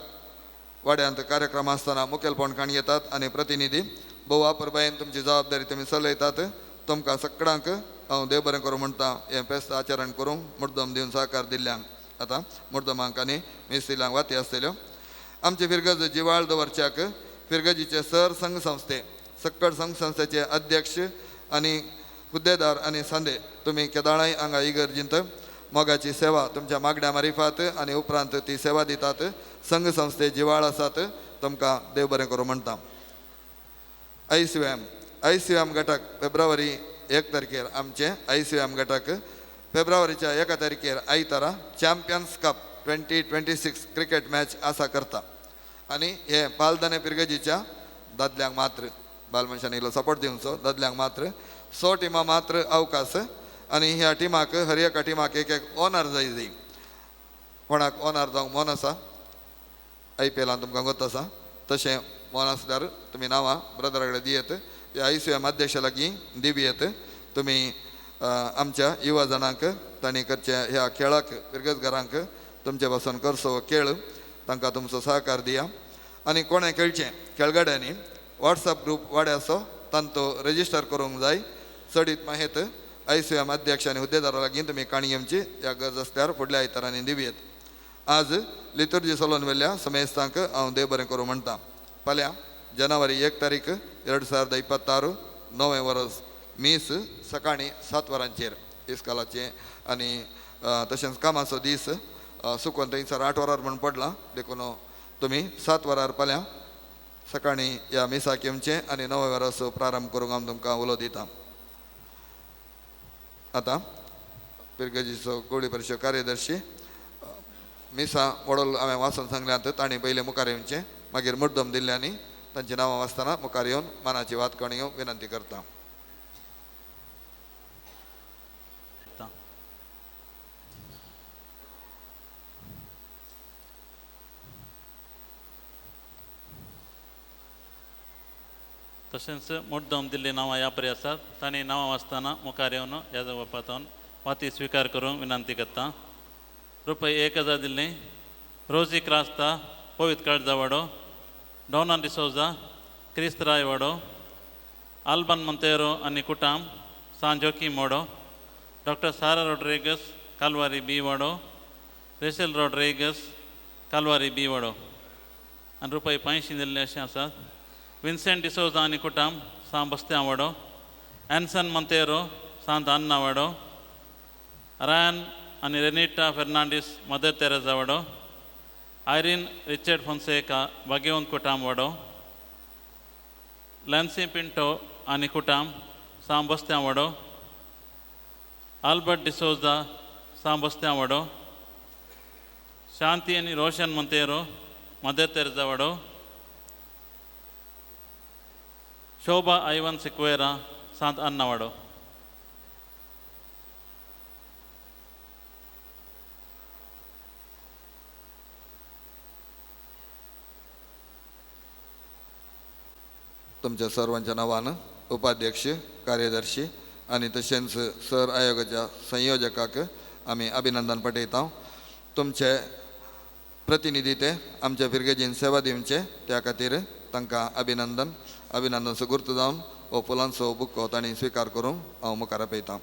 वाड्यांत कार्यक्रम आसतना मुखेलपण काणी येतात आनी प्रतिनिधी भोव अपुरबायेन तुमची जबाबदारी तुमी चलयतात, तुमकां सगळ्यांक हांव देव बरें करूं म्हणटा. हें फेस्त आचरण करूंक मुड्डम दिवन सहकार दिल्ल्यांक आतां मुड्डमांक आनी मिस्त्रीलांक वाती आसतल्यो. आमची फिरगज जिवाळ दवरच्याक फिरगजीचे सर संघ संस्थे सक्कड संघ संस्थेचे अध्यक्ष आनी हुद्देदार आनी सांदे तुमी केदाळाय हांगा इगर्जींत मोगाची सेवा तुमच्या मागण्या मारिफात आनी उपरांत ती सेवा दितात. संघ संस्थे जिवाळ आसात, तुमकां देव बरें करूं म्हणटा. आयसीएम घटक फेब्रुवारी 1 तारखेर आमचें आयसीएम घटक फेब्रुवारीच्या 1 तारखेर आयतारा चॅम्पियन्स कप 2026 क्रिकेट मॅच आसा करता आनी हे पालदाने पिरगजीच्या दादल्यांक मात्र बाल मनशांनी इल्लो सपोर्ट दिवचो, दादल्यांक मात्र 100 टिमां मात्र अवकाश आनी ह्या टिमाक हर एका टिमाक एक एक ओनर जाय जाय, कोणाक ओनर जावंक मन आसा IPLान तुमकां गोत आसा, तशें मन आसल्यार तुमी नांवां ब्रदरा कडेन दियत ह्या आयसीएम अध्यक्षा लागीं दिवयेत. तुमी आमच्या युवा जाणांक तांणी करचे ह्या खेळाक फिरगजगारांक तुमचे पासून करचो खेळ तांकां तुमचो सहकार दिया आनी कोणें खेळचें खेळगड्यांनी वॉट्सएप ग्रूप वाड्याचो तांचो रजिस्टर करूंक जाय. चडीत माहेत आयसीएम अध्यक्ष आनी हुद्देदारा लागीं तुमी काणी घेवची ह्या गरज आसल्यार फुडल्या आयतारांनी दिवयेत. आज लितुर्जी चलोवन व्हेल्या समेस्तांक हांव देव बरें करूं म्हणटा. फाल्यां जानेवारी 1 तारीख 2026 नवें वरस मीस सकाळीं 7 वरांचेर इस्कालाचें आनी तशेंच कामाचो दीस सुकोन थंयसर 8 वरार म्हूण पडला, देखून तुमी 7 वरार फाल्यां सकाळीं ह्या मिसाक येवचें आनी 9 वरांचो प्रारंभ करूंक हांव तुमकां उलो दिता. आतां पिरगजीचो गोळी परिशद कार्यदर्शी मिसा वडोल हांवें वाचून सांगल्यांत तांणी पयलें मुखार येवचें, मागीर मुड्डम दिल्ल्यांनी तांची नांवां वाचतना मुखार येवन मानाची वात करून घेवंक विनंती करता. तशेंच मुड्डम दिल्ली नांवां ह्या परी आसात. तांणी नांवां वाचतना मुखार येवन ह्या बापातावन वाती स्विकार करूंक विनंती करता. रुपया 1000 दिल्ली रोजी क्रास्ता पवित्र काळजावाडो, डोना डिसोजा क्रिस्त रायवाडो, आल्बन मंतेरो आनी कुटाम सान जोकीम वाडो, डॉक्टर सारा रोड्रिगस कालवारी बी वाडो, रेशल रोड्रिगस कालवारी बी वाडो आनी रुपया 500 दिल्ले अशें आसात. विन्सेंट डिसोजा आनी कुटाम सान बस्त्यां वाडो, एन्सन मंतेरो सांत अन्ना वाडो, रायन आनी रेनिटा फेर्नांडीस मदर तेरेजा वाडो, आयरीन रिचर्ड फोन्सेका भाग्यवंत कुटाम वाडो, लॅन्सी पिंटो आनी कुटाम सान बस्त्यां वाडो, आल्बर्ट डिसोजा सान बस्त्यां वाडो, शांती आनी रोशन मंतेरो मदर तेरेजा वाडो, शोभा आयवन सिक्वेरा सांत अन्ना वाडो. तुमच्या सर्वांच्या नांवान उपाध्यक्ष, कार्यदर्शी आनी तशेंच सर आयोगाच्या संयोजकाक आमी अभिनंदन पटयता. तुमचे प्रतिनिधी ते आमच्या फिरगेजीन सेवा दिवचे त्या खातीर तांकां अभिनंदन. अभिनंदन सुगूर्त जावन हो फुलांचो बुको तांणी स्विकार करूंक हांव मुखार आपयतां.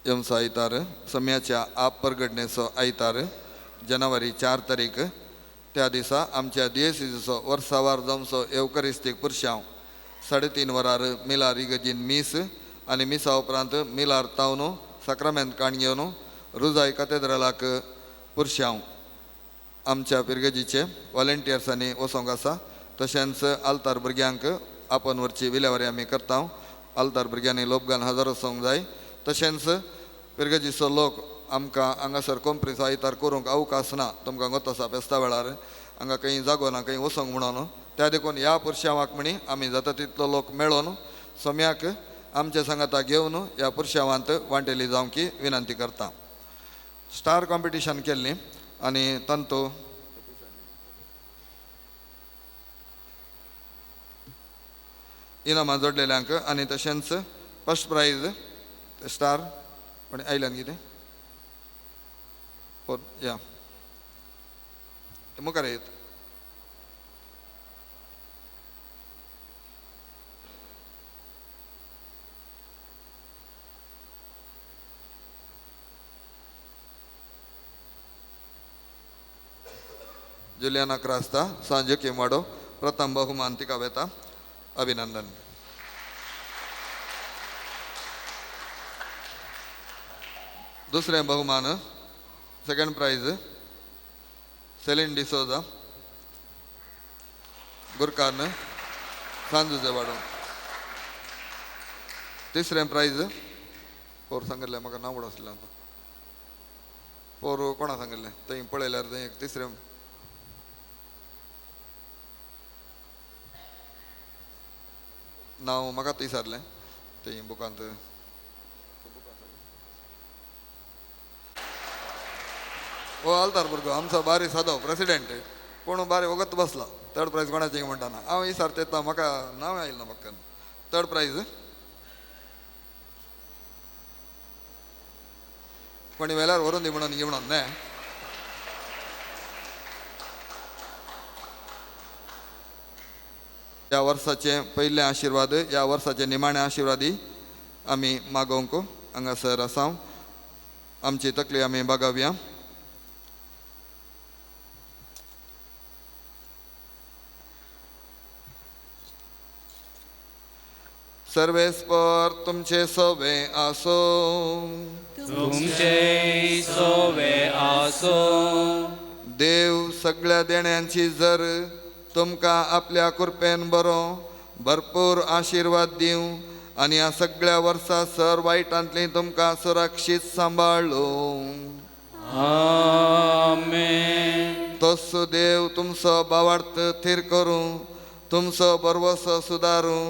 यमचो आयतार सम्याच्या आप परगडणेचो आयतार जानेवारी 4 तारीख त्या दिसा आमच्या दियेसीचो वर्सावार जावचो येवकरिस्तीक पुरशांव 3:30 वरार मिलार इगर्जीन मीस आनी मिसा उपरांत मिलार तावन साक्रामेंत काण घेवन रुजाय कातेद्रालाक पुरशांव आमच्या पिरगेजीचे वॉलेंटियर्सांनी वचोंक आसा. तशेंच आल्तार भुरग्यांक आपण व्हरची विलेवारी आमी करता. आल्तार भुरग्यांनी लोपगान हजर वचोंक जाय. तशेंच पिरगेजीचो लोक आमकां हांगासर कोंप्रीचो आयतार करूंक अवकाश ना. तुमकां गोत आसा फेस्ता वेळार हांगा खंय जागो ना खंय वचोंक म्हणून त्या देखून ह्या पुरशांवाक म्हणी आमी जाता तितलो लोक मेळोन सोम्याक आमच्या सांगाता घेवन ह्या पुरशांवांत वांटेली जावंकी विनंती करता. स्टार कॉम्पिटिशन केल्ली आनी तांतू इनामां जोडलेल्यांक आनी तशेंच फर्स्ट प्रायज स्टार पण आयल्यान कितें या मुखार येत जुलियाना क्रास्ता सांजे किमाडो प्रथम बहुमान तिका वेता. अभिनंदन. दुसरें बहुमान सेकंड प्राइज सेलिन डिसोजा गुरकान सांजुजे वाडो. तिसरें प्रायज पोर सांगिल्लें म्हाका नांव उडोसलें आतां पोर कोणा सांगिल्लें थंय पळयल्यार थंय एक तिसरें नांव म्हाका थंय सारलें थंय बुकांत. हो आल्तार भुरगो आमचो बारी सादो प्रेसिडेंट पूण बारी वगत बसला. थर्ड प्रायज कोणाचें म्हणटाना हांव ही सारतें येता म्हाका नांव आयलें ना पक्कन. थर्ड प्रायज कोणी वेल्यार व्हरून दी म्हणून घेवन न्हय. ह्या वर्साचे पयले आशिर्वाद, ह्या वर्साचे निमाणे आशिर्वादी आमी मागोवंक हांगासर आसा. आमची तकली आमी बागावया. सर्वेस्पर तुमचे सोवे आसो, तुमचे सोवे आसो. देव सगळ्या देण्यांची जर तुमकां आपल्या कृपेन बरो भरपूर आशिर्वाद दिवं आनी ह्या सगळ्या वर्सा सर वायटांतली तुमकां सुरक्षीत सांबाळू. आमेन. तस देव तुमचो भावार्थ थीर करूं, तुमचो भरवसो सुदारूं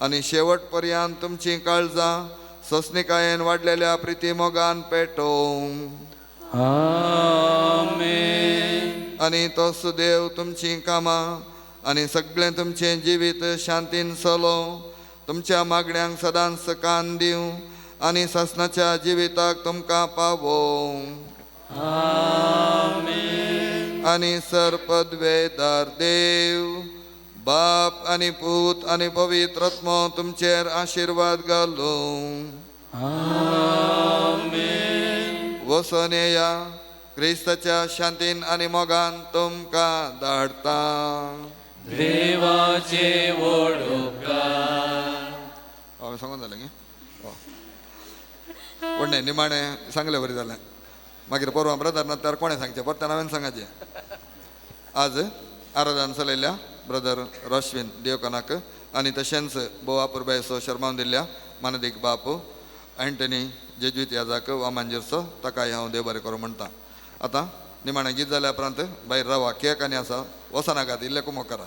आनी शेवट पर्यंत तुमची काळजां सोसणिकायेन वाडलेल्या प्रिती मोगान पेटोवं. आमेन. आनी तस देव तुमचीं कामां आनी सगळें तुमचें जिवीत शांतीन चलोवं, तुमच्या मागण्यांक सदांच कान दिवं आनी सासणाच्या जिविताक तुमकां पावोवं. आमेन. आनी सर पदवेदार देव बाप आनी पूत आनी पवित्र आत्मो तुमचेर आशिर्वाद घालूं. आमेन. वसोन येया क्रिस्ताच्या शांतीन आनी मोगान तुमकां धाडटा. देवाचे व्हड उपकार. हांवें सांगून जालें गे? पूण न्हय निमाणें सांगलें बरें जालें. मागीर परवां ब्रदर ना तर कोणें सांगचें, परत्यान हांवें सांगाचें. आज आराधन चलयल्या ब्रदर रोशविन देवकनाक आनी तशेंच बोवा पुरबायचो शर्मावन दिल्ल्या मानदीक बाप एंटनी जेज्वीत याजाक वामांजीरचो ताकाय हांव देव बरें करूं म्हणटा. आतां निमाणें गीत जाल्या उपरांत भायर रावा, केक आनी आसा, वचनाकात, इल्लें कुमो करा.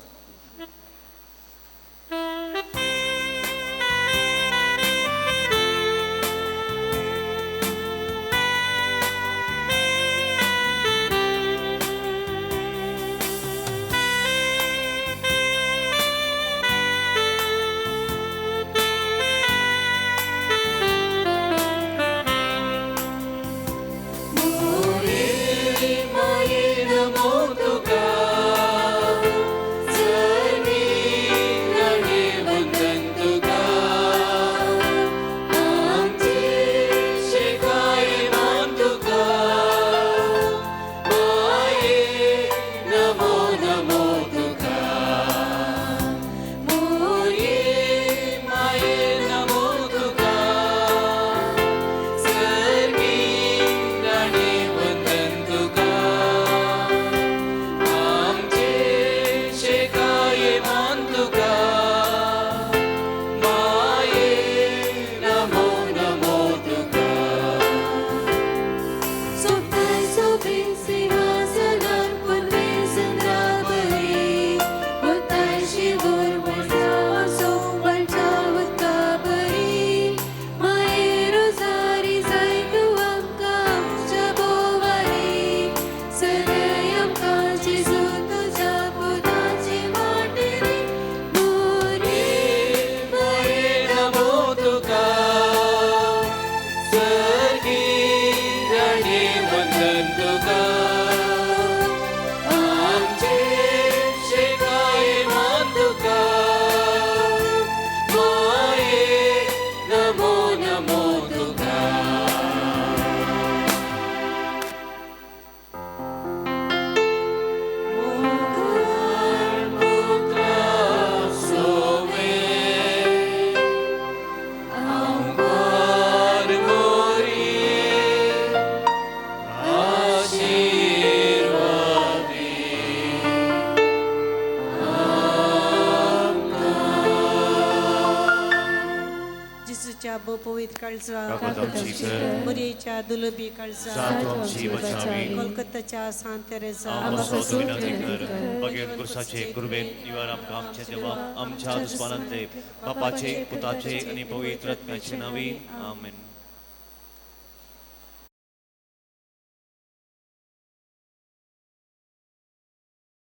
मरियेच्या दुलबी काळजा, कोलकाताच्या सांत तेरेसा, आमच्या दुस्मानांतले बापाचे पुताचे आनी पवित्र आत्म्याचे नांवी आमेन.